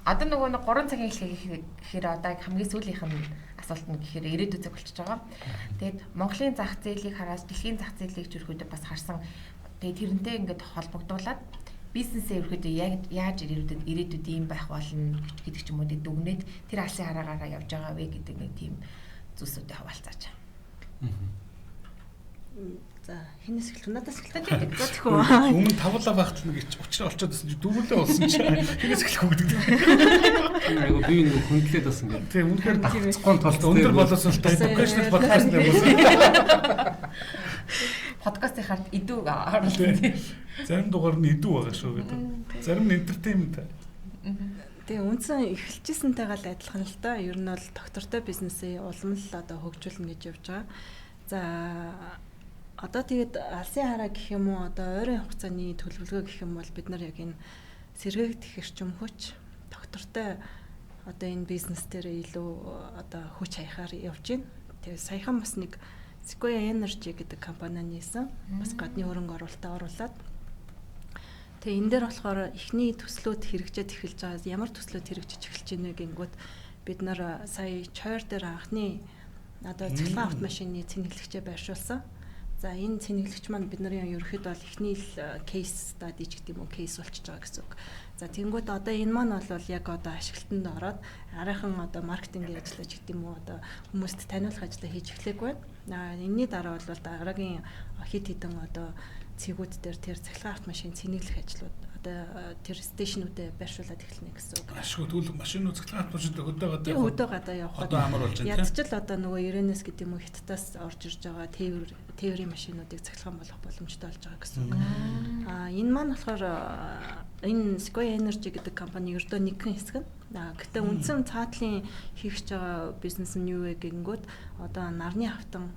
Одоо нөгөө нэг 3 цагийн эхлэх гэхээр одоо хамгийн сүүлийнх нь асуулт нь гэхээр ирээдүйн цаг болчихж байгаа. Тэгээд Монголын зах зээлийг хараад дэлхийн зах зээлийг ч ерөөдөө бас харсан. Тэгээд тэрнтэй ингээд холбогдуулаад бизнесээ ерөөдөө яг яаж ирээдүйд ийм байх болно гэдэг ч юм уу дүгнээд тэр алсын хараагаараа явж байгаа вэ гэдэг нэг тийм зүйлсүүдэд хаваалцаач. За хинээс эхлэх надаас эхлэх үү? За тэхүү. Өмнө тавлаа байхад нэг учраа олцоод байсан чи дөрвөлээ болсон чи хинээс эхлэх үү гэдэг. Айгу би нэг хөндлээд бас ингээд. Тийм үнэхээр давхцахгүй тулд өндөр боловсролтой educational podcast нэг болсон. Подкастын хард идүү оруулсан. Зарим дугаар нь идүү байгаа шүү гэдэг. Зарим нь entertainment. Тэгээ үндсэн эхэлжсэнтэйгээ л адилхан л доо. Ер нь бол доктортой бизнесээ улам л одоо хөгжүүлнэ гэж явж байгаа. За одоо тэгээд алсын хараа гэх юм уу одоо ойрын хугацааны төлөвлөгөө гэх юм бол бид нар яг энэ сэргээгдэх эрчим хүч доктортой одоо энэ бизнес дээр илүү одоо хүч хаяхаар явж байна. Тэгээд саяхан бас нэг Sequoia Energy гэдэг компани нээсэн. Бас гадны хөрөнгө оруулалтаа оруулаад. Тэгээ энэ дээр болохоор эхний төслүүд хэрэгжээд эхэлж байгаа. Ямар төслүүд хэрэгжиж эхэлж байна вэ гингүүт бид нар сая Чойр дээр анхны одоо цахилгаан автомашины цэнэглэгчээ байршуулсан. За энэ цэнэглэгч маань бид нарын ерөнхийдөө бол эхний л case study ч гэдэг юм уу, кейс болчихж байгаа гэсэн үг. За тэгэнгүүт одоо энэ маань бол яг одоо ашиглалтанд ороод арайхан одоо маркетингийн ажлаа ч гэдэг юм уу одоо хүмүүст таниулах ажлаа хийж эхлэегүй байна. Энэний дараа бол дараагийн хэд хэдэн одоо цэгүүд дээр тэр цахилгаан автомашин цэнэглэх ажлууд одоо тэр стейшнүүдэд байршуулад эхэлнэ гэсэн үг. Ашгүй тэгвэл машинууд цахилгаан автомашин хөдөө гадаа явах. Хөдөө гадаа явах. Одоо амар болж байна. Ядчил одоо нөгөө Ирэнэс гэдэг юм уу Хятадаас орж ирж байгаа тээврийн машинуудыг цахилгаан болох боломжтой болж байгаа гэсэн үг. Энэ маань болохоор энэ Sequoia Energy гэдэг компани ердөө нэгэн хэсэг нь. Гэтэ үндсэн цаатлын хийх гэж байгаа бизнес нь юу вэ гэнгүүт одоо нарны автан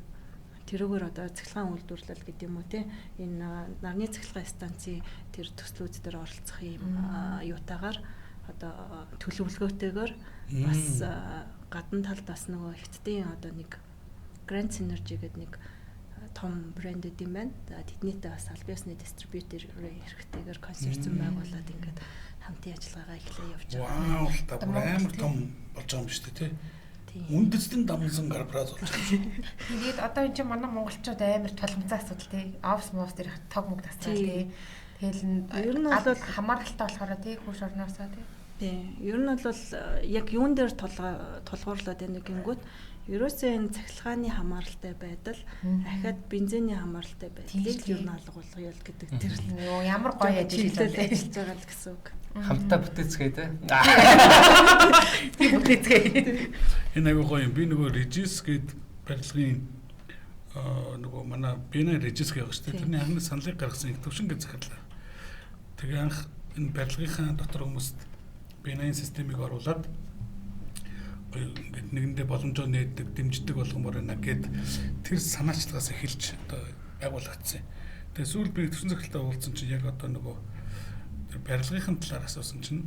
тэрүүгээр одоо цахилгаан үйлдвэрлэл гэдэг юм уу те энэ нарны цахилгаан станцын тэр төслүүд дээр оролцох юм юутаагаар одоо төлөвлөгөөтэйгээр бас гадна талд бас нөгөө Хятадын одоо нэг Grand Synergy гэдэг нэг том брэнд юм байна. За тэднийтэй бас аль биесны дистрибьютор эрхтэйгээр консорциум байгуулад ингээд хамтын ажиллагаагаа эхлээ явж байгаа. Вау, та бүр амар том болж байгаа юм шүү дээ тий. Үндэстэн дамсан корпорац болж байгаа юм шүү. Тэгээд одоо энэ чинь манай монголчууд амар тулгамцай асуудал тий. Офс мовс дээрх тог мөг тасрал тий. Тэгэл ер нь бол хамааралтай болохоор тий хурш орноосоо тий. Тий. Ер нь бол яг юун дээр тулгуурлаад байна гингүүт ерөөсөө энэ цахилгааны хамааралтай байдал ахаад бензиний хамааралтай байдлыг ер нь алга болгоё л гэдэг тэр л ямар гоё ажил хийж байгаа л гэсэн үг. Хамтдаа бүтээцгээе те. Тийм бүтээцгээе. Энэ аягүй гоё юм. Би нөгөө Regis гээд барилгын нөгөө манай Бина Regis гэж байгаа шүү дээ. Тэрний анхны саналыг гаргасан их төвшин гэж захирлаа. Тэгээ анх энэ барилгынхаа дотор хүмүүст Бинайн системийг оруулаад ингээд нэгэндээ боломжоо нээдэг, дэмждэг болгомоор байна гэд тэр санаачлагаас эхэлж одоо байгуулагдсан. Тэгээ сүүл би төвшин захиралтай уулзсан чинь яг одоо нөгөө тэр барилгын талаар асуусан чинь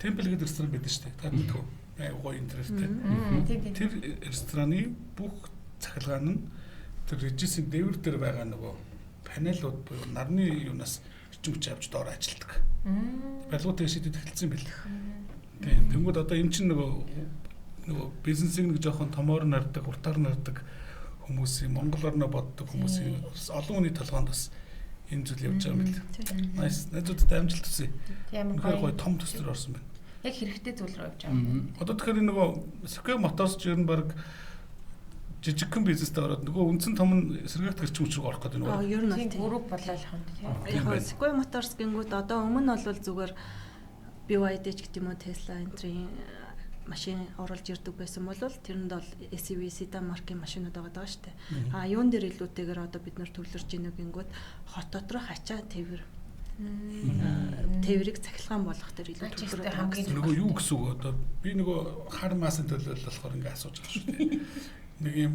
Temple гэдэг ресторан байдаг шүү дээ. Та мэдэх үү? Айгуу гоё интерьертэй. Тэр рестораны бүх цахилгаан нь тэр Regis-ийн дээвэр дээр байгаа нөгөө панелууд буюу нарны юунаас эрчим хүч авч доор ажилтдаг. Барилгууд тэгээ шийдэд эхэлсэн байл. Тийм. Тэнгүүд одоо эн чинь нөгөө бизнесийг нэг жоохон томоор нардаг, уртаар нардаг хүмүүсийн Монгол орноо боддог хүмүүсийн олон хүний толгоонд бас энэ зүйл явж байгаа юм бэл. Nice. Найзуудтай амжилт хүсье. Тийм гоё том төслөөр орсон байна. Яг хэрэгтэй зүйл рүү явж байгаа. Одоо тэгэхээр нөгөө Sequoia Motors ч ер нь баг жижигхэн бизнестэй ороод нөгөө үндсэн том нь сэргээгт эрчим хүч рүү орох гэдэг нөгөө. Ер нь тийм групп болоо л юм тийм. Яг Sequoia Motors гингүүд одоо өмнө нь бол зүгээр BYD ч гэдэг юм уу Tesla энтрийн машин оруулж ирдэг байсан бол тэрэнд бол SUV sedan маркийн машинууд байгаа даа шүү дээ. А юун дээр илүүтэйгээр одоо бид нар төвлөрж ийнө гингүүд хот доторх ачаа тээвэр тээврийг цахилгаан болгох дээр илүү төвлөрөд хамгийн нөгөө юу гэсэн үг одоо би нөгөө хар масын төлөөлөл болохоор ингээ асууж байгаа шүү дээ. Нэг юм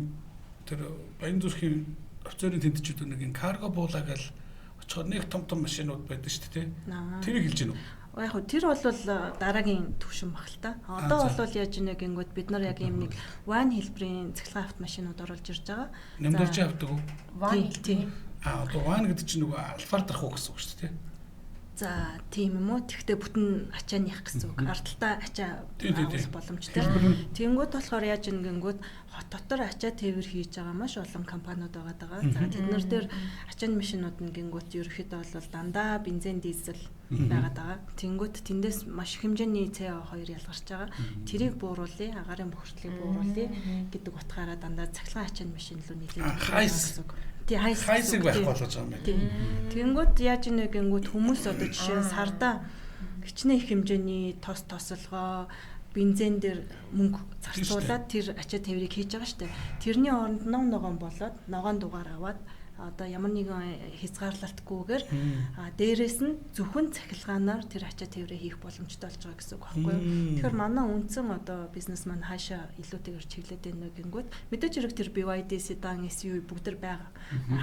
тэр Баян зүрхийн офицерын тентчүүд нэг юм карго буулаа гэл очихоор нэг том том машинууд байдаг шүү дээ. Тэрийг хэлж гинүү. Яг хөө тэр бол дараагийн түвшин баг л та. Одоо бол яаж ийнэ гингүүд бид нар яг ийм нэг ван хэлбэрийн цахилгаан автомашинууд оруулж ирж байгаа. Нямдарч авдаг уу? Ван тийм. А одоо ван гэдэг чинь нөгөө альфар дарах уу гэсэн үг шүү дээ. За тийм юм уу? Тэгвэл бүтэн ачааных гэсэн үг. Ардталтаа ачаа авах боломжтой. Тэнгүүд болохоор яаж ийн гингүүд хот дотор ачаа тээвэр хийж байгаа маш олон компаниуд байгаа даа. За тэд нар дээр ачааны машинууд нь гингүүд ерөөхдөө бол дандаа бензин, дизель байгаад байгаа. Тэнгүүд тэндээс маш их хэмжээний CO2 ялгарч байгаа. Тэрийг бууруулъя, агаарын бохирдлыг бууруулъя гэдэг утгаараа дандаа цахилгаан ачааны машин руу нийлээд байгаа гэсэн үг. Тий, хайсыг байхгүй болгож байгаа юм байна. Тэнгүүд яаж ийнэ гингүүд хүмүүс одоо жишээ нь сарда хичнээн их хэмжээний тос тосолгоо бензин дээр мөнгө зарцуулаад тэр ачаа тээврийг хийж байгаа штэ. Тэрний оронд нов ногоон болоод ногоон дугаар аваад одоо ямар нэгэн хязгаарлалтгүйгээр дээрээс нь зөвхөн цахилгаанаар тэр ачаа тээврээ хийх боломжтой болж байгаа гэсэн үг байхгүй юу. Тэгэхээр манай үндсэн одоо бизнес маань хаашаа илүүтэйгээр чиглээд байна вэ гингүүд мэдээж хэрэг тэр BYD sedan SUV бүгд тэр байгаа.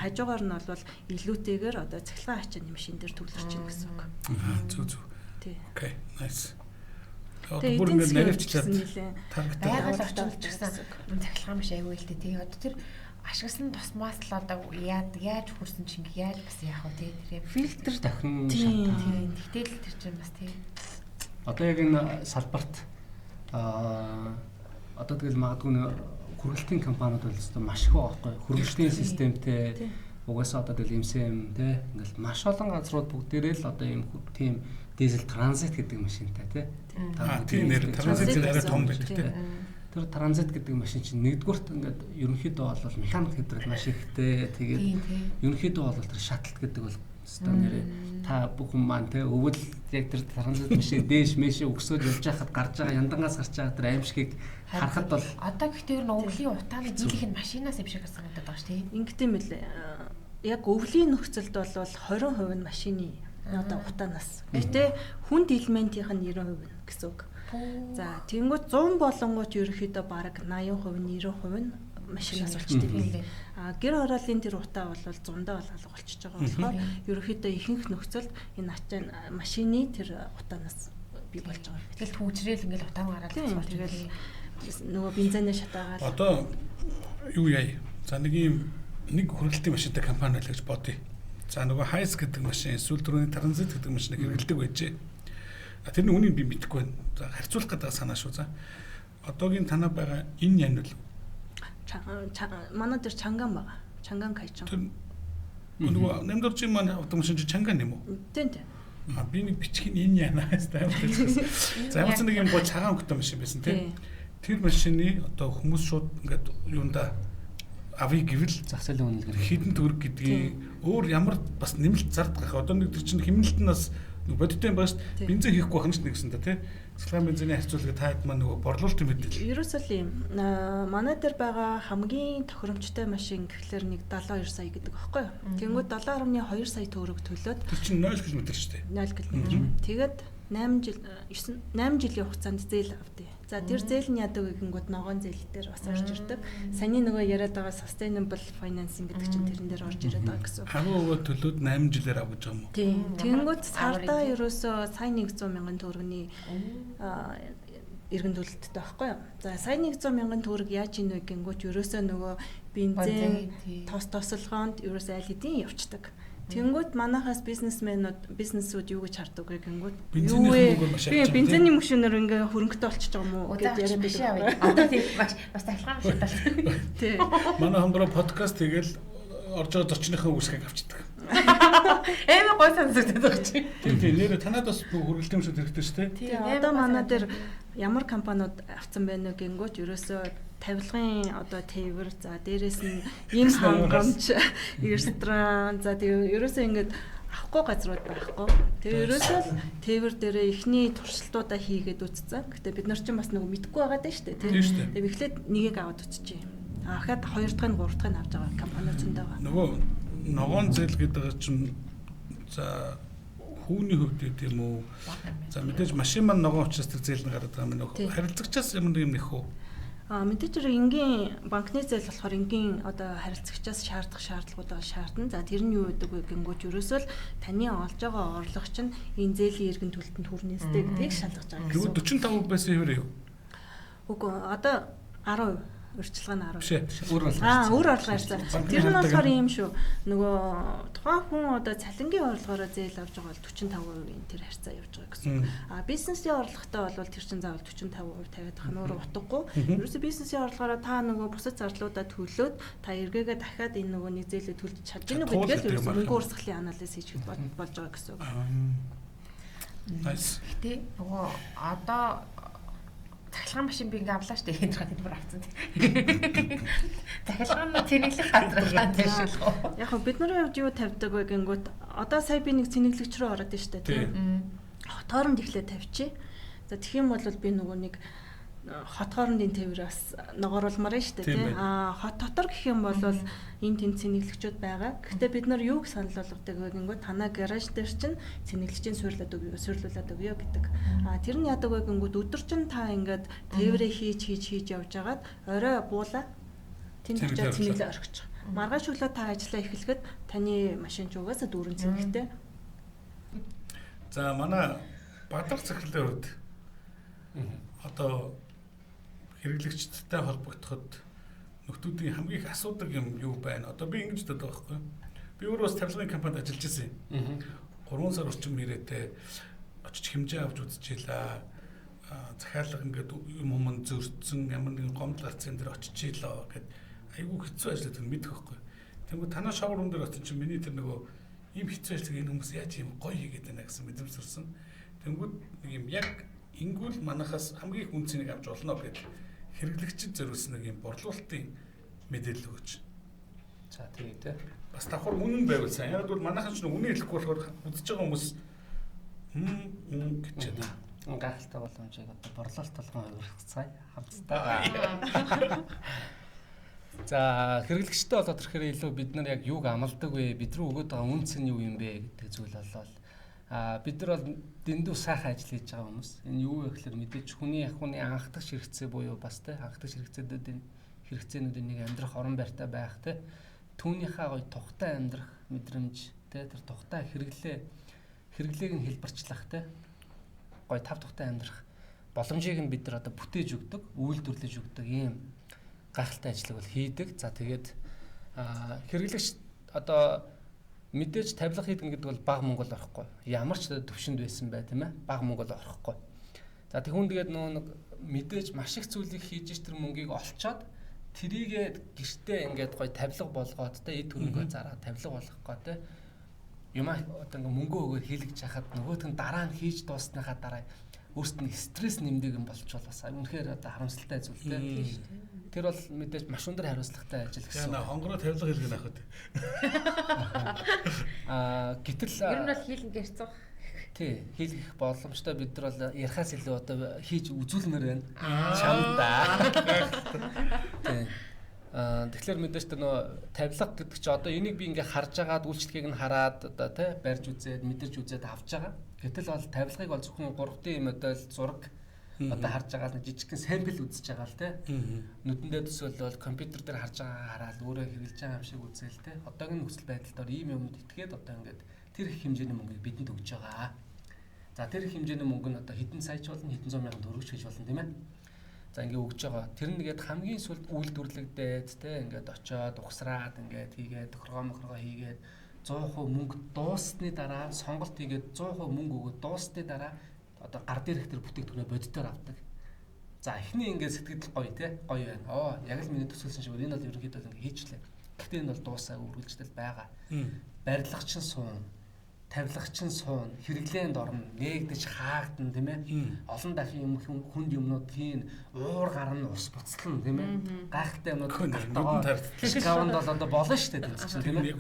Хажуугаар нь бол илүүтэйгээр одоо цахилгаан ачааны машин дээр төвлөрч байна гэсэн үг. Зүг зүг. Тий. Окей, nice. Одоо бүр ингээд наривчлаад таргат байгаль орчуулж гисэн цахилгаан маш аягүй л дээ тий. Одоо тэр ашигласан тусмаас л одоо яаж хөрсөн чинь яаж бас яах вэ тий тэр фильтр дахин шатаа. Тэгтэл тэр чинь бас тий. Одоо яг энэ салбарт одоо тэгэл магадгүй нэ хүргэлтийн компаниуд бол өстө маш их байгаа байхгүй. Хүргэлтийн системтэй Угаасаа одоо тэгэл MCM те ингээл маш олон газрууд бүгдээрээ л одоо ийм тийм дизель транзит гэдэг машинтай те. Тийм нэр транзит арай том байдаг те. Тэр транзит гэдэг машин чинь нэгдүгüрт ингээд ерөнхийдөө бол механик хэдрэл маш ихтэй. Тэгээд ерөнхийдөө бол тэр шаталт гэдэг бол өстой нэрээ та бүхэн маань те өвөл яг тэр транзит машин дээш мэшээ өксөж явж байхад гарч байгаа яндангаас гарч байгаа тэр аимшигыг харахад бол одоо гэхдээ ер нь өвлийн утааны дийлэх нь машинаас юм шиг санагдаад байгаа шүү дээ. Ингэт юм бэлээ. Яг өвлийн нөхцөлд бол 20% нь машины одоо утаанаас. Гэтэ хүнд элементийнх нь 90% гэсэн үг. За тэгэнгүүт 100 болонгууд ерөнхийдөө бараг 80%, 90% нь машинаас болчтой юм лээ. А гэр хорооллын тэр утаа бол зундаа бол алга болчихж байгаа болохоор ерөнхийдөө ихэнх нөхцөлд энэ ачаа машины тэр утаанаас бий болж байгаа. Тэгэл түүжрээл ингээл утаа гараад тэгэл нөгөө бензинээ шатаагаад. Одоо юу яа? За нэг юм нэг хүргэлтийн машинтай компани байлаа гэж бодъё. За нөгөө Hiace гэдэг машин, эсвэл түрүүний Transit гэдэг машиныг хэрэглэдэг байжээ. А тэрний үнийг би мэдэхгүй байна. За харьцуулах гэдэг санаа шүү. За одоогийн танаа байгаа энэ ян бол манай дээр Чанган байгаа. Чанган Кайчан. Тэр нөгөө нэмдэрчийн маань авдаг машин чи Чанган юм уу? Тийм тийм. А би нэг бичих нь энэ янаас таймтай. За ямар ч нэг юм гоо цагаан өнгөтэй машин байсан тийм. Тэр машины одоо хүмүүс шууд ингээд юунда авъя гэвэл зах зээлийн үнэлгээр хэдэн төгрөг гэдгийг өөр ямар бас нэмэлт зард гарах. Одоо нэг тэр чинь хэмнэлт нь бас бодиттой юм байна шүү дээ. Бензин хийхгүй байх нь шүү дээ гэсэн та тий. Цахилгаан бензиний харьцуулга та хэд маань нөгөө борлуулалт юм мэдээлэл. Ерөөсөө л юм. Манай дээр байгаа хамгийн тохиромжтой машин гэхлээр нэг 72 сая гэдэг аахгүй юу? Тэнгүүд 7.2 сая төгрөг төлөөд тэр чинь 0 км шүү дээ. 0 км. Тэгээд 8 жил 8 жилийн хугацаанд зээл авдیں۔ За тэр зээл нь яадаг вэ гэнгүүт ногоон зээл дээр бас орж ирдэг. Саяны нөгөө яриад байгаа sustainable financing гэдэг чинь тэрэн дээр орж ирээд байгаа гэсэн. Хагас өгөө төлөөд 8 жилээр авах гэж байгаа юм уу? Тийм. Тэнгүүт сардаа ерөөсөө сая 100 мянган төгрөгийн эргэн төлөлттэй байхгүй юу? За сая 100 мянган төгрөг яаж ийн вэ гэнгүүт ерөөсөө нөгөө бензин, тос тосолгоонд ерөөсөө аль хэдийн явцдаг. Тэнгүүт манахаас бизнесмэнүүд бизнесүүд юу гэж харддаг вэ гэнгүүт юу вэ? Би бензиний мөшөнөр ингээ хөрөнгөтэй болчихж байгаа юм уу гэж яриад байсан. Одоо тийм бас цахилгаан машин тал. Тий. Манай хонгороо подкаст хийгээл орж байгаа зочныхоо үүсгэг авчдаг. Амар гой сонсогдоод байгаа чи. Тийм тийм нэр танад бас хөргөлтийн мөшөд хэрэгтэй шүү дээ. Тийм. Одоо манай дээр ямар компаниуд авцсан байна вэ гэнгүүт ерөөсөө тавилгын одоо тээвэр, за дээрэс нь ийм хангамж, ресторан, за тэгээ ерөөсөө ингээд авахгүй газрууд байхгүй. Тэгээ ерөөсөө л тээвэр дээрээ эхний туршилтуудаа хийгээд үзсэн. Гэтэ бид нар ч бас нөгөө мэдгүй байгаа даа шүү дээ, тийм. Тэгээ эхлээд нэгийг аваад үзчихье. Ахад хоёр дахь нь гурав дахь нь авч байгаа компаниуд зөндөө байгаа. Нөгөө ногоон зээл гэдэг чинь за хүүний хувьд тийм үү? За мэдээж машин маань ногоон учраас тэр зээл нь гараад байгаа юм нөх. Харилцагчаас ямар нэг юм нэх үү? А мэдээж хэрэг энгийн банкны зээл болохоор энгийн одоо харилцагчаас шаардах шаардлагуудаа шаардна. За тэр нь юу гэдэг вэ гэнгүүт ерөөсөө л таны олж байгаа орлого чинь энэ зээлийн эргэн төлөлтөнд хүрнэстэй гэдгийг шалгаж байгаа гэсэн. 45% байсан хэвээр юу? Үгүй одоо 10% урьдчилгаа нь 10%. Өөр орлого. Өөр орлого ярьсан. Тэр нь болохоор ийм шүү. Нөгөө тухайн хүн одоо цалингийн орлогоороо зээл авч байгаа бол 45%-ийн тэр харьцаа явж байгаа гэсэн. А бизнесийн орлоготой бол тэр чинь заавал 45% тавиад байх нь өөр утгагүй. Ерөөсөө бизнесийн орлогоороо та нөгөө бусад зарлуудаа төлөөд та эргээгээ дахиад энэ нөгөө нэг зээлээ төлж чадж гинүү гэдгээл ерөөсөө мөнгө урсгалын анализ хийж болж байгаа гэсэн үг. Nice. Гэтэ нөгөө одоо цахилгаан машин би ингээ авлаа шүү дээ. Энэ хэлбэр авсан. Цахилгаан нь цэнэглэх газар тийш л. Яг нь бид нарын хувьд юу тавьдаг вэ гэнгүүт одоо сая би нэг цэнэглэгч рүү ороод шүү дээ, тийм. Хот хооронд эхлээ тавьчих. За тэгэх юм бол би нөгөө нэг хот хоорондын тээвэр бас ногооруулмаар шүү дээ, тийм. Аа хот дотор гэх юм бол ийм тэнд цэнэглэгчүүд байгаа. Гэхдээ бид нар юуг санал болгодог вэ гэнгүүт танаа гараж дээр чинь цэнэглэгчийн суйрлаад өгье, суйрлуулад өгье гэдэг. Аа тэр нь яадаг вэ гэнгүүт өдөр чинь та ингээд тээврээ хийж хийж хийж явж хагаад орой буула тэнд очиод цэнэглээ орхичих. Маргааш өглөө та ажиллаа эхлэхэд таны машин ч угаасаа дүүрэн цэнэгтэй. За манай Бадрах захирлын хувьд одоо хэрэглэгчдтэй холбогдоход нөхдүүдийн хамгийн их асуудаг юм юу байна? Одоо би ингэж боддог байхгүй. Би өөрөө бас тавилгын компанид ажиллаж байсан юм. 3 сар орчим ирээдээ очиж хэмжээ авч үзчихлээ. Захиалга ингээд юм хүмүүс зөрчсөн ямар нэгэн гомдол гарсан юм дээр очиж илаа гэд айгүй хэцүү ажил гэдэг нь мэдэх байхгүй. Тэнгүү танаа шоурум дээр очсон чинь миний тэр нөгөө ийм хэцүү ажлыг энэ хүмүүс яаж ийм гоё хийгээд байна гэсэн мэдрэмж төрсөн. Тэнгүүд нэг юм яг ингүүл манахаас хамгийн их үн цэнийг авч болно гэд хэрэглэгчид зориулсан нэг юм борлуулалтын мэдээлэл өгөөч. За тийм үү. Бас давхар үнэн байвал сайн. Яг бол манайхан ч үнэ хэлэхгүй болохоор үзэж байгаа хүмүүс гэж байна. Гайхалтай боломжийг одоо борлуулалт болгон хувиргацгаая хамтдаа. За хэрэглэгчтэй болоод ирэхээр илүү бид нар яг юуг амладаг вэ? Бид рүү өгöd байгаа үнц нь юу юм бэ гэдэг зүйл болол. Бид нар бол дэндүү сайхан ажил хийж байгаа хүмүүс. Энэ юу вэ гэхээр мэдээж хүний анхдагч хэрэгцээ буюу бас те анхдагч хэрэгцээнүүдийн хэрэгцээнүүдийн нэг амьдрах орон байртай байх те түүнийхээ гоё тухтай амьдрах мэдрэмж те тэр тухтай хэрэглээг нь хэлбэрчлэх те гоё тав тухтай амьдрах боломжийг нь бид нар одоо бүтээж өгдөг, үйлдвэрлэж өгдөг ийм гайхалтай ажлыг бол хийдэг. За тэгээд хэрэглэгч одоо мэдээж тавилга хийдэг гэдэг бол бага мөнгө бол орохгүй. Ямар ч төвшөнд байсан бай тийм ээ. Бага мөнгө бол орохгүй. За тэг хүн тэгээд нөгөө нэг мэдээж маш их зүйлийг хийж ич тэр мөнгийг олцоод тэрийгэ гэртээ ингээд гоё тавилга болгоод те эд хөрөнгөө зараад тавилга болгох гоо те юмаа одоо ингээд мөнгөө өгөөд хийлгэж хахад нөгөөх нь дараа нь хийж дуусныхаа дараа өөрт нь стресс нэмдэг юм болчихвол бас үнэхээр одоо харамсалтай зүйл те. Тэр бол мэдээж маш өндөр хариуцлагатай ажил гэсэн. Яна хонгороо тавилга хийлгэн ах үү. Гэтэл ер нь бол хийлгэн гэрцэх. Тий, хийлгэх боломжтой бид нар бол ярихаас илүү одоо хийж үзүүлмээр байна. Чамдаа. Тий. Тэгэхээр мэдээж тэр нөө тавилга гэдэг чи одоо энийг би ингээ харж агаад үйлчлэгийг нь хараад одоо тий барьж үзээд мэдэрч үзээд авч байгаа. Гэтэл бол тавилгыг бол зөвхөн 3D модель зураг одоо харж байгаа л жижигхэн сампл үзэж байгаа л тий. Нүдэндээ төсөөлөл компьютер дээр харж байгаагаа хараад өөрөө хэрэглэж байгаа юм шиг үзээл тий. Одоогийн нөхцөл байдалд ор ийм юмд итгээд одоо ингээд тэр их хэмжээний мөнгийг бидэнд өгж байгаа. За тэр их хэмжээний мөнгө нь одоо хэдэн сая ч болно, хэдэн зуун мянган төгрөг ч гэж болно тийм ээ. За ингээ өгж байгаа. Тэр нэгээд хамгийн сүүлд үйлдвэрлэгдээд те ингээд очиод угсраад ингээд хийгээд тохиргоо мохиргоо хийгээд 100% мөнгө дууссны дараа сонголт хийгээд 100% мөнгө өгөөд дууссны дараа одоо гар дээрх тэр бүтээгдэхүүнээ бодитоор авдаг. За эхний ингээд сэтгэл гоё те гоё байна. Оо яг л миний төсөөлсөн шиг энэ бол ерөнхийдөө ингээ хийчлээ. Гэхдээ энэ бол дуусаагүй үргэлжлэл байгаа. Барилгач нь суун, тавилгач нь суун, хэрэглээнд орно, нээгдэж хаагдана тийм ээ. Олон дахин юм хүнд юмнууд хийн, уур гарна, ус буцлана тийм ээ. Гайхалтай юмнууд гартаа. Шкафанд бол одоо болно шүү дээ тийм чинь тийм ээ.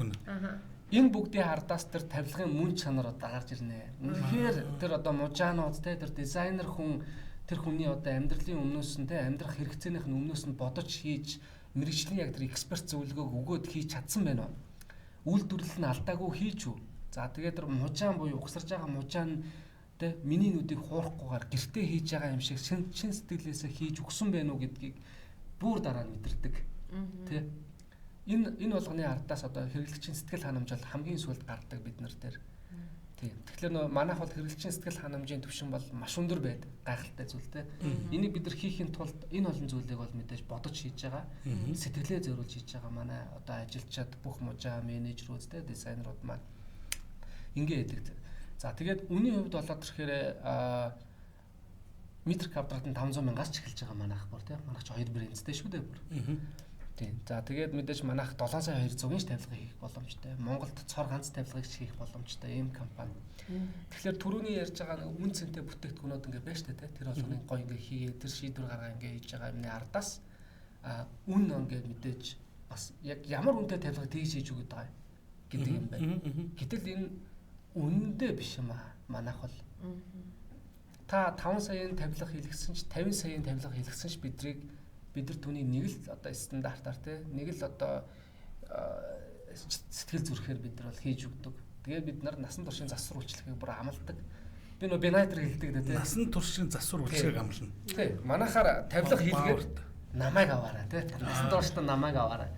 Энэ бүгдийн ардаас тэр тавилгын мөн чанар одоо гарч ирнэ. Үнэхээр тэр одоо мужаанууд те тэр дизайнер хүн тэр хүний одоо амьдралын өмнөөс нь те амьдрах хэрэгцээнийх нь өмнөөс нь бодож хийж мэргэжлийн яг тэр эксперт зөвлөгөөг өгөөд хийж чадсан байна уу? Үйлдвэрлэл нь алдаагүй хийж үү? За тэгээд тэр мужаан буюу угсарж байгаа мужаан те миний нүдийг хуурахгүйгээр гэртээ хийж байгаа юм шиг чин сэтгэлээсээ хийж өгсөн байна уу гэдгийг бүр дараа нь мэдэрдэг. Тэ энэ болгоны ардаас одоо хэрэглэгчийн сэтгэл ханамж бол хамгийн сүүлд гардаг бид нар дээр. Тийм. Тэгэхээр нөө манайх бол хэрэглэгчийн сэтгэл ханамжийн түвшин бол маш өндөр байдаг. Гайхалтай зүйл те. Энийг бид нар хийхин тулд энэ олон зүйлийг бол мэдээж бодож хийж байгаа. Сэтгэлээ зориулж хийж байгаа манай одоо ажилчид бүх мужаа менежерүүд те дизайнерууд маань ингээ хийдэг. За тэгээд үнийн хувьд болоод ирэхээр метр квадрат нь 500 мянгаас ч эхэлж байгаа манайх бүр тийм. Манайх ч 2 брендтэй шүү дээ бүр. Тийм. За тэгээд мэдээж манайх 7 сая 200-ын ч тавилга хийх боломжтой. Монголд цор ганц тавилгыг ч хийх боломжтой ийм компани. Тэгэхээр түрүүний ярьж байгаа нэг үн цэнтэй бүтээгдэхүүнүүд ингээ байна шүү дээ. Тэр болгоныг гоё ингээ хийгээ, тэр шийдвэр гаргаа ингээ хийж байгаа юмны ардаас үн ингээ мэдээж бас яг ямар үнэтэй тавилга тэгж хийж өгöd байгаа гэдэг юм байна. Гэтэл энэ үнэндээ биш юм аа. Манайх бол та 5 саяын тавилга хийлгэсэн ч 50 саяын тавилга хийлгэсэн ч бид нар түүний нэг л одоо стандартаар те нэг л одоо сэтгэл зүрхээр бид нар бол хийж өгдөг. Тэгээд бид нар насан туршийн засвар үйлчлэгийг бүр амладаг. Би нөө бинайтер хэлдэг дээ те. Насан туршийн засвар үйлчлэгийг амлана. Тий. Манайхаар тавилга хийлгээд намайг аваарай те. Насан туршдаа намайг аваарай.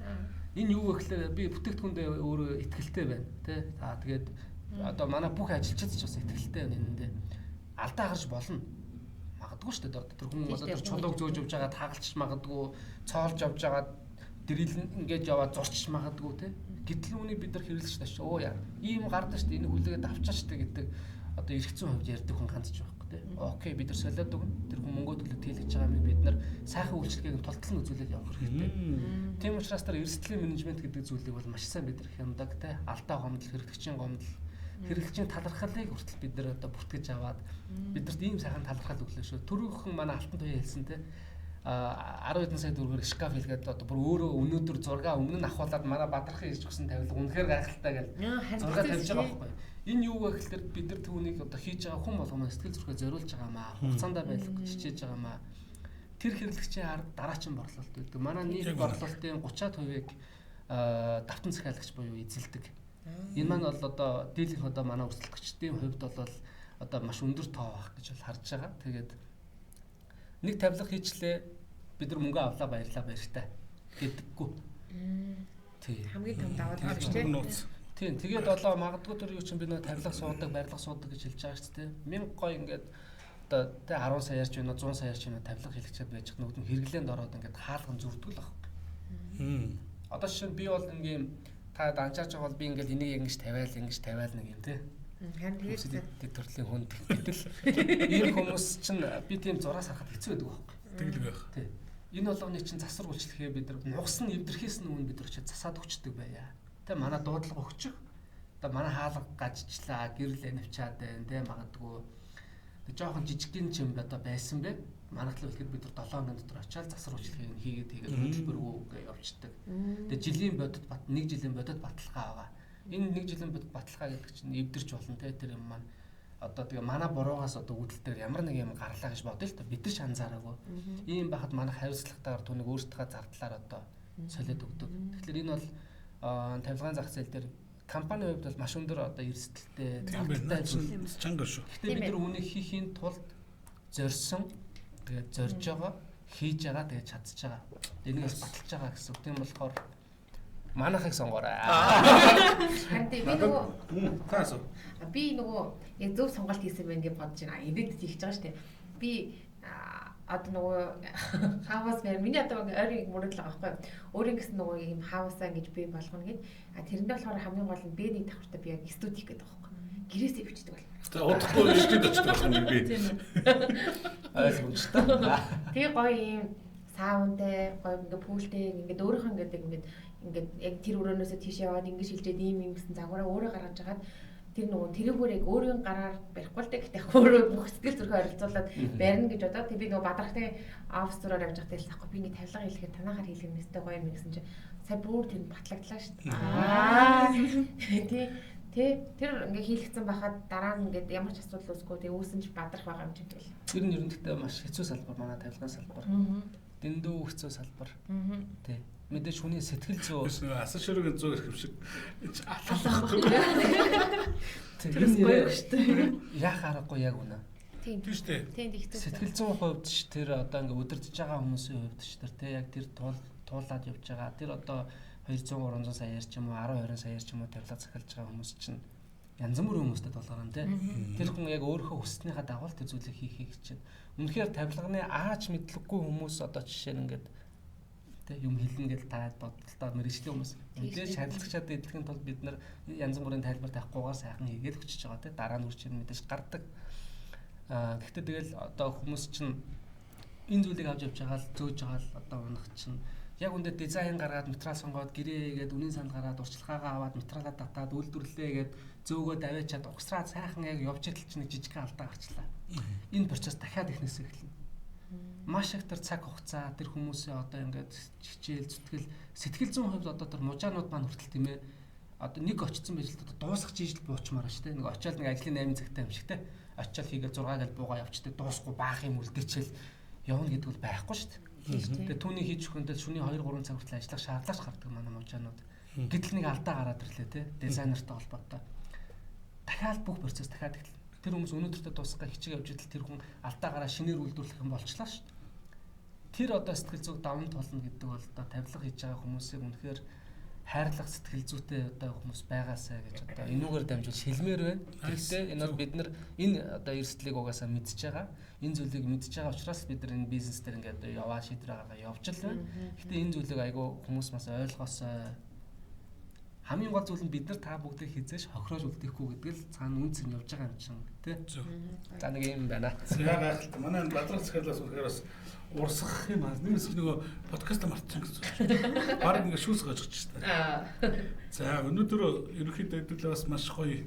Энэ юу вэ гэхээр би бүтээгдэхүүндээ өөрөө итгэлтэй байна те. За тэгээд одоо манай бүх ажилчид ч бас итгэлтэй байна энэндээ. Алдаа гарч болно. Магадгүй шүү дээ. Тэр хүн одоо тэр чулууг зөөж явж байгаа тагалчих магадгүй, цоолж явж байгаа дрил ингэж яваад зурчих магадгүй те. Гэтэл үүнийг бид нар хэрэглэж шүү дээ. Оо яа. Ийм гардаг шүү дээ. Энийг хүлээгээд авчаа шүү дээ гэдэг одоо эргэцэн хувьд ярьдаг хүн ганц ч байхгүй. байхгүй тий. Окей, бид нар солиод өгнө. Тэр хүн мөнгөө төлөө хийлгэж байгаа юм, бид нар сайхан үйлчилгээг тултал нь үзүүлээд явах хэрэгтэй. Тийм учраас тэр эрсдлийн менежмент гэдэг зүйлийг бол маш сайн бид нар хяндаг тий. Алдаа гомдол, хэрэглэгчийн гомдол, хэрэглэгчийн талархлыг хүртэл бид нар одоо бүртгэж аваад бидэрт ийм сайхан талархал өглөө шүү. Түрүүхэн манай Алтан туяа хэлсэн тий. 10 хэдэн сая төгрөгөөр шкаф хийлгээд одоо бүр өөрөө өнөөдөр зураг өмнө нь авахуулаад манай Бадрахын хийж өгсөн тавилга үнэхээр гайхалтай гэл зураг тавьж байгаа байхгүй. Энэ юу вэ гэхэлэр бид нар түүнийг одоо хийж байгаа хүн болгоно сэтгэл зүрхээ зориулж байгаа маа. Хугацаанд байх гэж хичээж байгаа маа. Тэр хэрэглэгчийн ард дараачин борлуулалт байдаг. Манай нийт борлуулалтын 30%-ийг давтан захиалагч буюу эзэлдэг. Энэ маань бол одоо дийлэнх одоо манай өрсөлдөгчдийн хувьд бол одоо маш өндөр тоо байх гэж бол харж байгаа. Тэгээд нэг тавилга хийчлээ, бид нар мөнгө авлаа, баярлаа, баяртай гэдэггүй. Тий. Хамгийн том давуу тал шүү дээ. Тийм. Тэгээд одоо магадгүй тэр юу чинь би нөө тавилга суудаг, барилга суудаг гэж хэлж байгаа шүү дээ. Мянга гой ингээд одоо тэ 10 саяар ч байна уу, 100 саяар ч байна уу тавилга хийлгчээд байж байгаа нүгд нь хэрэглээнд ороод ингээд хаалган зүрдэг л байхгүй. Одоо жишээ нь би бол ингээм та данчаарч байгаа бол би ингээд энийг ингэж тавиал, ингэж тавиал нэг юм тий. Харин тэгээд төрлийн хүнд гэтэл ийм хүмүүс чинь би тийм зураас харахад хэцүү байдаг байхгүй. Тэгэлгүй байх. Тий. Энэ болгоны чинь засвар үйлчлэхээ бид нар нугас нь эвдэрхээс нь өмнө бид нар очиж засаад өгчдөг байя. Тэ манай дуудлага өгчих. Одоо манай хаалга гажчлаа, гэрэл навчаад байна тэ магадгүй. Тэг жоохон жижигхэн юм одоо байсан бэ. Манайх л хэлэхэд бид нар 7 хоногийн дотор очиад засвар үйлчлэгийг хийгээд хөтөлбөргөө гэж явчихдаг. Тэг жилийн бодит бат нэг жилийн бодит баталгаа байгаа. Энэ нэг жилийн бодит баталгаа гэдэг чинь эвдэрч болно те тэр юм маань одоо тэгээ манай буруугаас одоо үүдэлтээр ямар нэг юм гарлаа гэж бодъё л та, бид нар ч анзаараагүй. Ийм байхад манай хариуцлагатайгаар түүнийг өөрсдийнхөө зардлаар одоо солиод өгдөг. Тэгэхээр энэ бол тавилгаан зах зээл дээр компани хувьд бол маш өндөр одоо эрсдэлтэй, зардалтай зүйл чанга шүү. Гэхдээ бид нар үүнийг хийхийн тулд зорьсон, тэгээд зорж байгаа, хийж байгаа, тэгээд чадж байгаа. Энийг бас баталж байгаа гэсэн үг. Тийм болохоор манайхыг сонгоорой. Харин би нөгөө таасуу. Би нөгөө яг зөв сонголт хийсэн байх гэж бодож байна. Ирээдүйд хийж байгаа шүү дээ. Би одоо нөгөө хаус мэр миний одоо ойрын мөрөдл байгаа байхгүй юу? Өөрийн гэсэн нөгөө юм хаусаа ингэж бий болгоно гэд. А тэрэндээ болохоор хамгийн гол нь би нэг давхартай би яг студи хийх гэдэг байгаа байхгүй юу? Гэрээсээ бичдэг бол. За удахгүй студи очдог болох юм би. Ойлгомжтой. Тэгээ гоё юм саунтай, гоё ингээ пүүлтэй ингээд өөрийнхөө ингээд ингээд яг тэр өрөөнөөсөө тийш яваад ингэ шилжээд ийм юм гэсэн загвараа өөрөө гаргаж агаад тэр нөгөө тэрүүгээр яг өөрийн гараар барихгүй л дээ, гэхдээ өөрөө бүх сэтгэл зүрхээ оролцуулаад барина гэж бодоод тэг би нөгөө Бадрахны офис руу явж байхдаа хэлсэн аахгүй би ингэ тавилга хийлгэхээр танаагаар хийлгэх нэстэй гоё юм гэсэн чинь сая бүр тэр батлагдлаа шүү дээ. Тий. Тэ тэр ингээ хийлгцэн байхад дараа нь ингээд ямар ч асуудал үүсэхгүй тэг үүсэн ч бадрах байгаа юм чинь тэгэл. Тэр нь ерөнхийдөө маш хэцүү салбар, манай тавилгын салбар. Дэндүү хэцүү салбар. Тий. Мэдээж хүний сэтгэл зүй асан ширүүгийн зүү гэх юм шиг алхах. Тэр гоё шүү дээ. Яах аргагүй яг үнэ. Тийм. Тийм шүү дээ. Тийм хэцүү. Сэтгэл зүйн хувьд ч тэр одоо ингээ удирдах байгаа хүмүүсийн хувьд ч тэр тэ яг тэр туулаад явж байгаа. Тэр одоо 200 300 саяар ч юм уу 10 20 саяар ч юм уу тавилга захиалж байгаа хүмүүс чинь янз бүрийн хүмүүстэй тулгарна тий. Тэр хүн яг өөрийнхөө хүссэнийхээ дагуу тэр зүйлийг хийхийг хичээнэ. Үнэхээр тавилганы аач мэдлэггүй хүмүүс одоо жишээ нь ингээд тий юм хэлнэ гэж таад бодолтой мэрэгжлийн хүмүүс мэдээж харилцагчаад идэлхийн тулд бид нар янз бүрийн тайлбар тавихгүйгээр сайхан хийгээд өчөж байгаа тий. Дараа нь үрч юм мэдээж гардаг. Гэхдээ тэгэл одоо хүмүүс чинь энэ зүйлийг авч явж байгаа л зөөж байгаа л одоо унах чинь яг үндэ дизайн гаргаад материал сонгоод гэрээ хийгээд үнийн санал гаргаад урчилгаагаа аваад материалаа татаад үйлдвэрлэлээ гээд зөөгөө даваачаад угсраад сайхан яг явж идэл чинь нэг жижигхэн алдаа гарчлаа. Энэ процесс дахиад эхнээс эхэлнэ. Маш их тэр цаг хугацаа тэр хүмүүсээ одоо ингээд хичээл зүтгэл сэтгэл зүйн хувьд одоо тэр мужаанууд маань хүртэл тийм ээ одоо нэг очсон байж л одоо дуусгах жижиг буучмаар шүү дээ. Нэг очиад нэг ажлын 8 цагтай юм шиг те. Очиад хийгээл 6 гал буугаа явчихдээ дуусахгүй баах юм үлдээчихэл явна гэдэг бол байхгүй шүү дээ. Тэгээ түүний хийж өгөндөө шөнийн 2 3 цаг хүртэл ажиллах шаардлагач гардаг манай мужаанууд. Гэтэл нэг алдаа гараад ирлээ те. Дизайнертай холбоотой. Дахиад бүх процесс дахиад эхэлнэ. Тэр хүмүүс өнөөдөртөө дуусгах хичээг явж идэл тэр хүн алдаа гараа шинээр үйлдвэрлэх юм болчлаа шүү дээ. Тэр одоо сэтгэл зүг даван тулна гэдэг бол одоо тавилга хийж байгаа хүмүүсийг үнэхээр хайрлах сэтгэл зүйтэй одоо хүмүүс байгаасай гэж одоо энүүгээр дамжуул шилмээр байна. Гэхдээ энэ бол бид нар энэ одоо эрсдлийг угаасаа мэдж байгаа. Энэ зүйлийг мэдж байгаа учраас бид нар энэ бизнес дээр ингээд яваа шийдвэр гаргаа явж л байна. Гэхдээ энэ зүйлийг айгүй хүмүүс бас ойлгосоо Хамгийн гол зүйл нь бид нар та бүгдийг хизээш хохироож үлдээхгүй гэдэг л цаана үнц нь явж байгаа юм чинь тий. За нэг юм байна. За гайхалтай. Манай энэ Бадрах захирлаас үнэхээр бас урсгах юм аа. Нэг хэсэг нөгөө подкаст мартчих гэсэн. Бараг ингээ шүүс гаж гэж байна. За өнөөдөр ерөнхийдөө хэдүүлээ бас маш гоё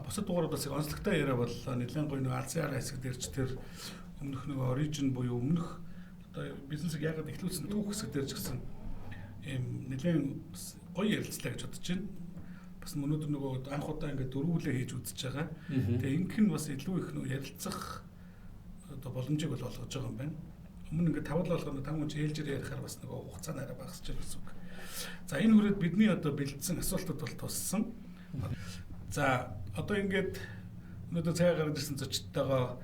бусад дугааруудаас онцлогтой яриа боллоо. Нэлээд гоё нөгөө алсын араа хэсэг дээр ч тэр өмнөх нөгөө origin буюу өмнөх одоо бизнесийг яагаад эхлүүлсэн түүх хэсэг дээр ч гэсэн ийм нэлээд бас гоё ярилцлаа гэж бодож байна. Бас өнөөдөр нөгөө анх удаа ингээд дөрвүүлээ хийж үзэж байгаа. Тэгээ ингэх нь бас илүү их нөгөө ярилцах одоо боломжийг бол олгож байгаа юм байна. Өмнө ингээд тавал болгоно там хүн ээлжээр ярихаар бас нөгөө хугацаа нь арай багасч байгаа гэсэн үг. За энэ хүрээд бидний одоо бэлдсэн асуултууд бол туссан. За одоо ингээд өнөөдөр цагаа гаргаж ирсэн зочдтойгоо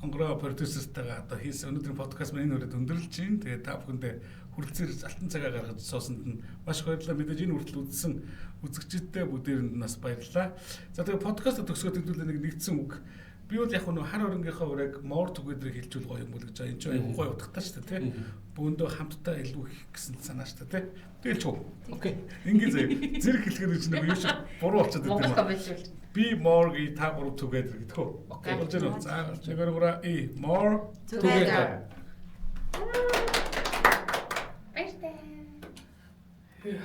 хонгороо продюсертайгаа одоо хийсэн өнөөдрийн подкаст маань энэ хүрээд өндөрлөж байна. Тэгээд та бүхэндээ хүрэлцээр алтан цагаа гаргаж суусанд нь маш их баярлалаа. Мэдээж энэ хүртэл үзсэн үзэгчидтэй бүгдээрэнд нь бас баярлалаа. За тэгээд подкаст төгсгөөд хэдүүлээ нэг нэгдсэн үг. Би бол яг нөө хар хөрөнгийнхөө урааг more together-ыг хэлжүүл гоё юм бол гэж байгаа. Энэ чинь айгүй гоё утгатай шүү дээ, тий. Бөөндөө хамтдаа илүү их гэсэн санаа шүү дээ, тий. Тэгэл ч үү. Окей. Ингээ заяа. Зэрэг хэлэхээр чинь нэг юу шиг буруу болчиход Монгол байдаг юм. коммент. Be more гэ та гурав together гэдэг үү? Окей. Болж байна уу? За, чигээр гураа и more Together. Баяртай. Yeah.